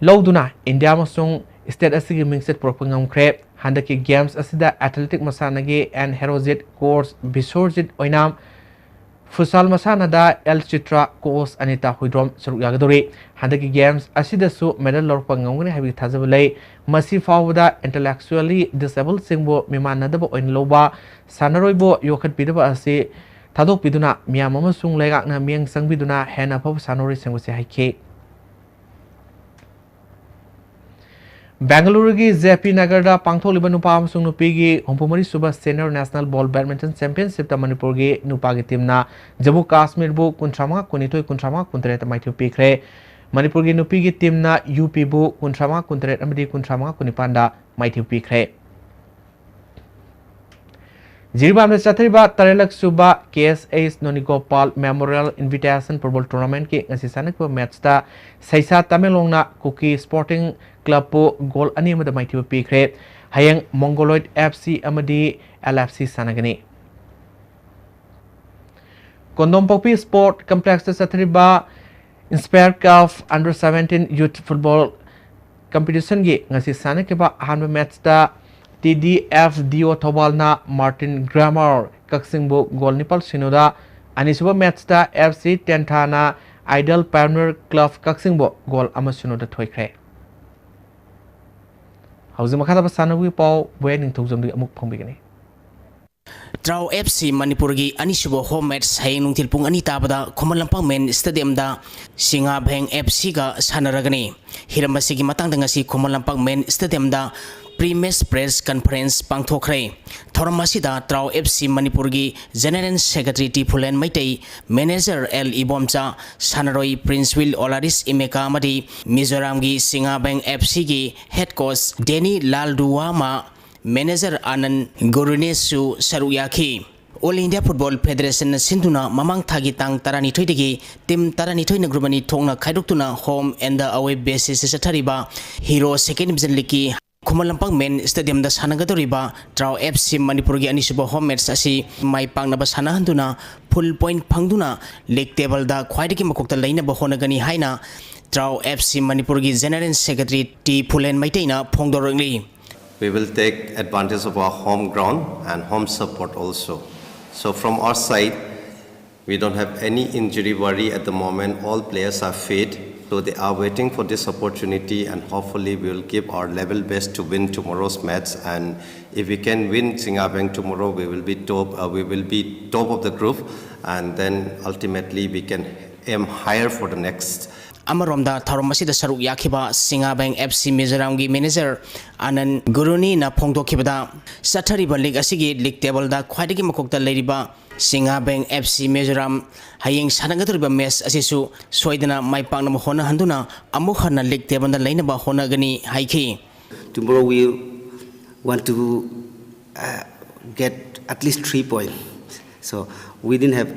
ꯂꯧꯗꯨꯅ ꯏꯟꯗꯤꯌꯥ ꯑꯃꯁꯨꯡ state ꯑꯁꯤꯒꯤ ꯃꯤꯡꯆꯠ ꯄꯨꯔꯛꯄ ꯉꯝꯈ꯭ꯔꯦ꯫ ꯍꯟꯗꯛꯀꯤ games ꯑꯁꯤꯗ athletic ꯃꯁꯥꯟꯅꯒꯤ N Herojit, coach Bisorjit Oinam, futsal ꯃꯁꯥꯟꯅꯗ ꯑꯦꯜ ꯆꯤꯇ꯭ꯔꯥ, coach ꯑꯅꯤꯇꯥ ꯍꯨꯏꯗ꯭ꯔꯣꯝ ꯁꯔꯨꯛ ꯌꯥꯒꯗꯧꯔꯤ꯫ ꯍꯟꯗꯛꯀꯤ games ꯑꯁꯤꯗꯁꯨ medal ꯂꯧꯔꯛꯄ ꯉꯝꯒꯅꯤ ꯍꯥꯏꯕꯒꯤ ꯊꯥꯖꯕ ꯂꯩ꯫ ꯃꯁꯤ ꯐꯥꯎꯕꯗ intellectually disabledꯁꯤꯡꯕꯨ ꯃꯤꯃꯥꯟꯅꯗꯕ ꯑꯣꯏꯅ ꯂꯧꯕ, ꯁꯥꯟꯅꯔꯣꯏꯕꯨ ꯌꯣꯛꯈꯠꯄꯤꯗꯕ ꯑꯁꯤ ꯊꯥꯗꯣꯛꯄꯤꯗꯨꯅ ꯃꯤꯌꯥꯝ ꯑꯃꯁꯨꯡ ꯂꯩꯉꯥꯛꯅ ꯃꯤꯠꯌꯦꯡ ꯆꯪꯕꯤꯗꯨꯅ ꯍꯦꯟꯅ ꯑꯐꯕ ꯁꯥꯟꯅꯔꯣꯏꯁꯤꯡꯕꯨ ꯍꯥꯏꯈꯤ꯫ ꯕꯦꯡꯒꯂꯨꯔꯨꯒꯤ ꯖꯦ ꯄꯤ ꯅꯒꯔꯗ ꯄꯥꯡꯊꯣꯛꯂꯤꯕ ꯅꯨꯄꯥ ꯑꯃꯁꯨꯡ ꯅꯨꯄꯤꯒꯤ ꯍꯨꯝꯐꯨꯃꯔꯤ ꯁꯨꯕ Senior National Ball Badminton Championshipꯇ ꯃꯅꯤꯄꯨꯔꯒꯤ ꯅꯨꯄꯥꯒꯤ teamꯅ ꯖꯝꯃꯨ ꯀꯥꯁꯃꯤꯔꯕꯨ ꯀꯨꯟꯊ꯭ꯔꯥ ꯃꯉꯥ ꯀꯨꯟꯅꯤꯊꯣꯏ, ꯀꯨꯟꯊ꯭ꯔꯥ ꯃꯉꯥ ꯀꯨꯟꯇꯔꯦꯠꯇ ꯃꯥꯏꯊꯤꯕ ꯄꯤꯈ꯭ꯔꯦ꯫ ꯃꯅꯤꯄꯨꯔꯒꯤ ꯅꯨꯄꯤꯒꯤ teamꯅ ꯌꯨ ꯄꯤꯕꯨ ꯀꯨꯟꯊ꯭ꯔꯥ ꯃꯉꯥ ꯀꯨꯟꯇꯔꯦꯠ ꯑꯃꯗꯤ ꯀꯨꯟꯊ꯭ꯔꯥ ꯃꯉꯥ ꯀꯨꯟꯅꯤꯄꯥꯟꯗ ꯃꯥꯏꯊꯤꯕ ꯄꯤꯈ꯭ꯔꯦ꯫ ꯖꯤꯔꯤꯕꯥꯝꯗ ꯆꯠꯊꯔꯤꯕ ꯇꯔꯦꯠꯂꯛ ꯁꯨꯕ ꯀꯦ ꯑꯦꯁ ꯑꯩꯆ ꯅꯣꯅꯤꯒꯣꯄꯥꯜ Memorial Invitation Football Tournamentꯀꯤ ꯉꯁꯤ ꯁꯥꯟꯅꯈꯤꯕ matchꯇ ꯁꯩꯁꯥ ꯇꯃꯦꯡꯂꯣꯡꯅ ꯀꯨꯀꯤ Sporting Clubꯄꯨ goal ꯑꯅꯤ ꯑꯃꯗ ꯃꯥꯏꯊꯤꯕ ꯄꯤꯈ꯭ꯔꯦ꯫ ꯍꯌꯦꯡ Mongoloid F C ꯑꯃꯗꯤ L F C ꯁꯥꯟꯅꯒꯅꯤ꯫ ꯀꯣꯟꯗꯣꯝꯄꯣꯛꯄꯤ Sport Complexꯇ ꯆꯠꯊꯔꯤꯕ Inspire Cup Under seventeen Youth Football Competitionꯒꯤ ꯉꯁꯤ ꯁꯥꯟꯅꯈꯤꯕ ꯑꯍꯥꯟꯕ matchꯇ T D F D O ꯊꯧꯕꯥꯜꯅ Martin Grammar ꯀꯛꯆꯤꯡꯕꯨ goal ꯅꯤꯄꯥꯜ ꯁꯤꯅꯣꯗ ꯑꯅꯤꯁꯨꯕ ꯃꯦꯠꯁꯇ ꯑꯦꯐ ꯁꯤ ꯇꯦꯟꯊꯥꯅ ꯑꯥꯏꯗꯜ ꯄꯥꯏꯑꯣꯅꯤꯌꯔ ꯀ꯭ꯂꯕ ꯀꯛꯆꯤꯡꯕꯨ ꯒꯣꯜ ꯑꯃ ꯁꯤꯅꯣꯗ ꯊꯣꯏꯈ꯭ꯔꯦ꯫ ꯍꯧꯖꯤꯛ ꯃꯈꯥ ꯇꯥꯕ ꯁꯥꯟꯅꯕꯒꯤ ꯄꯥꯎ ꯕꯣꯌꯦꯟ ꯅꯤꯡꯊꯧꯖꯝꯗꯒꯤ ꯑꯃꯨꯛ ꯐꯣꯡꯕꯤꯒꯅꯤ꯫ ꯇ꯭ꯔꯥꯎ ꯑꯦꯐ ꯁꯤ ꯃꯅꯤꯄꯨꯔꯒꯤ ꯑꯅꯤꯁꯨꯕ ꯍꯣꯝ ꯃꯦꯠꯁ ꯍꯌꯦꯡ ꯅꯨꯡꯊꯤꯜ ꯄꯨꯡ ꯑꯅꯤ ꯇꯥꯕꯗ ꯈꯨꯃꯟ ꯂꯝꯄꯥꯛ ꯃꯦꯟ ꯁ꯭ꯇꯦꯗꯤꯌꯝꯗ ꯁꯤꯡꯉꯥꯕꯦꯡ ꯑꯦꯐ ꯁꯤꯒ ꯁꯥꯟꯅꯔꯒꯅꯤ꯫ ꯍꯤꯔꯝ ꯑꯁꯤꯒꯤ ꯃꯇꯥꯡꯗ ꯉꯁꯤ ꯈꯨꯃꯟ ꯂꯝꯄꯥꯛ ꯃꯦꯟ ꯁ꯭ꯇꯦꯗꯤꯌꯝꯗ ꯄ꯭ꯔꯤ ꯃꯦꯠꯁ ꯄ꯭ꯔꯦꯁ ꯀꯟꯐꯔꯦꯟꯁ ꯄꯥꯡꯊꯣꯛꯈ꯭ꯔꯦ꯫ ꯊꯧꯔꯝ ꯑꯁꯤꯗ ꯇ꯭ꯔꯥꯎ ꯑꯦꯐ ꯁꯤ ꯃꯅꯤꯄꯨꯔꯒꯤ general secretary T Phulen Meitei, manager L Ibomcha, ꯁꯥꯟꯅꯔꯣꯏ ꯄ꯭ꯔꯤꯟꯁ ꯋꯤꯜ ꯑꯣꯂꯥꯔꯤꯁ ꯏꯃꯦꯀꯥ ꯑꯃꯗꯤ ꯃꯤꯖꯣꯔꯥꯝꯒꯤ ꯁꯤꯡꯉꯥꯕꯦꯡ ꯑꯦꯐ ꯁꯤꯒꯤ ꯍꯦꯗ ꯀꯣꯆ ꯗꯦꯅꯤ ꯂꯥꯜꯗꯨꯋꯥꯃꯥ, ꯃꯦꯅꯦꯖꯔ ꯑꯥꯅꯟ ꯒꯨꯔꯨꯅꯦꯁꯁꯨ ꯁꯔꯨꯛ ꯌꯥꯈꯤ꯫ ꯑꯣꯜ ꯏꯟꯗꯤꯌꯥ ꯐꯨꯠꯕꯣꯜ ꯐꯦꯗꯔꯦꯁꯟꯅ ꯁꯤꯟꯗꯨꯅ ꯃꯃꯥꯡ ꯊꯥꯒꯤ ꯇꯥꯡ ꯇꯔꯥꯅꯤꯊꯣꯏꯗꯒꯤ ꯇꯤꯝ ꯇꯔꯥꯅꯤꯊꯣꯏꯅ ꯒ꯭ꯔꯨꯞ ꯑꯅꯤ ꯊꯣꯛꯅ ꯈꯥꯏꯗꯣꯛꯇꯨꯅ ꯍꯣꯝ ꯑꯦꯟ ꯗ ꯑꯋꯦ ꯕꯦꯁꯤꯁꯇ ꯆꯠꯊꯔꯤꯕ ꯍꯤꯔꯣ ꯁꯦꯀꯦꯟ ꯗꯤꯕꯤꯖꯟ ꯂꯤꯒꯀꯤ ꯈꯨꯃꯟ ꯂꯝꯄꯥꯛ ꯃꯦꯟ ꯁ꯭ꯇꯦꯗꯤꯌꯝꯗ ꯁꯥꯟꯅꯒꯗꯧꯔꯤꯕ ꯇ꯭ꯔꯥꯎ ꯑꯦꯐ ꯁꯤ ꯃꯅꯤꯄꯨꯔꯒꯤ ꯑꯅꯤꯁꯨꯕ ꯍꯣꯝ ꯃꯦꯠꯁ ꯑꯁꯤ ꯃꯥꯏ ꯄꯥꯛꯅꯕ ꯁꯥꯟꯅꯍꯟꯗꯨꯅ ꯐꯨꯜ ꯄꯣꯏꯟꯠ ꯐꯪꯗꯨꯅ ꯂꯤꯒ ꯇꯦꯕꯜꯗ ꯈ꯭ꯋꯥꯏꯗꯒꯤ ꯃꯀꯣꯛꯇ ꯂꯩꯅꯕ ꯍꯣꯠꯅꯒꯅꯤ ꯍꯥꯏꯅ ꯇ꯭ꯔꯥꯎ ꯑꯦꯐ ꯁꯤ ꯃꯅꯤꯄꯨꯔꯒꯤ ꯖꯦꯅꯦꯔꯦꯜ ꯁꯦꯀ꯭ꯔꯦꯇꯔꯤ ꯇꯤ ꯐꯨꯂꯦꯟ ꯃꯩꯇꯩꯅ ꯐꯣꯡꯗꯣꯔꯛꯂꯤ꯫ We will take advantage of our home ground and home support also. So from our side, we don't have any injury worry at the moment. All players are fit, so they are waiting for this opportunity, and hopefully we will give our level best to win tomorrow's match. And if we can win Singabeng tomorrow, we will be top. Uh, we will be top of the group, and then ultimately we can aim higher for the next. ꯑꯃꯔꯣꯝꯗ ꯊꯧꯔꯝ ꯑꯁꯤꯗ ꯁꯔꯨꯛ ꯌꯥꯈꯤꯕ ꯁꯤꯡꯉꯥꯕꯦꯡ F C ꯃꯤꯖꯣꯔꯥꯝꯒꯤ manager ꯑꯥꯅꯟ ꯒꯨꯔꯨꯅꯤꯅ ꯐꯣꯡꯗꯣꯛꯈꯤꯕꯗ, ꯆꯠꯊꯔꯤꯕ league ꯑꯁꯤꯒꯤ league ꯇꯦꯕꯜꯗ ꯈ꯭ꯋꯥꯏꯗꯒꯤ ꯃꯀꯣꯛꯇ ꯂꯩꯔꯤꯕ ꯁꯤꯡꯉꯥꯕꯦꯡ F C Mizoram ꯍꯌꯦꯡ ꯁꯥꯟꯅꯒꯗꯧꯔꯤꯕ ꯃꯦꯠꯆ ꯑꯁꯤꯁꯨ ꯁꯣꯏꯗꯅ ꯃꯥꯏ ꯄꯥꯛꯅꯕ ꯍꯣꯠꯅꯍꯟꯗꯨꯅ ꯑꯃꯨꯛ ꯍꯟꯅ ꯂꯤꯒ ꯇꯦꯕꯜꯗ ꯂꯩꯅꯕ ꯍꯣꯠꯅꯒꯅꯤ ꯍꯥꯏꯈꯤ꯫ Tomorrow we want to uh, get at least three points. So we didn't have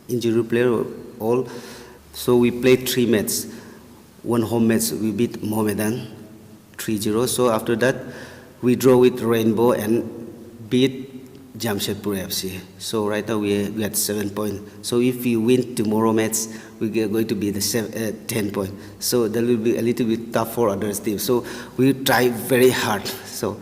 injury player all. So we played three matches. One home match we beat Mohammedan three zero. So after that, we draw with Rainbow and beat Jamshedpur F C. So right now we, we had seven points. So if we win tomorrow match, we are going to be the seven, uh, ten point. So that will be a little bit tough for other teams. So we try very hard. So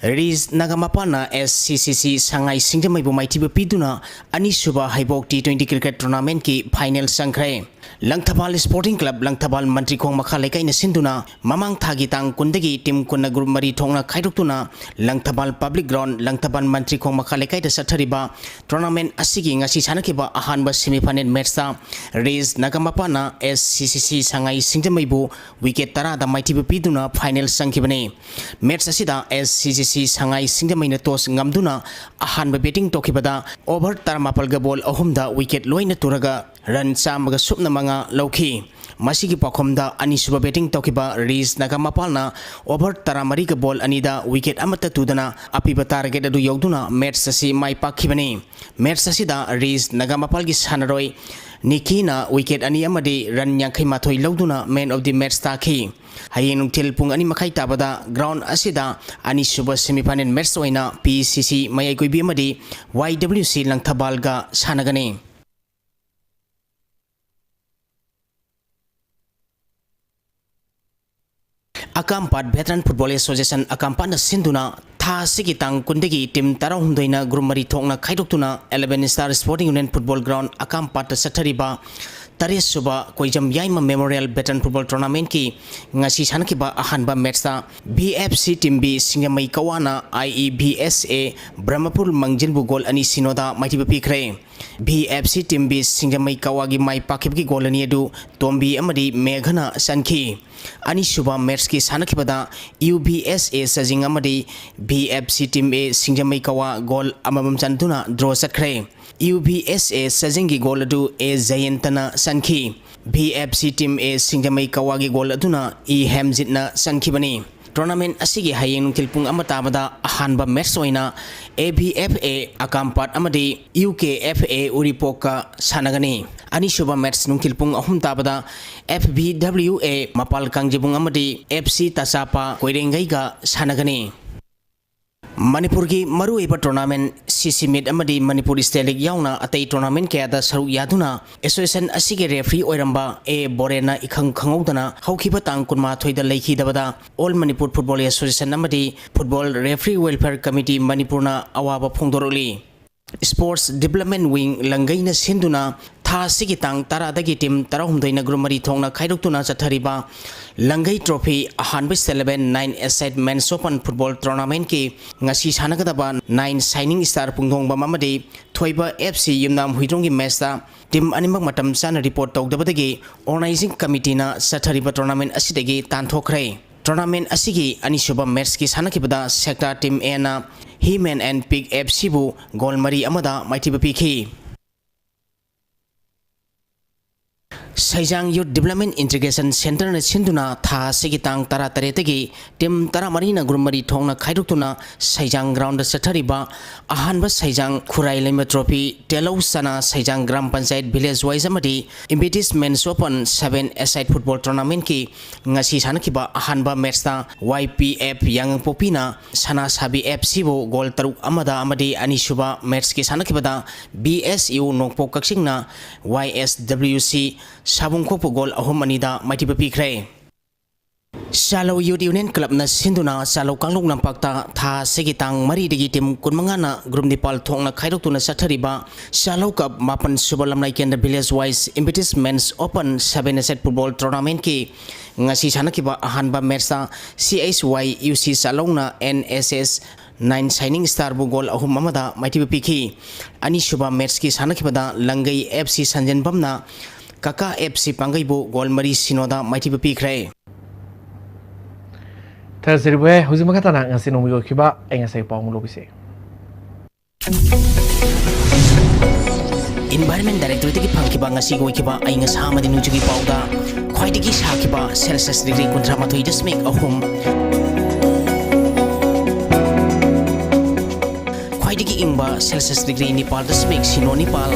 rich ꯅꯒꯥꯃꯄꯥꯜꯅ S C C C ꯁꯉꯥꯏ ꯁꯤꯡꯖꯃꯩꯕꯨ ꯃꯥꯏꯊꯤꯕ ꯄꯤꯗꯨꯅ ꯑꯅꯤꯁꯨꯕ ꯍꯩꯕꯣꯛ T twenty cricket tournamentꯀꯤ final ꯆꯪꯈ꯭ꯔꯦ꯫ Langthabal Sporting Club Langthabal ꯃꯟꯇ꯭ꯔꯤꯈꯣꯡ ꯃꯈꯥ ꯂꯩꯀꯥꯏꯅ ꯁꯤꯟꯗꯨꯅ ꯃꯃꯥꯡ ꯊꯥꯒꯤ ꯇꯥꯡ ꯀꯨꯟꯗꯒꯤ team ꯀꯨꯟꯅ group ꯃꯔꯤ ꯊꯣꯛꯅ ꯈꯥꯏꯗꯣꯛꯇꯨꯅ ꯂꯪꯊꯕꯥꯜ Public Ground ꯂꯪꯊꯕꯥꯜ ꯃꯟꯇ꯭ꯔꯤꯈꯣꯡ ꯃꯈꯥ ꯂꯩꯀꯥꯏꯗ ꯆꯠꯊꯔꯤꯕ tournament ꯑꯁꯤꯒꯤ ꯉꯁꯤ ꯁꯥꯟꯅꯈꯤꯕ ꯑꯍꯥꯟꯕ semifinal matchꯇ ꯔꯤꯁ ꯅꯒꯥꯃꯄꯥꯜꯅ S C C C ꯁꯉꯥꯏ ꯁꯤꯡꯖꯃꯩꯕꯨ wicket ꯇꯔꯥꯗ ꯃꯥꯏꯊꯤꯕ ꯄꯤꯗꯨꯅ final ꯆꯪꯈꯤꯕꯅꯤ꯫ Match ꯑꯁꯤꯗ S C C C ꯁꯉꯥꯏ ꯁꯤꯡꯖꯃꯩꯅ toss ꯉꯝꯗꯨꯅ ꯑꯍꯥꯟꯕ batting ꯇꯧꯈꯤꯕꯗ over ꯇꯔꯥꯃꯥꯄꯜꯒ ball ꯑꯍꯨꯝꯗ wicket ꯂꯣꯏꯅ ꯇꯨꯔꯒ run ꯆꯥꯝꯃꯒ ꯁꯨꯞꯅ ꯃꯉꯥ ꯂꯧꯈꯤ꯫ ꯃꯁꯤꯒꯤ ꯄꯥꯎꯈꯨꯝꯗ ꯑꯅꯤꯁꯨꯕ batting ꯇꯧꯈꯤꯕ ꯔꯤꯁ ꯅꯒꯥꯃꯄꯥꯜꯅ over ꯇꯔꯥꯃꯔꯤꯒ ball ꯑꯅꯤꯗ wicket ꯑꯃꯠꯇ ꯇꯨꯗꯅ ꯑꯄꯤꯕ target ꯑꯗꯨ ꯌꯧꯗꯨꯅ match ꯑꯁꯤ ꯃꯥꯏ ꯄꯥꯛꯈꯤꯕꯅꯤ꯫ Match ꯑꯁꯤꯗ ꯔꯤꯁ ꯅꯒꯥꯃꯄꯥꯜꯒꯤ ꯁꯥꯟꯅꯔꯣꯏ ꯅꯤꯀꯤꯅ wicket ꯑꯅꯤ ꯑꯃꯗꯤ run ꯌꯥꯡꯈꯩ ꯃꯥꯊꯣꯏ ꯂꯧꯗꯨꯅ man of the match ꯇꯥꯈꯤ꯫ ꯍꯌꯦꯡ ꯅꯨꯡꯊꯤꯜ ꯄꯨꯡ ꯑꯅꯤ ꯃꯈꯥꯏ ꯇꯥꯕꯗ ground ꯑꯁꯤꯗ ꯑꯅꯤꯁꯨꯕ semifinal match ꯑꯣꯏꯅ P C C ꯃꯌꯥꯏ ꯀꯨꯏꯕꯤ ꯑꯃꯗꯤ Y W C ꯂꯪꯊꯕꯥꯜꯒ ꯁꯥꯟꯅꯒꯅꯤ꯫ ꯑꯀꯥꯝꯄꯥꯠ Veteran Football Association ꯑꯀꯥꯝꯄꯥꯠꯅ ꯁꯤꯟꯗꯨꯅ ꯊꯥ ꯑꯁꯤꯒꯤ ꯇꯥꯡ ꯀꯨꯟꯗꯒꯤ team ꯇꯔꯥꯍꯨꯝꯗꯣꯏꯅ group ꯃꯔꯤ ꯊꯣꯛꯅ ꯈꯥꯏꯗꯣꯛꯇꯨꯅ Eleven Star Sporting Union Football Ground ꯑꯀꯥꯝꯄꯥꯠꯇ ꯆꯠꯊꯔꯤꯕ ꯇꯔꯦꯠꯁꯨꯕ ꯀꯣꯏꯖꯝ ꯌꯥꯏꯃ Memorial Veteran Football Tournamentꯀꯤ ꯉꯁꯤ ꯁꯥꯟꯅꯈꯤꯕ ꯑꯍꯥꯟꯕ matchꯇ V F C Team B Singjamei ꯀꯋꯥꯅ I E V S A Brahmapur ꯃꯪꯖꯤꯟꯕꯨ goal ꯑꯅꯤ ꯁꯤꯅꯣꯗ ꯃꯥꯏꯊꯤꯕ ꯄꯤꯈ꯭ꯔꯦ꯫ V F C Team B ꯁꯤꯡꯖꯃꯩ ꯀꯋꯥꯒꯤ ꯃꯥꯏ ꯄꯥꯛꯈꯤꯕꯒꯤ goal ꯑꯅꯤ ꯑꯗꯨ ꯇꯣꯝꯕꯤ ꯑꯃꯗꯤ ꯃꯦꯘꯅ ꯆꯟꯈꯤ꯫ ꯑꯅꯤꯁꯨꯕ matchꯀꯤ ꯁꯥꯟꯅꯈꯤꯕꯗ U V S A ꯆꯥꯖꯤꯡ ꯑꯃꯗꯤ V F C Team A ꯁꯤꯡꯖꯃꯩ ꯀꯋꯥ goal ꯑꯃꯃꯝ ꯆꯟꯗꯨꯅ draw ꯆꯠꯈ꯭ꯔꯦ꯫ U V S A ꯆꯥꯖꯤꯡꯒꯤ goal ꯑꯗꯨ A ꯖꯌꯟꯇꯅ ꯆꯟꯈꯤ꯫ V F C Team A Singjamei ꯀꯋꯥꯒꯤ goal ꯑꯗꯨꯅ E ꯍꯦꯝꯖꯤꯠꯅ ꯆꯟꯈꯤꯕꯅꯤ꯫ Tournament ꯑꯁꯤꯒꯤ ꯍꯌꯦꯡ ꯅꯨꯡꯊꯤꯜ ꯄꯨꯡ ꯑꯃ ꯇꯥꯕꯗ ꯑꯍꯥꯟꯕ match ꯑꯣꯏꯅ A V F A ꯑꯀꯥꯝꯄꯥꯠ ꯑꯃꯗꯤ U K F A ꯎꯔꯤꯄꯣꯛꯀ ꯁꯥꯟꯅꯒꯅꯤ꯫ ꯑꯅꯤꯁꯨꯕ match ꯅꯨꯡꯊꯤꯜ ꯄꯨꯡ ꯑꯍꯨꯝ ꯇꯥꯕꯗ F V W A ꯃꯄꯥꯜ ꯀꯥꯡꯖꯤꯕꯨꯡ ꯑꯃꯗꯤ F C ꯇꯆꯥꯄꯥ ꯀꯣꯏꯔꯦꯡꯒꯩꯒ ꯁꯥꯟꯅꯒꯅꯤ꯫ ꯃꯅꯤꯄꯨꯔꯒꯤ ꯃꯔꯨꯑꯣꯏꯕ tournament CC Meet ꯑꯃꯗꯤ ꯃꯅꯤꯄꯨꯔ State League ꯌꯥꯎꯅ ꯑꯇꯩ tournament ꯀꯌꯥꯗ ꯁꯔꯨꯛ ꯌꯥꯗꯨꯅ association ꯑꯁꯤꯒꯤ referee ꯑꯣꯏꯔꯝꯕ ꯑꯦ ꯕꯣꯔꯦꯟꯅ ꯏꯈꯪ ꯈꯪꯍꯧꯗꯅ ꯍꯧꯈꯤꯕ ꯇꯥꯡ ꯀꯨꯟꯃꯥꯊꯣꯏꯗ ꯂꯩꯈꯤꯗꯕꯗ All Manipur Football Association ꯑꯃꯗꯤ Football Referee Welfare Committee ꯃꯅꯤꯄꯨꯔꯅ ꯑꯋꯥꯕ ꯐꯣꯡꯗꯣꯔꯛꯂꯤ꯫ Sports Development Wing ꯂꯪꯒꯩꯅ ꯁꯤꯟꯗꯨꯅ ꯊꯥ ꯑꯁꯤꯒꯤ ꯇꯥꯡ ꯇꯔꯥꯗꯒꯤ team ꯇꯔꯥꯍꯨꯝꯗꯣꯏꯅ group ꯃꯔꯤ ꯊꯣꯛꯅ ꯈꯥꯏꯗꯣꯛꯇꯨꯅ ꯆꯠꯊꯔꯤꯕA ꯂꯪꯒꯩ Trophy ꯑꯍꯥꯟꯕ Eleven Nine Aside Men's Open Football Tournament ꯀꯤ ꯉꯁꯤ ꯁꯥꯟꯅꯒꯗꯕ Nine Shining Star ꯄꯨꯡꯗꯣꯡꯕꯝ ꯑꯃꯗꯤ ꯊꯣꯏꯕ FC ꯌꯨꯝꯅꯥꯝ ꯍꯨꯏꯗ꯭ꯔꯣꯝꯒꯤ match ꯇ team ꯑꯅꯤꯃꯛ ꯃꯇꯝ ꯆꯥꯅ report ꯇꯧꯗꯕꯗꯒꯤ organizing committee ꯅ ꯆꯠꯊꯔꯤꯕ tournament ꯑꯁꯤꯗꯒꯤ ꯇꯥꯟꯊꯣꯛꯈ꯭ꯔꯦ꯫ Tournament ꯑꯁꯤꯒꯤ ꯑꯅꯤꯁꯨꯕ match ꯀꯤ ꯁꯥꯟꯅꯈꯤꯕꯗ Sector Team A ꯅ He Man and Pig FC ꯕꯨ goal ꯃꯔꯤ ꯑꯃꯗ ꯃꯥꯏꯊꯤꯕ ꯄꯤꯈꯤ꯫ ꯁꯩꯖꯥꯡ Youth Development Integration Centre ꯅ ꯁꯤꯟꯗꯨꯅ ꯊꯥ ꯑꯁꯤꯒꯤ ꯇꯥꯡ ꯇꯔꯥꯇꯔꯦꯠꯇꯒꯤ team ꯇꯔꯥꯃꯔꯤꯅ group ꯃꯔꯤ ꯊꯣꯛꯅ ꯈꯥꯏꯗꯣꯛꯇꯨꯅ ꯁꯩꯖꯥꯡ ground ꯗ ꯆꯠꯊꯔꯤꯕ ꯑꯍꯥꯟꯕ ꯁꯩꯖꯥꯡ ꯈꯨꯔꯥꯏ ꯂꯩꯃ trophy, ꯇꯦꯂꯧ ꯆꯅꯥ ꯁꯩꯖꯥꯡ ꯒ꯭ꯔꯥꯝ ꯄꯟꯆꯥꯌꯠ village wise ꯑꯃꯗꯤ Invictus Men's Open Seven Aside Football Tournament ꯀꯤ ꯉꯁꯤ ꯁꯥꯟꯅꯈꯤꯕ ꯑꯍꯥꯟꯕ match ꯇ YPF ꯌꯥꯉꯥꯡꯄꯣꯛꯄꯤꯅ ꯁꯅꯥꯁꯥꯕꯤ FC ꯕꯨ goal ꯇꯔꯨꯛ ꯑꯃꯗ ꯑꯃꯗꯤ ꯑꯅꯤꯁꯨꯕ match ꯀꯤ ꯁꯥꯟꯅꯈꯤꯕꯗ BSU ꯅꯣꯡꯄꯣꯛ ꯀꯛꯆꯤꯡꯅ YSWC ꯁꯥꯕꯨꯡꯈꯣꯛꯄꯨ goal ꯑꯍꯨꯝ ꯑꯅꯤꯗ ꯃꯥꯏꯊꯤꯕ ꯄꯤꯈ꯭ꯔꯦ꯫ ꯆꯥꯂꯧ Youth Union Club ꯅ ꯁꯤꯟꯗꯨꯅ ꯆꯥꯂꯧ ꯀꯥꯡꯂꯨꯞ ꯂꯝꯄꯥꯛꯇ ꯊꯥ ꯑꯁꯤꯒꯤ ꯇꯥꯡ ꯃꯔꯤꯗꯒꯤ team ꯀꯨꯟꯃꯉꯥꯅ group ꯅꯤꯄꯥꯜ ꯊꯣꯛꯅ ꯈꯥꯏꯗꯣꯛꯇꯨꯅ ꯆꯠꯊꯔꯤꯕ ꯆꯥꯂꯧ Cup ꯃꯥꯄꯟ ꯁꯨꯕ ꯂꯝꯂꯥꯏ ꯀꯦꯟꯗ꯭ꯔ village wise Invictus Men's Open Seven Aside Football Tournament ꯀꯤ ꯉꯁꯤ ꯁꯥꯟꯅꯈꯤꯕ ꯑꯍꯥꯟꯕ match ꯇ CHYUC ꯆꯥꯂꯧꯅ NSS Nine Shining Star ꯕꯨ goal ꯑꯍꯨꯝ ꯑꯃꯗ ꯃꯥꯏꯊꯤꯕ ꯄꯤꯈꯤ꯫ ꯑꯅꯤꯁꯨꯕ match ꯀꯤ ꯁꯥꯟꯅꯈꯤꯕꯗ ꯂꯪꯒꯩ FC ꯁꯟꯖꯦꯟꯕꯝꯅ ꯀꯀꯥ FC ꯄꯥꯡꯒꯩꯕꯨ goal ꯃꯔꯤ ꯁꯤꯅꯣꯗ ꯃꯥꯏꯊꯤꯕ ꯄꯤꯈ꯭ꯔꯦ꯫ ꯊꯥꯖꯔꯤꯕ ꯍꯧꯖꯤꯛ ꯃꯈꯥ ꯇꯥꯅ ꯉꯁꯤ ꯅꯣꯡꯃꯒꯤ ꯑꯣꯏꯈꯤꯕ ꯑꯏꯪ ꯑꯁꯥꯒꯤ ꯄꯥꯎ ꯑꯃꯨꯛ ꯂꯧꯕꯤꯁꯤ꯫ Environment Directorate ꯇꯒꯤ ꯐꯪꯈꯤꯕ ꯉꯁꯤꯒꯤ ꯑꯣꯏꯈꯤꯕ ꯑꯏꯪ ꯑꯁꯥ ꯑꯃꯗꯤ ꯅꯣꯡꯖꯨꯒꯤ ꯄꯥꯎꯗ ꯈ꯭ꯋꯥꯏꯗꯒꯤ ꯁꯥꯈꯤꯕ Celsius degree ꯀꯨꯟꯊ꯭ꯔꯥ ꯃꯥꯊꯣꯏ ꯗꯁꯃꯤꯛ ꯑꯍꯨꯝ, ꯈ꯭ꯋꯥꯏꯗꯒꯤ ꯏꯪꯕ Celsius degree ꯅꯤꯄꯥꯜ ꯗꯁꯃꯤꯛ ꯁꯤꯅꯣ ꯅꯤꯄꯥꯜ,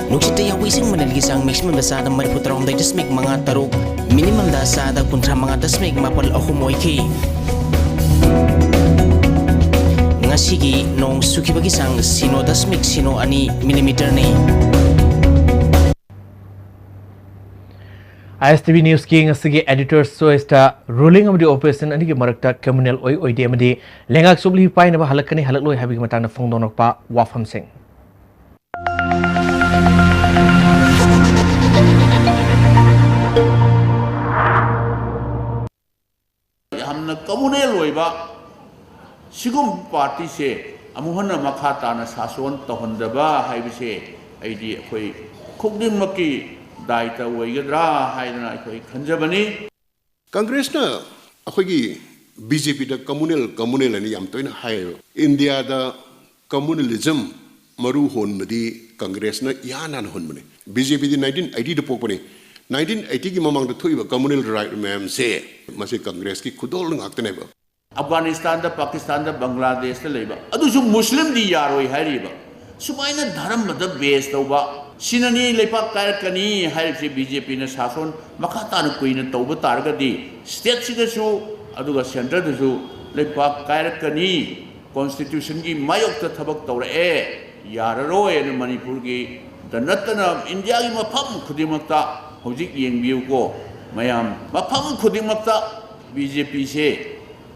ꯅꯨꯡꯁꯤꯠꯇ ꯌꯥꯎꯕ ꯏꯁꯤꯡ ꯃꯅꯤꯜꯒꯤ ꯆꯥꯡ maximum ꯗ ꯆꯥꯗ ꯃꯔꯤꯐꯨ ꯇꯔꯥꯍꯨꯝꯗꯣꯏ ꯗꯁꯃꯤꯛ ꯃꯉꯥ ꯇꯔꯨꯛ, minimum ꯗ ꯆꯥꯗ ꯀꯨꯟꯊ꯭ꯔꯥ ꯃꯉꯥ ꯗꯁꯃꯤꯛ ꯃꯥꯄꯜ ꯑꯍꯨꯝ ꯑꯣꯏꯈꯤ꯫ ꯁꯤꯒꯤ ꯅꯣꯡ ꯆꯨꯈꯤꯕꯒꯤ ꯆꯥꯡ ꯁꯤꯅꯣ ꯗꯁꯃꯤꯛ ꯁꯤꯅꯣ ꯑꯅꯤ ꯃꯤꯂꯤꯃꯤꯇꯔꯅꯤ꯫ ꯑꯥꯏ ꯑꯦꯁ ꯇꯤ ꯚꯤ ꯅ꯭ꯌꯨꯁꯀꯤ ꯉꯁꯤꯒꯤ ꯑꯦꯗꯤꯇꯔꯁ ꯆꯣꯏꯁꯇ ꯔꯨꯂꯤꯡ ꯑꯃꯗꯤ ꯑꯣꯄꯣꯖꯤꯁꯟ ꯑꯅꯤꯒꯤ ꯃꯔꯛꯇ ꯀꯝꯃ꯭ꯌꯨꯅꯦꯜ ꯑꯣꯏ ꯑꯣꯏꯗꯦ ꯑꯃꯗꯤ ꯂꯩꯉꯥꯛ ꯆꯨꯞꯂꯤ ꯄꯥꯏꯅꯕ ꯍꯜꯂꯛꯀꯅꯤ ꯍꯜꯂꯛꯂꯣꯏ ꯍꯥꯏꯕꯒꯤ ꯃꯇꯥꯡꯗ ꯐꯣꯡꯗꯣꯛꯂꯛꯄ ꯋꯥꯐꯝꯁꯤꯡ꯫ ꯌꯥꯝꯅ ꯀꯝꯃꯨꯅꯦꯜ ꯑꯣꯏꯕ ꯁꯤꯒꯨꯝꯕ ꯄꯥꯔꯇꯤꯁꯦ ꯑꯃꯨꯛ ꯍꯟꯅ ꯃꯈꯥ ꯇꯥꯅ ꯁꯥꯁꯣꯟ ꯇꯧꯍꯟꯗꯕ ꯍꯥꯏꯕꯁꯦ ꯑꯩꯗꯤ ꯑꯩꯈꯣꯏ ꯈꯨꯗꯤꯡꯃꯛꯀꯤ ꯗꯥꯏꯇ ꯑꯣꯏꯒꯗ꯭ꯔꯥ ꯍꯥꯏꯗꯅ ꯑꯩꯈꯣꯏ ꯈꯟꯖꯕꯅꯤ꯫ ꯀꯪꯒ꯭ꯔꯦꯁꯅ ꯑꯩꯈꯣꯏꯒꯤ ꯕꯤ ꯖꯦ ꯄꯤꯗ ꯀꯝꯃꯨꯅꯦꯜ ꯀꯝꯃꯨꯅꯦꯜ ꯍꯥꯏꯅ ꯌꯥꯝ ꯇꯣꯏꯅ ꯍꯥꯏꯌꯦꯕ꯫ ꯏꯟꯗꯤꯌꯥꯗ ꯀꯝꯃꯨꯅꯦꯂꯤꯖꯝ ꯃꯔꯨ ꯍꯣꯟꯕꯗꯤ ꯀꯪꯒ꯭ꯔꯦꯁꯅ ꯏꯍꯥꯟ ꯍꯥꯟꯅ ꯍꯣꯟꯕꯅꯤ꯫ ꯕꯤ ꯖꯦ ꯄꯤꯗꯤ ꯅꯥꯏꯟꯇꯤꯟ ꯑꯩꯠꯇꯤꯗ ꯄꯣꯛꯄꯅꯤ꯫ ꯅꯥꯏꯟꯇꯤꯟ ꯑꯩꯠꯇꯤꯒꯤ ꯃꯃꯥꯡꯗ ꯊꯣꯛꯏꯕ ꯀꯝꯃꯨꯅꯦꯜ ꯔꯥꯏꯠ ꯃꯌꯥꯝꯁꯦ ꯃꯁꯤ ꯀꯪꯒ꯭ꯔꯦꯁꯀꯤ ꯈꯨꯗꯣꯜ ꯉꯥꯛꯇꯅꯦꯕ꯫ ꯑꯐꯒꯥꯅꯤꯁꯇꯥꯟꯗ, ꯄꯥꯀꯤꯁꯇꯥꯟꯗ, ꯕꯪꯒ꯭ꯂꯥꯗꯦꯁꯇ ꯂꯩꯕ ꯑꯗꯨꯁꯨ ꯃꯨꯁꯂꯤꯝꯗꯤ ꯌꯥꯔꯣꯏ ꯍꯥꯏꯔꯤꯕ꯫ ꯁꯨꯃꯥꯏꯅ ꯙꯔꯃꯗ ꯕꯦꯁ ꯇꯧꯕ ꯁꯤꯅꯅꯤ ꯂꯩꯄꯥꯛ ꯀꯥꯏꯔꯛꯀꯅꯤ ꯍꯥꯏꯔꯤꯕꯁꯦ ꯕꯤ ꯖꯦ ꯄꯤꯅ ꯁꯥꯁꯣꯟ ꯃꯈꯥ ꯇꯥꯅ ꯀꯨꯏꯅ ꯇꯧꯕ ꯇꯥꯔꯒꯗꯤ ꯁ꯭ꯇꯦꯠꯁꯤꯗꯁꯨ ꯑꯗꯨꯒ ꯁꯦꯟꯇꯔꯗꯁꯨ ꯂꯩꯄꯥꯛ ꯀꯥꯏꯔꯛꯀꯅꯤ꯫ ꯀꯣꯟꯁꯇꯤꯇ꯭ꯌꯨꯁꯟꯒꯤ ꯃꯥꯌꯣꯛꯇ ꯊꯕꯛ ꯇꯧꯔꯛꯑꯦ, ꯌꯥꯔꯔꯣꯏꯅ ꯃꯅꯤꯄꯨꯔꯒꯤꯗ ꯅꯠꯇꯅ ꯏꯟꯗꯤꯌꯥꯒꯤ ꯃꯐꯝ ꯈꯨꯗꯤꯡꯃꯛꯇ ꯍꯧꯖꯤꯛ ꯌꯦꯡꯕꯤꯌꯨꯀꯣ ꯃꯌꯥꯝ, ꯃꯐꯝ ꯈꯨꯗꯤꯡꯃꯛꯇ ꯕꯤ ꯖꯦ ꯄꯤꯁꯦ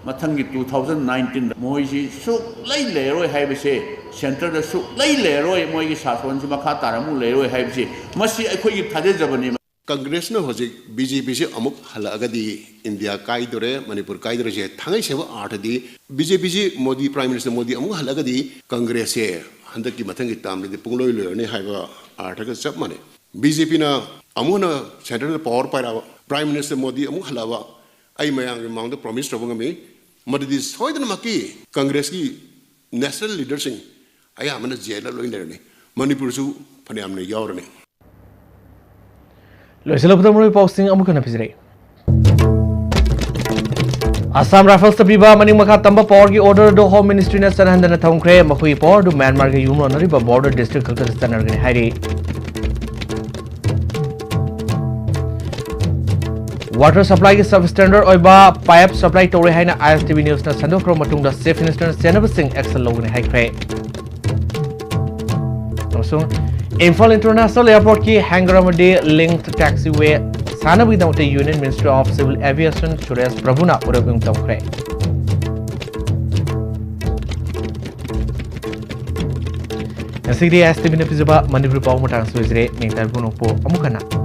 ꯃꯊꯪꯒꯤ ꯇꯨ ꯊꯥꯎꯖꯟ ꯅꯥꯏꯟꯇꯤꯟꯗ ꯃꯈꯣꯏꯁꯤ ꯁꯨꯛꯂꯩ ꯂꯩꯔꯔꯣꯏ ꯍꯥꯏꯕꯁꯦ, ꯁꯦꯟꯇꯔꯗ ꯁꯨꯛꯂꯩ ꯂꯩꯔꯔꯣꯏ, ꯃꯣꯏꯒꯤ ꯁꯥꯁꯣꯟꯁꯤ ꯃꯈꯥ ꯇꯥꯅ ꯑꯃꯨꯛ ꯂꯩꯔꯔꯣꯏ ꯍꯥꯏꯕꯁꯤ ꯃꯁꯤ ꯑꯩꯈꯣꯏꯒꯤ ꯊꯥꯖꯖꯕꯅꯤ꯫ ꯀꯪꯒ꯭ꯔꯦꯁꯅ ꯍꯧꯖꯤꯛ ꯕꯤ ꯖꯦ ꯄꯤꯁꯤ ꯑꯃꯨꯛ ꯍꯜꯂꯛꯑꯒꯗꯤ ꯏꯟꯗꯤꯌꯥ ꯀꯥꯏꯗꯣꯔꯦ, ꯃꯅꯤꯄꯨꯔ ꯀꯥꯏꯗꯣꯔꯦꯁꯦ ꯊꯥꯡꯉꯩ ꯁꯦꯡꯕ ꯑꯥꯔꯊꯗꯤ ꯕꯤ ꯖꯦ ꯄꯤꯁꯤ ꯃꯣꯗꯤ, ꯄ꯭ꯔꯥꯏꯝ ꯃꯤꯅꯤꯁꯇꯔ ꯃꯣꯗꯤ ꯑꯃꯨꯛ ꯍꯜꯂꯛꯑꯒꯗꯤ ꯀꯪꯒ꯭ꯔꯦꯁꯁꯦ ꯍꯟꯗꯛꯀꯤ ꯃꯊꯪꯒꯤ ꯇꯥꯝꯗꯗꯤ ꯄꯨꯡꯂꯣꯏ ꯂꯣꯏꯔꯅꯤ ꯍꯥꯏꯕ ꯑꯥꯔꯊꯒ ꯆꯞ ꯃꯥꯟꯅꯩ꯫ ꯕꯤ ꯖꯦ ꯄꯤꯅ ꯑꯃꯨꯛ ꯍꯟꯅ ꯁꯦꯟꯇ꯭ꯔꯦꯜꯗ ꯄꯋꯥꯔ ꯄꯥꯏꯔꯛꯑꯕ, ꯄ꯭ꯔꯥꯏꯝ ꯃꯤꯅꯤꯁꯇꯔ ꯃꯣꯗꯤ ꯑꯃꯨꯛ ꯍꯜꯂꯛꯑꯕ, ꯑꯩ ꯃꯌꯥꯝꯒꯤ ꯃꯃꯥꯡꯗ ꯄ꯭ꯔꯣꯃꯤꯁ ꯇꯧꯕ ꯉꯝꯃꯤ, ꯃꯗꯨꯗꯤ ꯁꯣꯏꯗꯅꯃꯛꯀꯤ ꯀꯪꯒ꯭ꯔꯦꯁꯀꯤ ꯅꯦꯁꯅꯦꯜ ꯂꯤꯗꯔꯁꯤꯡ ꯑꯌꯥꯝꯕꯅ ꯖꯦꯜꯗ ꯂꯣꯏ ꯂꯩꯔꯅꯤ, ꯃꯅꯤꯄꯨꯔꯁꯨ ꯐꯅꯌꯥꯝꯅ ꯌꯥꯎꯔꯅꯤ꯫ ꯂꯣꯏꯁꯤꯜꯂꯛꯄꯗ ꯃꯔꯨꯑꯣꯏꯕ ꯄꯥꯎꯁꯤꯡ ꯑꯃꯨꯛ ꯍꯟꯅ ꯄꯤꯖꯔꯛꯏ꯫ ꯑꯁꯥꯝ ꯔꯥꯏꯐꯜꯁꯇ ꯄꯤꯕ ꯃꯅꯤꯡ ꯃꯈꯥ ꯇꯝꯕ ꯄꯋꯥꯔꯒꯤ ꯑꯣꯔꯗꯔ ꯑꯗꯨ ꯍꯣꯝ ꯃꯤꯅꯤꯁꯇ꯭ꯔꯤꯅ ꯆꯠꯅꯍꯟꯗꯅ ꯊꯝꯈ꯭ꯔꯦ꯫ ꯃꯈꯣꯏꯒꯤ ꯄꯋꯥꯔ ꯑꯗꯨ ꯃ꯭ꯌꯥꯟꯃꯥꯔꯒ ꯌꯨꯝꯂꯣꯟꯅꯔꯤꯕ ꯕꯣꯔꯗꯔ ꯗꯤꯁꯇ꯭ꯔꯤꯛ ꯈꯛꯇꯗ ꯆꯠꯅꯔꯒꯅꯤ ꯍꯥꯏꯔꯤ꯫ Water supplyꯒꯤ substandard ꯑꯣꯏꯕ pipe supply ꯇꯧꯔꯦ ꯍꯥꯏꯅ ISTV newsꯅ ꯁꯟꯗꯣꯛꯈ꯭ꯔꯕ ꯃꯇꯨꯡꯗ Chief Ministerꯅ ꯆꯦꯟꯅꯕꯁꯤꯡ action ꯂꯧꯒꯅꯤ ꯍꯥꯏꯈ꯭ꯔꯦ꯫ ꯑꯃꯁꯨꯡ ꯏꯝꯐꯥꯜ International Airportꯀꯤ hangar ꯑꯃꯗꯤ linked taxiway ꯁꯥꯅꯕꯒꯤꯗꯃꯛꯇ Union Minister of Civil Aviation Suresh ꯄ꯭ꯔꯚꯨꯅ ꯎꯔꯞ ꯇꯧꯈ꯭ꯔꯦ꯫ ꯉꯁꯤꯒꯤꯗꯤ ISTVꯅ ꯄꯤꯖꯕ ꯃꯅꯤꯄꯨꯔꯤ ꯄꯥꯎ ꯃꯇꯥꯡ ꯁꯣꯏꯖꯔꯦ꯫ ꯅꯤꯡꯇꯥꯏꯕꯨ ꯅꯣꯛꯄꯨ ꯑꯃꯨꯛ ꯍꯟꯅ